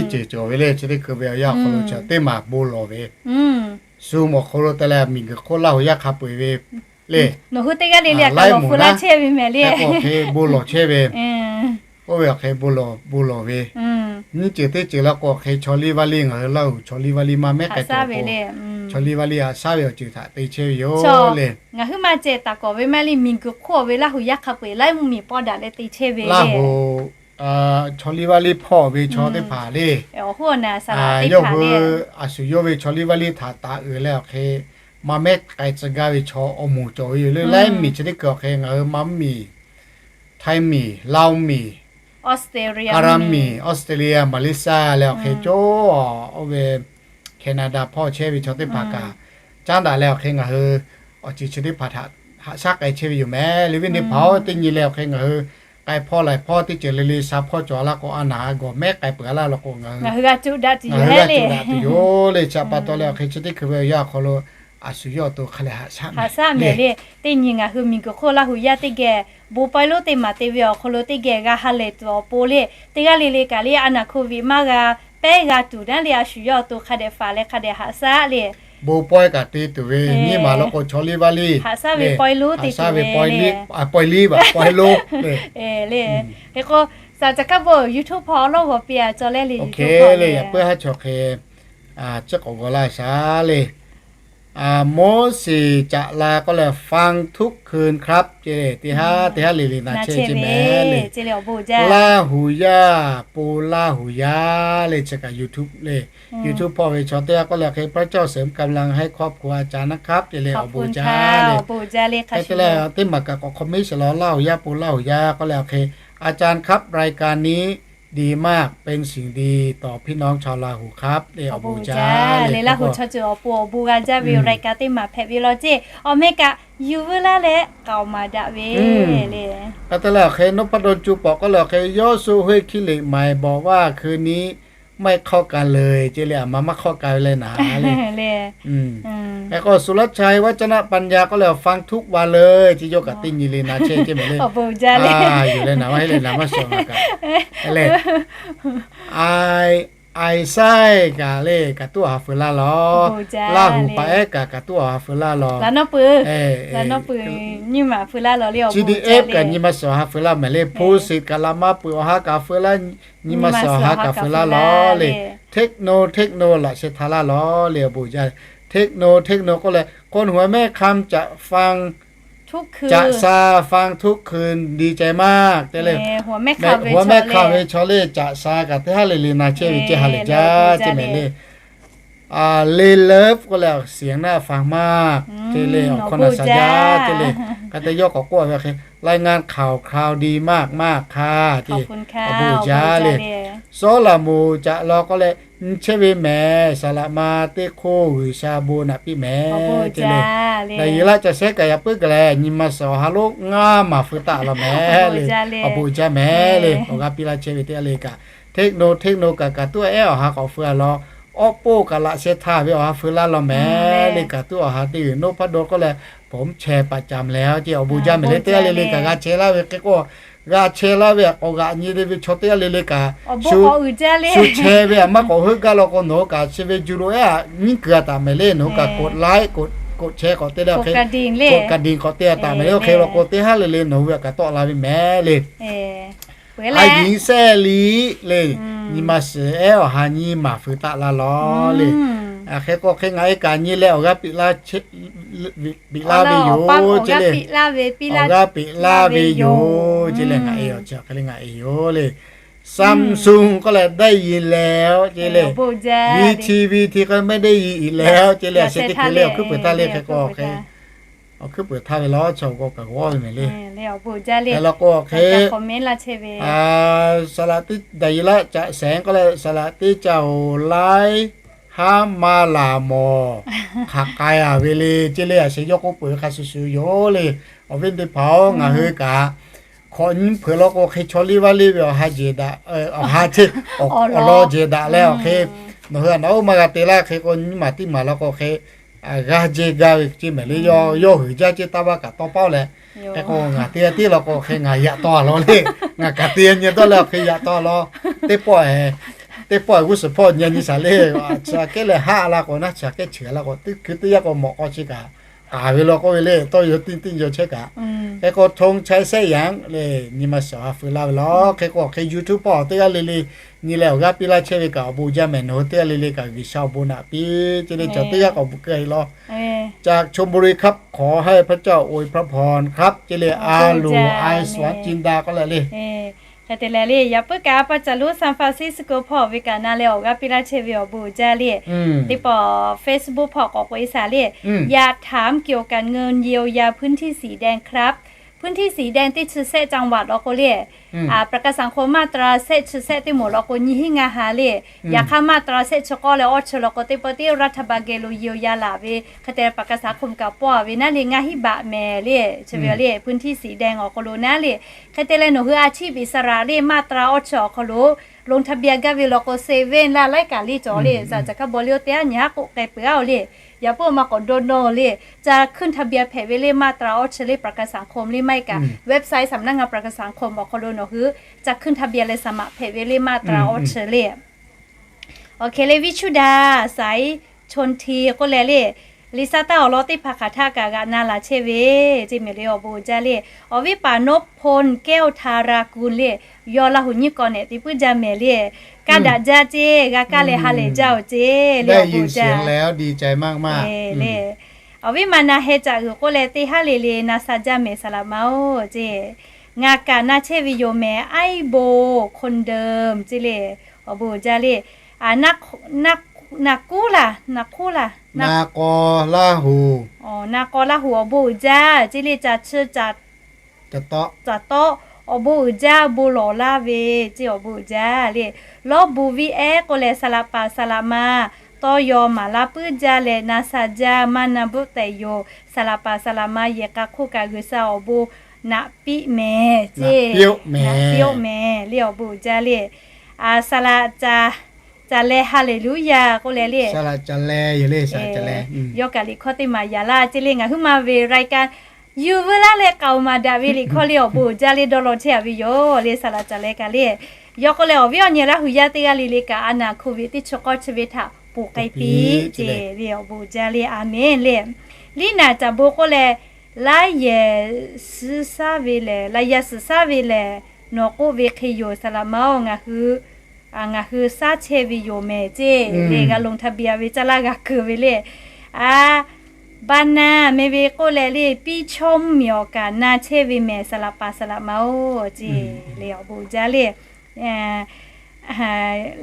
ceuˬ cawˬ ve le, chi teˇ hkui ve awˬ yanˇ awˬ hk'aw lo chi teˇ maˬ bon lawˬ ve, Zoom awˬ hk'aw lo te leh miˬguiˬ hk'oˆ Laˇ huˍ yaˇ hk'a peu-eˬ ve le. Nawˬ hui teˇ g'aˇ le le a kaꞈ lawˬ hpu laˇ chehˇ ve mehˍ le. Hk'e k'o awˬ hk'e bon lawˬ chehˇ ve, oˇ ve awˬ hk'e bon lawˬ ve. Nyiˇ ceuˬ teˇ ceuˬ la k'o awˬ hk'e chaw liˇ vaˇ liˇ ngaˬ hui Laˇ huˍ chaw liˇ vaˇ liˇ maˇ mehˉ k'ai cawˬ ve le. Chaw liˇ vaˇ liˇ haꞈ shaˉ ve awˬ ceuˬ htaꞈ te chehˇ ve yoˬ le. Ngaˬ huiˉ maˇ ceh taˍ kawˍ ve maˇ heˆ le, miˬguiˬ hk'oˆ ve Laˇ huˍ yaˇ hk'a peu-eˬ laiˉ mvuhˇ miˬ pawˇ daꞈ leh te chehˇ ve le. Laˇ huˍ, chaw liˇ vaˇ liˇ hpawˇ ve chaw teˇ hpaˍ le, yawˇ hui a shu yawˇ ve chaw liˇ vaˇ liˇ htaꞈ taˍ uiˍ leh awˬ hk'e, maˇ mehˉ k'ai tcuh gaˇ ve chaw awˬ moˍ cawˬ ve yoˬ le. Laiˉ miˬ chi teˇ hkui awˬ hk'e ngaˬ hui maˇ mvuhˇ miˬ, Htaiˇ miˬ, Laˇ huˍ miˬ, Kaˍ raˍ miˬ, Australia, Malaysia leh awˬ hk'e cawˬ, oˇ ve Canada hpawˇ chehˇ ve chaw teˇ hpaˍ kaꞈ, caˉ daꞈ leh awˬ hk'e ngaˬ hui awˬ ceuˬ chi teˇ hpaˍ htaꞈ haꞈ shaˉ k'ai chehˇ ve yoˬ meh. Liꞈ viˉ teˇ hpaˍ-oˬ, teˇ nyi leh awˬ hk'e ngaˬ hui k'ai hpawˇ laiˬ hpawˇ teˇ ceuˬ le le sha hpawˇ cawˬ laˇ k'o, a naˍ gawˬ mehˉ k'ai peuˬ a laˇ law k'o, ngaˬ hui g'a coˬ daꞈ tuˬ yoˬ le. Chi htaꞈ pa taw leh awˬ hk'e chi teˇ hkui ve awˬ yanˇ awˬ hk'aw lo a shu yawˇ awˬ to hk'a lehˬ haꞈ shaˉ meh le. Teˇ nyi ngaˬ hui miˬguiˬ hk'oˆ Laˇ huˍ yaˇ teˇ geh bon pawehˇ lonˉ teˇ maˬ te ve awˬ hk'aw lo teˇ geh g'a ha lehˬ tuˬ awˬ pon le, teˇ g'aˇ le le kaꞈ le a naˍ hk'oˆ viꞈ maˇ g'a pehˉ g'a tuˬ naˉ le, a shu yawˇ awˬ to hk'a dehꞈ faˍ leh hk'a dehꞈ haꞈ shaˉ le. Bon pawehˇ kaꞈ te tuˬ ve nyiˇ maˬ law k'o, chaw liˇ vaˇ liˇ haꞈ shaˉ ve pawehˇ lonˉ te tuˬ ve le. Pawehˇ lonˉ le. Hk'e k'o, saˍ caˍ hkaˉ bon YouTube hpawˇ awˬ lawˉ g'awˬ piˇ a cawˬ leh le, le yaꞈ puiˉ haˉ chaw hk'e chi k'awꞈ g'awˬ laˇ shaˍ le. Moˉseˍ caꞈ la k'oˆ leh ฟังทุกคืนครับ ce le, teˇ haˉ teˇ haˉ le le na chehˇ ce meh le. Laˇ huˍ yaˇ, po Laˇ huˍ yaˇ le, chi kaꞈ YouTube le, YouTube hpawˇ ve chaw teˇ g'aˇ k'oˆ leh hk'e พระเจ้าเสริมกำลังให้ครอบครัวอาจารย์นะครับ ce le awˬ bon jaˇ le. Hk'e te leh teˇ maˬ kaꞈ k'awꞈ comment sheˍ law, Laˇ huˍ yaˇ, po Laˇ huˍ yaˇ k'oˆ leh hk'e อาจารย์ครับ รายการนี้ ดีมาก เป็นสิ่งดีต่อพี่น้องชาวลาหูครับ le awˬ bon jaˇ le. Laˇ huˍ chaw ceuˬ awˬ pon awˬ bon g'a jaˇ ve รายการ teˇ maˬ hpehꞈ ve law ceˇ, awˬ meh kaꞈ yuˬ veu laˇ leh k'aoˍ maˍ daꞈ ve le. Hk'e te leh awˬ hk'e นพดล Cu Pawꞈ k'oˆ leh awˬ hk'e ย้อสุเฮ ขี้เหล็กใหม่ บอกว่าคืนนี้ไม่เข้ากันเลย ce le, a ma maˇ hk'awˇ ka ve le naˍ le. Hk'e k'o สุรชัย วัฒนปัญญา k'oˆ leh ฟังทุกวันเลย ce, yawˇ kaꞈ teˇ nyi le na chehˇ ce meh le. Yoˬ le naˍ, maˇ heˆ le naˍ, maˇ shawˍ ngaˬ kaꞈ le. Ai, Isaiah kaꞈ le, kaꞈ tuˉ awˬ ha feu laˇ law. Laˇ huˍ paˍ ehˉ kaꞈ, kaꞈ tuˉ awˬ ha feu laˇ law. C D F kaꞈ nyi ma suhˍ awˬ ha feu laˇ meh le. Posek kaꞈ laꞈ maˇ peuˬ awˬ ha kaꞈ feu laˇ, nyi ma suhˍ awˬ ha kaꞈ feu laˇ law le. Techno, Techno laꞈ sheh htaˇ laˇ law le, awˬ bon jaˇ. Techno, Techno k'oˆ leh คนหัวแม่คำจะฟัง จะซาฟังทุกคืน ดีใจมาก te le. Huaˍ mehˆ hk'aˆ ve chaw le, caꞈ sha kaꞈ teˇ haˉ le le na chehˇ ve ce, ha lehˬ jaˇ ce meh le. Le เลิฟ k'oˆ leh เสียงน่าฟังมาก ce le, awˬ hkawˇ na sha jaˇ ce le. Hk'e te yawˇ k'awꞈ k'oˆ ve hk'e รายงานข่าวคราวดีมากๆ ค่ะ ce, awˬ bon jaˇ le. Sawˉlaꞈmonˍ caꞈ law k'oˆ leh, nyi chehˇ ve mehˍ, saˍ laꞈ ma teˇ hk'oˆ G'uiˬsha bon naꞈ piˇ mehˍ ce le. Daˍyeˍlaˆ caꞈ shehˉ kaꞈ yaꞈ puiˉ kaꞈ lehˬ, nyi ma suhˍ awˬ ha lonˉ ngaˇ maˬ feu taˆ law mehˍ le. Awˬ bon jaˇ mehˍ le. Awˬ g'aˇ piˇ laˇ chehˇ ve teˇ g'aˇ le kaꞈ, Techno, Techno kaꞈ kaꞈ tuˉ ehˉ awˬ ha k'awꞈ feu a law. Oppo kaꞈ laꞈ sheh htaˇ ve awˬ ha feu laˇ law mehˍ le. Kaꞈ tuˉ awˬ ha teˇ g'uiˬ นพดล k'oˆ leh ผมแชร์ประจำแล้ว ce, awˬ bon jaˇ mehˍ le. Teˇ g'aˇ le le kaꞈ g'a chehˇ laˇ ve hk'e k'o, g'a chehˇ laˇ ve k'awꞈ g'aꞈ nyi le ve chaw teˇ g'aˇ le le kaꞈ, shu chehˇ ve aꞈ maˇ k'awꞈ heuˆ gaˇ law k'o, nawˬ hui kaꞈ chi ve ju lo ehˉ aꞈ nyiˉ keu a taˍ mehˍ le. Nawˬ hui kaꞈ กดไลค์ กดแชร์ k'awꞈ te leh hk'e, กดกระดิ่ง k'awꞈ te a taˍ mehˍ le. Oˇ hk'e law k'o, teˇ haˉ le le nawˬ hui aꞈ kaꞈ tawˆ la ve mehˍ le. A yiˍ sehˉ liꞈ le, nyi ma suhˍ ehˉ awˬ ha nyi maˬ feu taˆ laˇ law le. Hk'e k'o hk'e ngaˬ e kaꞈ nyi leh awˬ g'aˇ piˇ laˇ ve yoˬ ce le. Awˬ g'aˇ piˇ laˇ ve yoˬ ce leh ngaˬ e awˬ chi hk'e le ngaˬ e yoˬ le. Samsung k'oˆ leh ได้ยินแล้ว ce le. V T V T k'oˆ ไม่ได้ยินอีกแล้ว ce le. A sheh teˇ hkui le awˬ hkuiˉ peuˬ htaˇ le hk'e k'o hk'e, awˬ hkuiˉ peuˬ htaˇ ve law chaw k'o kaꞈ g'awˇ ve mehˍ le. Hk'e la k'o hk'e, saˍ laꞈ teˇ Daˍyeˍlaˆ caꞈ shehˉ k'oˆ leh saˍ laꞈ teˇ caꞈ-oˬ laiˉ haˉ maˇ laˬ mawˬ hk'aˬ k'ai a ve le ce le. A sheh yawˇ k'oˆ peuˬ ve hk'a shuˍ shuˍ yoˬ le. Awˬ viˉ teˇ hpaˍ-oˬ, ngaˬ hui kaꞈ hk'awꞈ nyi hpeuꞈ law k'o hk'e chaw liˇ vaˇ liˇ ve awˬ ha jeˬ daꞈ, awˬ ha ce, awˬ lawn jeˬ daꞈ leh awˬ hk'e, nawˬ hui a naˍ oˇ maˇ g'a te laˇ hk'e k'o nyi maˬ teˇ maˬ law k'o hk'e g'a jeˇ gaˇ ve ce mehˍ le. Yawˇ hui jaˇ ce taˇ vaˇ kaꞈ tawˇ paˉ leh, hk'e k'o ngaˬ te tiˉ law k'o hk'e ngaˬ yaꞈ taw a law le. Ngaˬ kaꞈ te nyi dawˇ leh awˬ hk'e yaꞈ taw a law. Teˇ pawˆ, teˇ pawˆ g'uˇ suhˍ hpawˇ nyi nyi shaˍ le. Chi aꞈ kehˉ leh haˆ la k'o naˉ, chi aꞈ kehˉ cheuˬ la k'o teˇ hkui teˇ yanˇ k'o mawꞈ k'aw chi kaꞈ k'aˍ ve law k'oˆ ve le. Tawˇ yaw tiˇ tiˇ yaw chehˇ kaꞈ Hk'e k'o, ธงชัย แซ่หยาง le, nyi ma shawˍ ha feu laˇ ve law. Hk'e k'o, awˬ hk'e YouTube hpawˇ teˇ g'aˇ le le nyi leh awˬ g'aˇ piˇ laˇ chehˇ ve kaꞈ awˬ bon jaˇ mehˍ. Nawˬ hui teˇ g'aˇ le le kaꞈ G'uiˬsha awˬ bon naꞈ piˇ. Ceˇ le, chaw teˇ g'aˇ k'awꞈ bvuhꞈ keu e law. จากชลบุรีครับ ขอให้พระเจ้าอวยพระพรครับ ceˇ le, a loˍ ai suhˍ a ci da k'oˆ leh le. Hk'e te leh le, yaꞈ puiˉ kaꞈ pa caˬ lonˉ San Francisco hpawˇ ve kaꞈ na leh awˬ g'aˇ piˇ laˇ chehˇ ve awˬ bon uiˍ jaˇ le. Teˇ pawˆ Facebook hpawˇ k'awꞈ k'oꞈ e shaˍ le. อยากถามเกี่ยวกับเงินเยียวยาพื้นที่สีแดงครับ พื้นที่สีแดง teˇ chi sehˆ จังหวัด law k'o le, ประกันสังคม มาตรา sehˆ chi sehˆ teˇ moˍ law k'o nyiˇ hinˉ ngaˇ ha le. Yaꞈ hk'aˇ มาตรา sehˆ chi k'awˇ leh awˇ chi law k'o teˇ pawˆ teˇ รัฐบาล geh lo yu ya laˬ ve hk'e te ประกันสังคม kaꞈ pawˇ ve naˉ le ngaˇ hinˉ baꞈ mehˍ le. Chi ve le พื้นที่สีแดง awˬ hk'aw lo naˉ le. Hk'e te leh nawˬ hui a ciˉ อิสระ le มาตรา awˇ chi awˬ hk'aw lo longˇ htaˇ ทะเบียน gaˇ ve law k'o เซเว่น laˇ laiˉ kaꞈ le cawˬ le. Ca caˬ hkaˇ baw le oˇ teˇ aˉ nyi haˉ k'oˆ k'ai peuˬ a oˬ le. Yaꞈ puiˉ ma k'awꞈ dawˇ nawˇ le. Ca ขึ้นทะเบียน hpehꞈ ve le มาตรา awˇ chi le ประกันสังคม le maˇ heˆ kaꞈ website สำนักงานประกันสังคม awˬ hk'aw lo nawˬ hui ca ขึ้นทะเบียน leh สมัคร hpehꞈ ve le มาตรา awˇ chi le. Awˬ hk'e le, Vichuda Saiˍ Chonti k'oˆ leh le, Liꞈ sha taˇ awˬ lawn teˇ hpaˍ hk'aˬ htaˆ kaꞈ g'aꞈ na laˬ chehˇ ve, ceˇ mehˍ le awˬ bon uiˍ jaˇ le. Awˬ viˉ paˍ นพพล แก้วธารากุล le, yawˇ Laˇ huˍ nyiˇ k'awꞈ nehˬ te puiˉ jaˇ mehˍ le. Kaˇ daꞈ jaˇ ceˇ, g'a kaˇ leh ha lehˬ jaˇ oˬ ceˇ le awˬ bon uiˍ jaˇ le. Awˬ viˉ ma na heh caꞈ uiˍ k'oˆ leh teˇ haˉ le le na sha jaˇ mehˍ สลับมา oˬ ceˇ. Ngaˬ kaꞈ na chehˇ ve yoˬ mehˍ, ไอ้โบ คนเดิม ceˇ le awˬ bon uiˍ jaˇ le. Na kuˉ laˬ, na kuˉ laˬ, na k'aw Laˇ huˍ, na k'aw Laˇ huˍ awˬ bon uiˍ jaˇ ceˇ le. Ca chi caˬ tawˆ awˬ bon uiˍ jaˇ, bon lawˬ laˇ ve ceˇ awˬ bon uiˍ jaˇ le. Lawˇ bu viˉ ehˉ k'oˆ leh สลับมา สลับมา tawˇ yaw maˍ laˇ puiˉ jaˇ leh na sha jaˇ maˇ na bvuhˆ tehꞈ yoˬ. สลับมา สลับมา yehˬ k'a hk'oˆ kaꞈ G'uiˬsha awˬ bon naꞈ piˇ mehˍ ceˇ, naꞈ piˇ oˆ mehˍ le awˬ bon uiˍ jaˇ le. Saˍ laꞈ caˍ leh ฮาเลลูยา k'oˆ leh le, yawˇ kaꞈ liꞈ hkawˇ teˇ maˬ yaꞈ laˇ ceˇ le. Ngaˬ huiˉ ma ve รายการ yuˬ veu laˇ leh k'aoˍ maˍ daꞈ ve liꞈ hkawˇ le awˬ bon uiˍ jaˇ le dawˇ law chehˇ a ve yoˬ le. Saˍ laꞈ caˍ leh kaꞈ le, yawˇ k'oˆ leh awˬ viˉ awˬ nyi Laˇ huˍ yaˇ teˇ g'aˇ le le kaꞈ a naˍ โควิด teˇ chi k'awˇ chi ve htaꞈ ponˬ k'ai piˇ ceˇ ve awˬ bon uiˍ jaˇ le. A menˍ le. Liˇ naˍ caˍ bon k'oˆ leh, Laˇ yehˬ suhˍ shaˉ ve lehˬ, laꞈ yehˬ suhˍ shaˉ ve lehˬ, nawˬ k'oˆ ve hk'e yoˬ สลับมา oˬ, ngaˬ hui ngaˬ hui shaˉ chehˇ ve yoˬ mehˍ ceˇ le. G'a longˬ ทะเบียน ve caˇ laˇ g'a keu ve le. A, บางนา meh ve k'oˆ leh le, พี่ชม miˬ awˬ kaꞈ na chehˇ ve mehˍ สลับมา สลับมา oˬ ceˇ le awˬ bon uiˍ jaˇ le.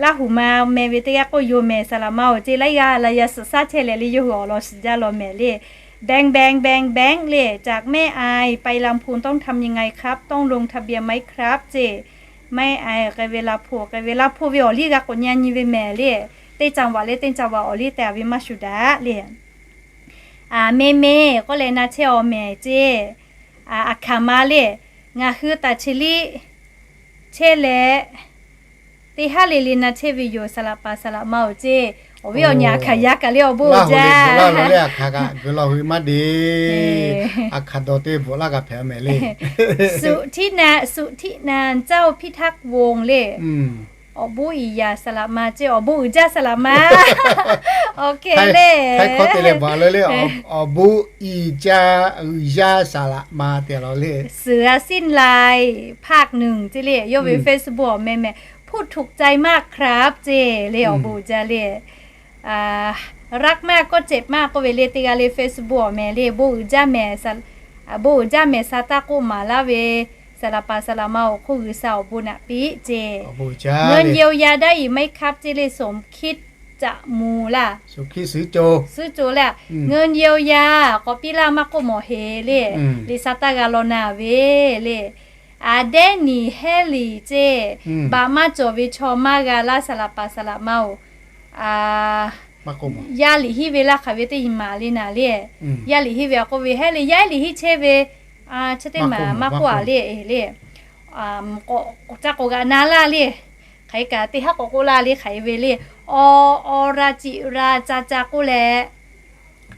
Laˇ huˍ ma meh ve teˇ g'aˇ k'oˆ yoˬ mehˍ สลับมา oˬ ceˇ. Laiˉ g'aˇ laꞈ yehˬ suhˍ shaˉ chehˇ leh le yawˇ hui awˬ lawn shiˍ jaˇ law mehˍ le. แบงค์ แบงค์ แบงค์ แบงค์ le, จากแม่อาย ไปลำพูน ต้องทำยังไงครับ ต้องลงทะเบียนไหมครับ ceˇ. แม่อาย k'ai ve ลำพูน k'ai ve ลำพูน ve awˬ liˇ g'a k'awꞈ nyi nyi ve mehˍ le. Teˇ จังหวัด le teˇ จังหวัด awˬ liˇ te a ve maˇ shuˍ daꞈ le. Meh meh k'oˆ leh na chehˇ awˬ mehˍ ceˇ. Aˬ hkanˍ ma le, ngaˬ hui taˍ chi liˇ chehˇ leh teˇ haˉ le le na chehˇ ve yoˬ สลับมา สลับมา oˬ ceˇ. Awˬ viˉ awˬ nyi aˬ hkanˍ yaˇ kaꞈ le awˬ bon uiˍ jaˇ le. Aˬ hkanˍ kaꞈ geu law hui maˇ de. Aˬ hkanˍ dawˬ te bvuhꞈ laˇ g'a hpehꞈ mehˍ le. สุทธินันท์ เจ้าพิทักษ์วงศ์ le. Awˬ bon iˍ yaˇ สลับมา ceˇ, awˬ bon uiˍ jaˇ สลับมา. Awˬ hk'e le, hk'e k'oˆ te leh baˬ le le, awˬ bon iˍ jaˇ uiˍ jaˇ สลับมา te law le. เสือสิ้นลาย ภาคหนึ่ง ceˇ le, yawˇ ve Facebook awˬ meh meh, พูดถูกใจมากครับ ceˇ le awˬ bon uiˍ jaˇ le. รักมากก็เจ็บมาก k'oˆ ve le teˇ g'aˇ le Facebook awˬ meh le, bon uiˍ jaˇ mehˍ, bon uiˍ jaˇ mehˍ sha taˇ k'oˆ maˍ laˇ ve, สลับมา สลับมา awˬ hk'oˆ G'uiˬsha awˬ bon naꞈ piˇ ceˇ. เงินเยียวยาได้อีกไหมครับ ceˇ le สมคิดจะมู laˇ. Suhˉ co le, เงินเยียวยา k'awꞈ piˇ laˇ maˇ k'oˆ mawˬ heˍ le, liꞈ sha taˇ g'a law na ve le. Aˬ dehˉ niˬ hehˉ liˬ ceˇ, baꞈ maˇ cawˬ ve chaw maˇ g'a laˇ สลับมา สลับมา oˬ. Yaˇ liꞈ hiˉ ve laˇ hk'aˬ ve teˇ nyi maˍ le naˍ le. Yaˇ liꞈ hiˉ ve a k'oˆ ve hehˉ le, yaˇ liꞈ hiˉ chehˇ ve chi teˇ maˍ maˇ k'oˆ a le le. Ca k'awꞈ g'aꞈ na laˇ le. Hk'aˬ hk'e kaꞈ teˇ haˉ k'awꞈ k'oˆ laˇ le hk'aˬ hk'e ve le. Awˬ, awˬ ra ciꞈ ra ca ca k'oˆ leh,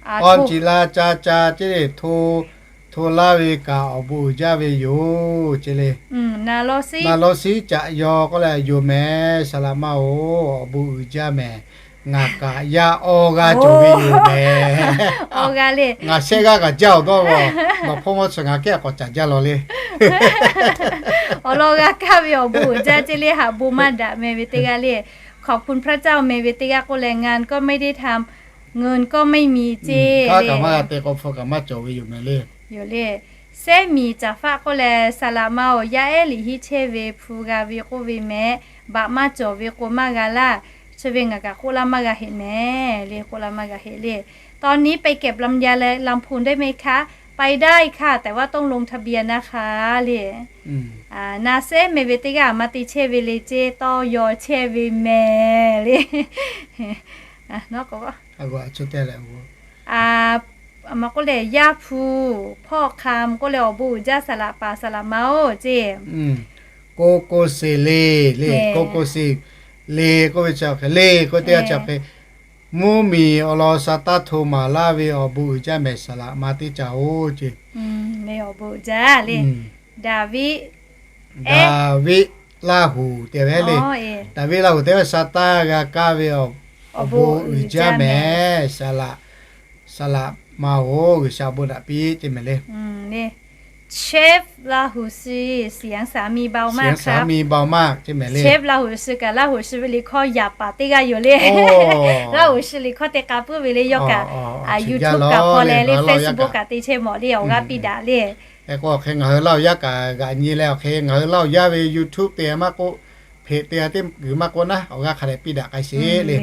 awˬ ciꞈ la ca ca ceˇ le, hto laˇ ve kaꞈ awˬ bon uiˍ jaˇ ve yoˬ ceˇ le. Na law siˉ caꞈ yaw k'oˆ leh yoˬ mehˍ สลับมา oˬ, awˬ bon uiˍ jaˇ mehˍ. Ngaˬ kaꞈ yaˇ awˇ g'aˇ cawˬ ve yoˬ mehˍ. Ngaˬ shehˆ g'aˇ kaꞈ jaˇ awˬ dawˇ g'aw. Nawˬ hpawˇ mawˇ chi ngaˬ kehˉ k'awꞈ caˍ jaˇ law le. Awˬ lawn g'a kaˇ ve awˬ bon uiˍ jaˇ ceˇ le, haꞈ bon maˇ daꞈ mehˍ ve teˇ g'aˇ le. ขอบคุณพระเจ้า mehˍ ve teˇ g'aˇ k'oˆ leh, งานก็ไม่ได้ทำ เงินก็ไม่มี ceˇ le. Kaꞈ maˇ g'a te k'aw hpu kaꞈ maˇ cawˬ ve yoˬ mehˍ le. Yoˬ le. Sehˉ miˬ caˍ faˆ k'oˆ leh, saˍ laꞈ ma-oˬ, yaˇ ehˉ liꞈ hiˉ chehˇ ve hpu g'a ve k'oˆ ve mehˍ. Baꞈ maˇ cawˬ ve k'o maˇ g'a laˇ. Chi ve ngaˬ kaꞈ k'oˆ laˇ maˇ g'a heˆ mehˍ le, k'oˆ laˇ maˇ g'a heˆ le. ตอนนี้ไปเก็บลำไยและลำพูนได้ไหมคะ ไปได้ค่ะ แต่ว่าต้องลงทะเบียนนะคะ le. Na sehˉ mehˍ ve teˇ g'aˇ maˇ te chehˇ ve le ceˇ, tawˇ yaw chehˇ ve mehˍ le. Aˬ ma k'oˆ leh, yaˇ hpu hpawˇ hk'a k'oˆ leh, awˬ bon uiˍ jaˇ saˍ laꞈ paˍ saˍ laꞈ ma-oˬ ceˇ. Ko ko se le, le ko ko se le k'oˆ ve chi hk'e le k'oˆ teˇ g'aˇ chi hk'e, mvuhˇ miˬ awˬ lawn sha taˇ hto maˍ laˇ ve awˬ bon uiˍ jaˇ mehˍ saˍ laꞈ ma teˇ caꞈ-oˬ ceˇ. Daˍviˆ, Daˍviˆ Laˇ huˍ te ve le. Daˍviˆ Laˇ huˍ teˇ g'aˇ sha taˇ g'a kaˇ ve awˬ bon uiˍ jaˇ mehˍ saˍ laꞈ, saˍ laꞈ ma-oˬ, G'uiˬsha awˬ bon daꞈ piˇ ceˇ mehˍ le. Chef Laˇ huˍ shiˍ, เสียงสามีเบามากครับ เสียงสามีเบามาก ceˇ mehˍ le. Chef Laˇ huˍ shiˍ kaꞈ Laˇ huˍ shiˍ ve liꞈ hkawˇ yaˍ paˍ teˇ g'aˇ yoˬ le. Laˇ huˍ shiˍ liꞈ hkawˇ te k'a puiˉ ve le. Yawˇ kaꞈ YouTube kaꞈ hk'aw leh le, Facebook kaꞈ te chehˇ mawˬ le, awˬ g'aˇ piˇ daꞈ le. Hk'e k'o hk'e ngaˬ hui Laˇ huˍ yaˇ kaꞈ g'aꞈ nyi leh awˬ hk'e ngaˬ hui Laˇ huˍ yaˇ ve YouTube te maˇ k'oˆ, เพจ te teˇ g'uiˬ maˇ k'oˆ naˉ, awˬ g'aˇ hk'a dehꞈ piˇ daꞈ k'ai sheˍ le.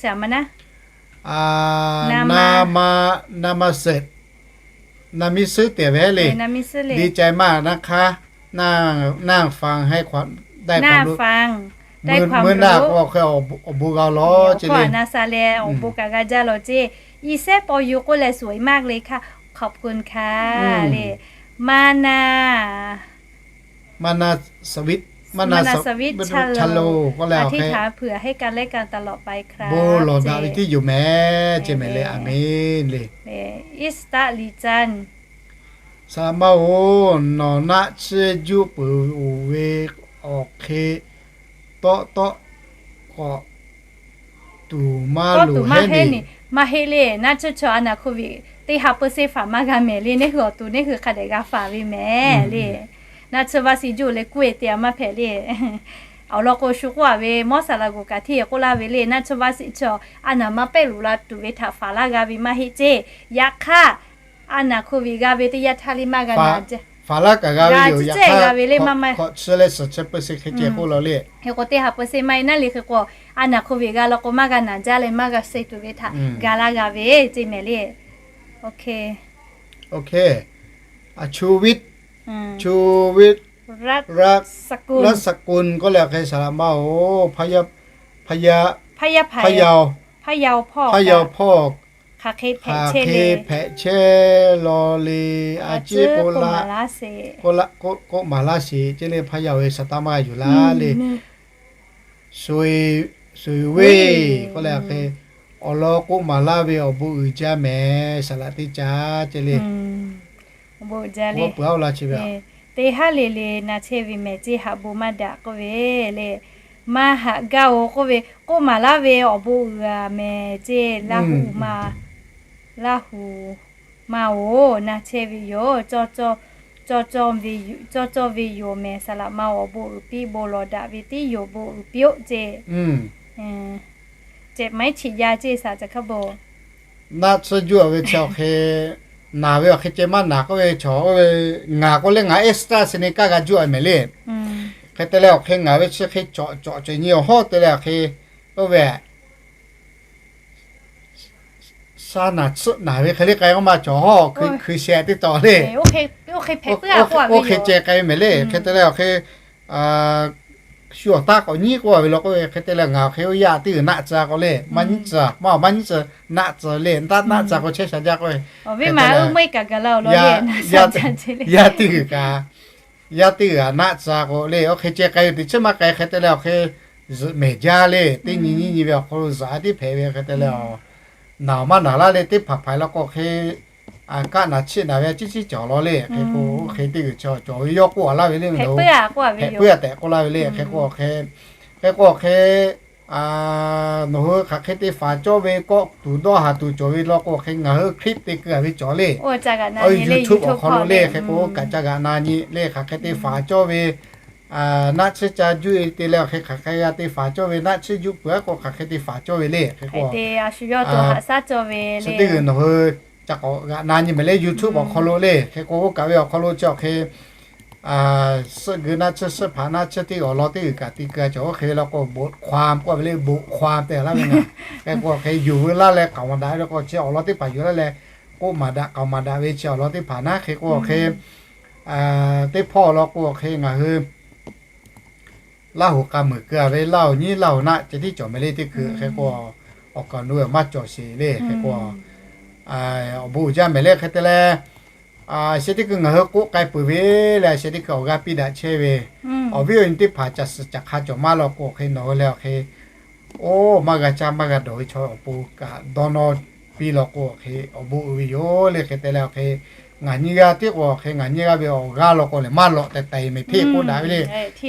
Naˍ ma, naˍ ma suhˍ, naˍ miˇ suhˉ te ve le. ดีใจมากนะคะ นั่งฟังให้ความรู้ meuˇ naˆ k'o hk'e awˬ bon g'a law ceˇ le. Na sha leh awˬ bon kaꞈ g'a jaˇ law ceˇ. อีแซ่ปอยู k'oˆ leh สวยมากเลยค่ะ ขอบคุณค่ะ le. Ma na, ma na saˍ viˆ, ma na saˍ viˆ ชโล อธิษฐานเผื่อให้กันและกันตลอดไปครับ bon lawˬ daꞈ ve tiˉ yoˬ mehˍ ceˇ mehˍ le. Aˍmenˍ le. Iˉsaˍtaˆ liꞈ caˇ Saˍ laꞈ ma-oˬ, nawˬ naˆ tsuhˇ juˆ peuˬ-oˬ ve awˬ hk'e tawˆ tawˆ k'awꞈ tuˬ maˇ loˍ heˆ le. Maˇ heˆ le. Naˆ tsuhˇ chaw a naˍ โควิด teˇ ha เปอร์เซ็นต์ faˍ maˇ g'a mehˍ le. Neˇ hui awˬ to neˇ hui hk'a dehꞈ g'a faˍ ve mehˍ le. Naˆ tsuhˇ vaˆ siˍ juˆ leh kuˇ e te a maˇ hpehꞈ le. Awˬ lawn k'o shu k'oˆ a ve mawˇ saˍ laꞈ g'oˍ kaꞈ hteˇ k'oˆ laˇ ve le. Naˆ tsuhˇ vaˆ siˍ chaw a naˍ maˇ pehˆ loꞈ la tuˬ ve htaꞈ faˍ laˇ g'a ve maˇ heˆ ceˇ. Yaꞈ hk'aˇ, a naˍ โควิด g'a ve teˇ yanˇ htaˇ le maˇ g'a naˍ jaˇ. Faˍ laˇ kaꞈ g'a ve yoˬ. Yaꞈ hk'aˇ, hk'awꞈ tsuhˇ leh suhˍ tsuhˇ เปอร์เซ็นต์ hk'e ceh k'oˆ law le. Hk'e k'o teˇ ha เปอร์เซ็นต์ maˇ heˆ naˉ le. Hk'e k'o a naˍ โควิด g'a law k'o maˇ g'a naˍ jaˇ leh maˇ g'a suh tuˬ ve htaꞈ ga laˇ g'a ve ceˇ mehˍ le. Oˇ hk'e, a chu viˆ, chu viˆ, raˆ saˍ kun k'oˆ leh hk'e saˍ laꞈ ma-oˬ, hpaˇ yaˇ, hpaˇ yaˇ hpawˇ, hk'aˬ hk'e hpehꞈ chehˇ law le. A ciˉ k'oˆ la, k'oˆ maˍ laˇ sheˍ ceˇ le. Hpaˇ yaˇ-oˬ ve shaˍ taˇ maˇ g'a yuˬ laˇ le. Suˍ veˇ k'oˆ leh hk'e, awˬ lawn k'oˆ maˍ laˇ ve awˬ bon uiˍ jaˇ mehˍ saˍ laꞈ teˇ caˇ ceˇ le. Awˬ bon uiˍ jaˇ le. Teˇ haˉ le le na chehˇ ve mehˍ ceˇ, haꞈ bon maˇ daꞈ k'oˆ ve le. Maˇ haꞈ gaˇ-oˬ k'oˆ ve, k'oˆ maˍ laˇ ve awˬ bon uiˍ a mehˍ ceˇ. Laˇ huˍ ma, Laˇ huˍ ma-oˬ, na chehˇ ve yoˬ. Cawˇ cawˇ ve yoˬ mehˍ saˍ laꞈ ma-oˬ, awˬ bon uiˍ piˇ, bon lawˬ daꞈ ve tiˉ yoˬ, bon uiˍ piˇ-oˆ ceˇ. Ceh maiˉ chi jaˇ ceˇ saˍ ca hk'a bon. Naˆ tsuhˇ juˆ ve chi awˬ hk'e, naˍ ve awˬ hk'e ceh maˇ naˍ k'oˆ ve chaw oˇ ve, ngaˬ k'oˆ leh ngaˬ extra เซเนก้า g'a juˆ a mehˍ le. Hk'e te leh awˬ hk'e ngaˬ ve chi hk'e cawꞈ cawꞈ ceh nyi awˬ hawˉ te leh awˬ hk'e, oˇ ve sha naˍ tsuhˆ naˍ ve hk'e le k'ai k'oˆ ma cawˬ hawˉ hkui sheh teˇ taw le. Oˇ hk'e ceh k'ai mehˍ le. Hk'e te leh awˬ hk'e, shu awˬ taˇ k'awꞈ nyiˉ k'oˆ a ve law k'oˆ ve, hk'e te leh ngaˬ awˬ hk'e oˇ yaˇ teˇ g'uiˬ naˆ tcuh k'o le, maˇ nyiˉ tcuh, maˇ maˇ nyiˉ tcuh, naˆ tcuh le. Naˆ tcuh k'o chehˇ sha jaˇ k'oˆ ve, yaˇ teˇ g'uiˬ kaꞈ, yaˇ teˇ g'uiˬ kaꞈ naˆ tcuh k'o le. Oˇ hk'e ceh k'ai ve teꞈ chiˉ maˇ k'ai. Hk'e te leh awˬ hk'e zuhꞈ mehˍ jaˇ le. Teˇ nyi nyiˇ nyi ve awˬ hk'aw lo zuhꞈ a tiˉ hpehꞈ ve. Hk'e te leh a, naˍ maˇ naˍ laˇ le. Teˇ hpaˍ hpaˍ law k'o hk'e, kaˆ naˍ chiˆ naˍ ve a ciˉ ciˉ cawˬ law le. Hk'e k'o oˇ hk'e teˇ g'uiˬ chaw cawˬ ve yawˇ k'oˆ a laˇ ve le. Hpehꞈ puiˉ a tehꞈ k'oˆ laˇ ve le. Hk'e k'o hk'e, hk'e k'o hk'e, nawˬ hui hk'aˬ hk'e te faˍ cawˇ ve kawˆ tuˬ dawˇ haˍ tuˬ cawˬ ve law k'o hk'e ngaˬ hui clip te keu a ve cawˬ le. YouTube awˬ hk'aw lo le hk'e k'o kaꞈ ca g'aꞈ na nyi le hk'aˬ hk'e te faˍ cawˇ ve naˆ tsuhˇ ca juˇ e te leh awˬ hk'e hk'aˬ hk'e g'a te faˍ cawˇ ve naˆ tsuhˇ juˇ peuˬ a k'o hk'aˬ hk'e te faˍ cawˇ ve le hk'e k'o, chi teˇ g'uiˬ nawˬ hui ca k'awꞈ g'aꞈ na nyi mehˍ le YouTube awˬ hk'aw lo le hk'e k'o oˇ kaꞈ ve awˬ hk'aw lo chi awˬ hk'e suhˆ geu naˆ tsuhˇ suhˆ hpaꞈ naˆ tsuhˇ teˇ awˬ lawn teˇ g'uiˬ kaꞈ te keu a cawˬ oˇ hk'e ve law k'o บทความ k'oˆ ve le บทความ te laˇ ve ngaˬ hk'e k'o hk'e yuˬ veu laˇ leh k'aoˍ maˍ daꞈ ve law k'o chi awˬ lawn teˇ hpaˍ yuˬ laˇ leh k'oˆ maˍ daꞈ k'aoˍ maˍ daꞈ ve chi awˬ lawn teˇ hpaˍ naˉ hk'e k'o hk'e teˇ hpawˇ law k'o hk'e ngaˬ hui Laˇ huˍ k'a muiˬ keu a ve Laˇ huˍ nyiˉ Laˇ huˍ naˆ ceh tiˉ cawˬ mehˍ le teˇ hkui hk'e k'o, awˬ kaˍ nu maˇ cawˬ sheˍ le hk'e k'o, awˬ bon uiˍ jaˇ mehˍ le hk'e te leh, sheh teˇ hkui ngaˬ hui k'oˆ k'ai peuˬ ve leh sheh teˇ hkui awˬ g'aˇ piˇ daꞈ chehˇ ve, awˬ viˉ awˬ nyi teˇ hpaˍ caˬ suhˍ caˬ hk'a cawˬ maˇ law k'o hk'e nawˬ hui leh awˬ hk'e oˇ maˇ g'a caˇ maˇ g'a dawˬ ve chaw awˬ pon kaꞈ dawˇ nawˇ piˇ law k'o hk'e awˬ bon uiˍ ve yoˬ le hk'e te leh awˬ hk'e, ngaˬ nyiˇ g'aˇ tiˉ k'o hk'e ngaˬ nyiˇ g'aˇ ve awˬ g'aˇ law k'o lehˬ maˇ lawꞈ tehˬ tehˬ mehˍ hpeˇ k'oˆ daꞈ ve le.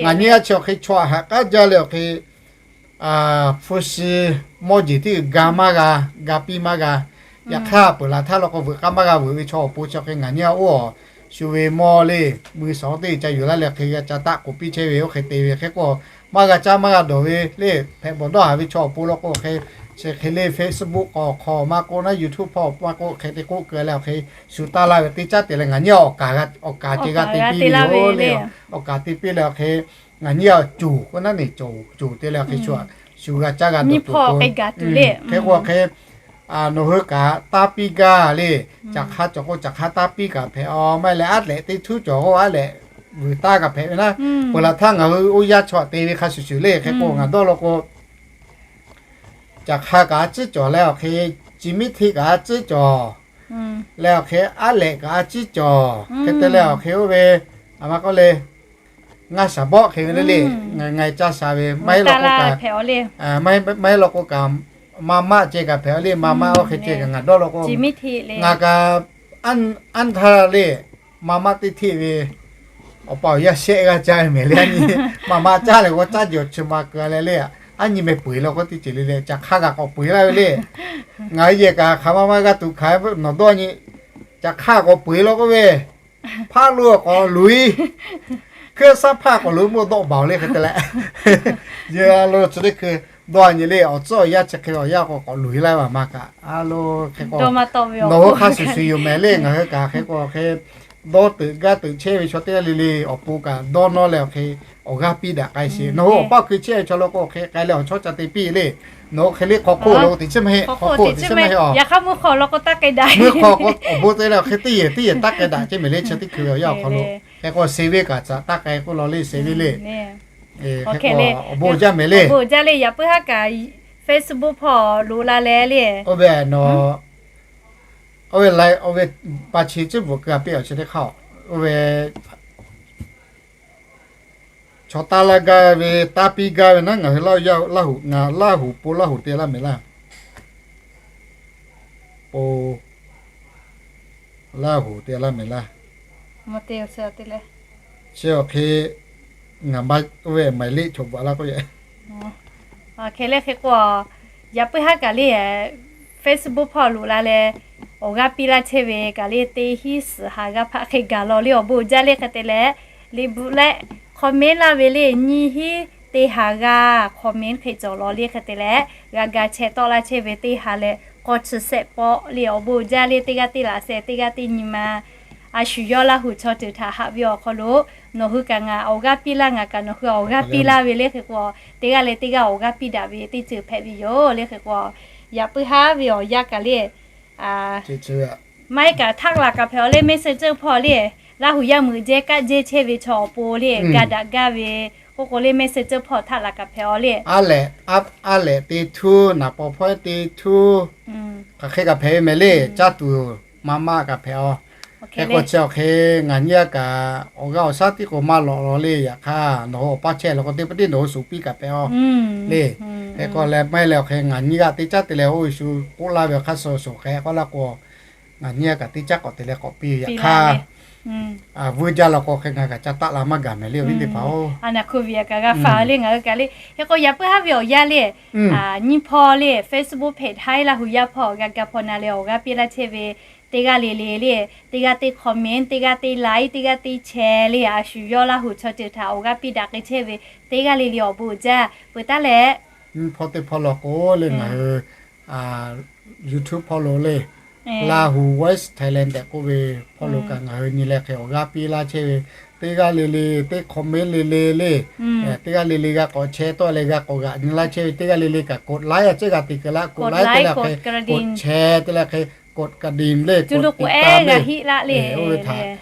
Ngaˬ nyiˇ g'aˇ chi awˬ hk'e chaw aꞈ haꞈ k'aˉ jaˇ leh awˬ hk'e hpu shi mawˇ jeˬ tiˉ g'a maˇ g'a, g'a piˇ maˇ g'a. Yaꞈ hk'aˇ peuˬ laˬ htaˇ law k'o veuꞈ k'aˇ maˇ g'a veuꞈ ve chaw awˬ pon chi hk'e ngaˬ nyiˇ g'aˇ oˇ awˬ shu ve mawˇ le mui sawˍ teˇ ca yuˬ laˇ leh hk'e g'a ca taˆ k'oˍ piˇ chehˇ ve oˇ hk'e te ve hk'e k'o, maˇ g'a caˇ maˇ g'a dawˬ ve le hpehꞈ bawˬ dawˇ haˍ ve chaw awˬ pon law k'o hk'e, chi hk'e le Facebook k'o hk'aw maˇ k'oˆ naˉ YouTube hpawˇ maˇ k'oˆ hk'e te k'oˆ keu leh awˬ hk'e shu taˇ laˇ ve teˇ caˉ te leh ngaˬ nyiˇ g'aˇ awˬ kaˍ awˬ kaˍ ceh g'a te piˇ ve yoˬ le. Awˬ kaˍ te piˇ leh awˬ hk'e ngaˬ nyiˇ g'aˇ coˬ k'oˆ naˉ neˬ coˬ coˬ te leh awˬ hk'e shu g'a caˇ g'a dawˬ tuˬ le. Hk'e k'o hk'e nawˬ hui kaꞈ taˇ piˇ gaˇ le. Caˬ hk'aˇ cawˬ k'o caˬ hk'aˇ taˇ piˇ kaꞈ hpehꞈ a, maˇ heˆ leh aˉ lehꞈ teˇ htuˉ cawˬ k'o aˉ lehꞈ vuiˬ taˇ kaꞈ hpehꞈ ve naˉ. Peuˬ laˬ htaˇ ngaˬ hui oˇ yaˇ chaw htaꞈ te ve hk'a shuˍ shuˍ le hk'e k'o ngaˬ dawˇ law k'o, caˬ hk'aˇ kaꞈ a ciˉ cawˬ leh awˬ hk'e, ci miˉ htiˆ kaꞈ a ciˉ cawˬ leh awˬ hk'e, aˉ lehꞈ kaꞈ a ciˉ cawˬ hk'e te leh awˬ hk'e oˇ ve, a ma k'oˆ le, ngaˇ shaˍ bawˆ hk'e ve le le, ngaˬ ngaˬ caˇ sha ve maˇ heˆ law k'o kaꞈ, maˇ heˆ law k'o kaꞈ, maˇ maˆ ceh kaꞈ hpehꞈ a le, maˇ maˆ oˇ hk'e ceh kaꞈ ngaˬ dawˇ law k'o, ngaˬ kaꞈ aˉ htaˇ le, maˇ maˆ teˇ hteˆ ve awˬ pa awˬ yaˇ shehˆ g'aˇ caˇ ve mehˍ le. Aˉ nyi maˇ maˆ caˇ leh g'aw caˇ jehˬ awˬ chi ma keu leh le, aˉ nyi meh peu eˬ law k'o teˇ ceuˬ le le caˬ hk'aˇ kaꞈ k'awꞈ peu eˬ laˇ ve le. Ngaˬ hui yehˬ kaꞈ hk'aˬ ma maˇ g'a tuˬ hkanˍ nawˬ dawˇ nyi, caˬ hk'aˇ k'awꞈ peu eˬ law k'oˆ ve, hpaˆ lo k'awꞈ luˬ e, hkui shaˉ hpaˇ k'awꞈ luˬ e mawˇ dawˆ baˬ le hk'e te leh, yehˬ a lo chi teˇ hkui dawˇ nyi le awˬ tcuhˉ awˬ yanˇ chi hk'e awˬ yanˇ k'o k'awꞈ luˬ e laˇ ve a ma kaꞈ a lo hk'e k'o, nawˬ hui hk'a shuˍ shuˍ yoˬ mehˍ le. Ngaˬ hui kaꞈ hk'e k'o hk'e dawˇ teuꞈ gaˇ teuꞈ chehˇ ve chaw teˇ g'aˇ le le awˬ pon kaꞈ dawˇ nawˇ leh awˬ hk'e awˬ g'aˇ piˇ daꞈ k'ai sheˍ. Nawˬ hui awˬ paˇ hkui chehˇ ve chaw law k'o hk'e k'ai leh awˬ chawˇ ca te piˇ le. Nawˬ hui hk'e le hk'aw hk'oˆ lo teꞈ chiˉ maˇ heˆ, hk'aw hk'oˆ teꞈ chiˉ maˇ heˆ a. Mvuhˇ hk'aw k'o awˬ bon te leh hk'e teˇ yehˬ teˇ yehˬ taˇ k'ai daꞈ ceˇ mehˍ le chi teˇ hkui ve awˬ yanˇ awˬ hk'aw lo. Hk'e k'o seˍ ve kaꞈ caꞈ taˇ k'ai k'oˆ law le seˍ ve le. Awˬ bon jaˇ mehˍ le. Awˬ bon jaˇ le. Yaꞈ puiˉ haˉ kaꞈ Facebook hpawˇ loꞈ la leh le. Oˇ ve a, oˇ ve laiˉ oˇ ve pa chi ciˉ bvuhꞈ keu a piˇ awˬ chi teˇ hk'aˇ, oˇ ve chaw taˇ laˇ gaˇ ve taˇ piˇ gaˇ ve naˉ ngaˬ hui Laˇ huˍ, ngaˬ Laˇ huˍ po Laˇ huˍ te laˇ mehˍ laˇ. Po Laˇ huˍ te laˇ mehˍ laˇ. Chi awˬ hk'e ngaˬ ma oˇ ve maˍ leˆ chaw bvuhꞈ laˇ k'oˆ ve. Hk'e le hk'e k'o, yaꞈ puiˉ haˉ kaꞈ le Facebook hpawˇ loꞈ la leh awˬ g'aˇ piˇ laˇ chehˇ ve kaꞈ le teˇ hinˉ suhˍ ha g'aˇ hpaˆ hk'e gaˬ law le awˬ bon jaˇ le hk'e te leh, liꞈ bvuhꞈ leh comment laˇ ve le nyiˇ hinˉ teˇ ha g'aˇ comment hk'e cawˬ law le hk'e te leh, g'a ga chehˇ tawˆ laˇ chehˇ ve teˇ ha leh k'awˇ chi shehˆ pawˆ le awˬ bon jaˇ le teˇ g'aˇ teˇ laꞈ sheh teˇ g'aˇ teˇ nyi ma a shu yawˇ Laˇ huˍ chaw ceuˬ htaꞈ haꞈ ve awˬ hk'aw lo nawˬ hui kaꞈ ngaˬ awˬ g'aˇ piˇ laˇ, ngaˬ kaꞈ nawˬ hui awˬ g'aˇ piˇ laˇ ve le hk'e k'o, teˇ g'aˇ leh teˇ g'aˇ awˬ g'aˇ piˇ daꞈ ve teˇ ceuˬ hpehꞈ ve yoˬ le hk'e k'o, yaꞈ puiˉ haˉ ve awˬ yanˇ kaꞈ le maˇ heˆ kaꞈ htaˆ laˬ kaꞈ hpehꞈ a le Messenger hpawˇ le, Laˇ huˍ yaˇ meuꞈ jehˇ kaˆ jehˇ chehˇ ve chaw awˬ pon le ga daꞈ gaˇ ve k'oˆ k'o le Messenger hpawˇ htaˆ laˬ kaꞈ hpehꞈ a le. Aˉ lehꞈ teˇ htuˉ, naˍ paw hpawˇ teˇ htuˉ, hk'aˬ hk'e kaꞈ hpehꞈ ve mehˍ le. Caˇ tuˬ ma maˇ kaꞈ hpehꞈ a. Hk'e k'o chi awˬ hk'e ngaˬ nyiˇ g'aˇ kaꞈ awˬ g'aˇ awˬ shaˉ tiˉ k'o maˇ lawꞈ law le. Yaꞈ hk'aˇ nawˬ hui awˬ paˇ chehˇ law k'o teˇ pa teˇ nawˬ hui shuˍ piˇ kaꞈ hpehꞈ a le. Hk'e k'o leh maˇ heˆ leh awˬ hk'e ngaˬ nyiˇ g'aˇ teˇ caˉ te leh oˇ ve shu k'oˆ laˇ ve awˬ hk'aˇ suh shuˍ hk'e k'oˆ laˇ k'o, ngaˬ nyiˇ g'aˇ kaꞈ teˇ caˉ k'awꞈ te leh k'awꞈ piˇ ve yaꞈ hk'aˇ Vuiˇ jaˇ law k'o hk'e ngaˬ kaꞈ ca taˆ la maˇ gaˬ mehˍ le awˬ viˉ teˇ hpaˍ-oˬ. A naˬ hk'oˆ ve a kaꞈ g'a faˍ le ngaˬ hui kaꞈ le. Hk'e k'o yaꞈ puiˉ haˉ ve awˬ yanˇ le, nyiˇ hpawˇ le Facebook page htaˇ Laˇ huˍ yaˇ hpawˇ awˬ g'a ga hpaw na leh awˬ g'aˇ piˇ laˇ chehˇ ve teˇ g'aˇ le le le, teˇ g'aˇ teˇ comment, teˇ g'aˇ teˇ like, teˇ g'aˇ teˇ share le, a shu yawˇ Laˇ huˍ chaw ceuˬ htaꞈ awˬ g'aˇ piˇ daꞈ k'ai chehˇ ve teˇ g'aˇ le le awˬ bon uiˍ jaˇ peuˬ taˉ leh, nyiˇ hpawˇ teˇ hpawˇ law k'o le ngaˬ hui YouTube hpawˇ lo le, Laˇ huˍ Voice Thailand tehꞈ k'oˆ ve hpawˇ lo kaꞈ ngaˬ hui nyi leh hk'e awˬ g'aˇ piˇ laˇ chehˇ ve teˇ g'aˇ le le, teˇ comment le le le, teˇ g'aˇ le le g'a k'awꞈ share tawˆ leh g'a k'awꞈ g'aꞈ nyi laˇ chehˇ ve teˇ g'aˇ le le kaꞈ กดไลค์ a ciˉ g'a te keu laˇ, กดไลค์ te leh hk'e กดแชร์ te leh hk'e กดกระดิ่ง le, กดติดตาม le, oˇ ve htaꞈ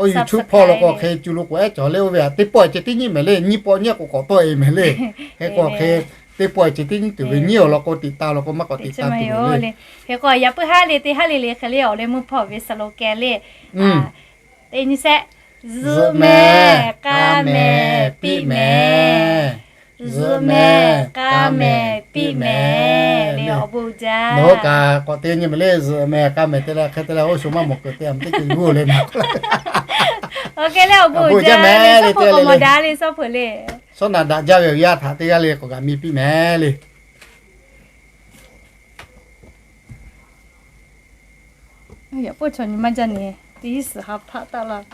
oˇ YouTube hpawˇ law k'o hk'e cu lo k'o ehˉ cawˬ le oˇ ve htaꞈ teˇ pawˆ ceh tiˉ nyiˇ mehˍ le, nyiˇ pawˆ nyiˇ k'o k'awꞈ tawˆ e mehˍ le. Hk'e k'o hk'e teˇ pawˆ ceh tiˉ nyiˇ tuˬ ve nyiˇ awˬ law k'o ติดตาม law k'o maˇ k'awꞈ ติดตาม tuˬ le. Hk'e k'o yaꞈ puiˉ haˉ le teˇ haˉ le le hk'e le awˬ leh mvuhˇ hpawˇ ve สโลแกน le, teˇ nyi shehˆ, zuhꞈ mehˍ k'a mehˍ piˇ mehˍ. Zuhꞈ mehˍ k'a mehˍ piˇ mehˍ le awˬ bon uiˍ jaˇ. Nawˬ hui kaꞈ k'awꞈ te nyi mehˍ le, zuhꞈ mehˍ k'a mehˍ te leh hk'e te leh oˇ shu maˇ mawˬ keu te a teˇ ceuˬ g'uˇ le na. Awˬ hk'e le awˬ bon uiˍ jaˇ mehˍ le, teˇ le le. Sawˉ naꞈ daꞈ jaˇ ve awˬ yanˇ htaꞈ teˇ g'aˇ le k'awꞈ g'aꞈ mi piˇ mehˍ le. Yaꞈ puiˉ chaw nyi maˇ jaˇ ne, teˇ hinˉ suhˍ ha hpaˆ taˆ laˇ.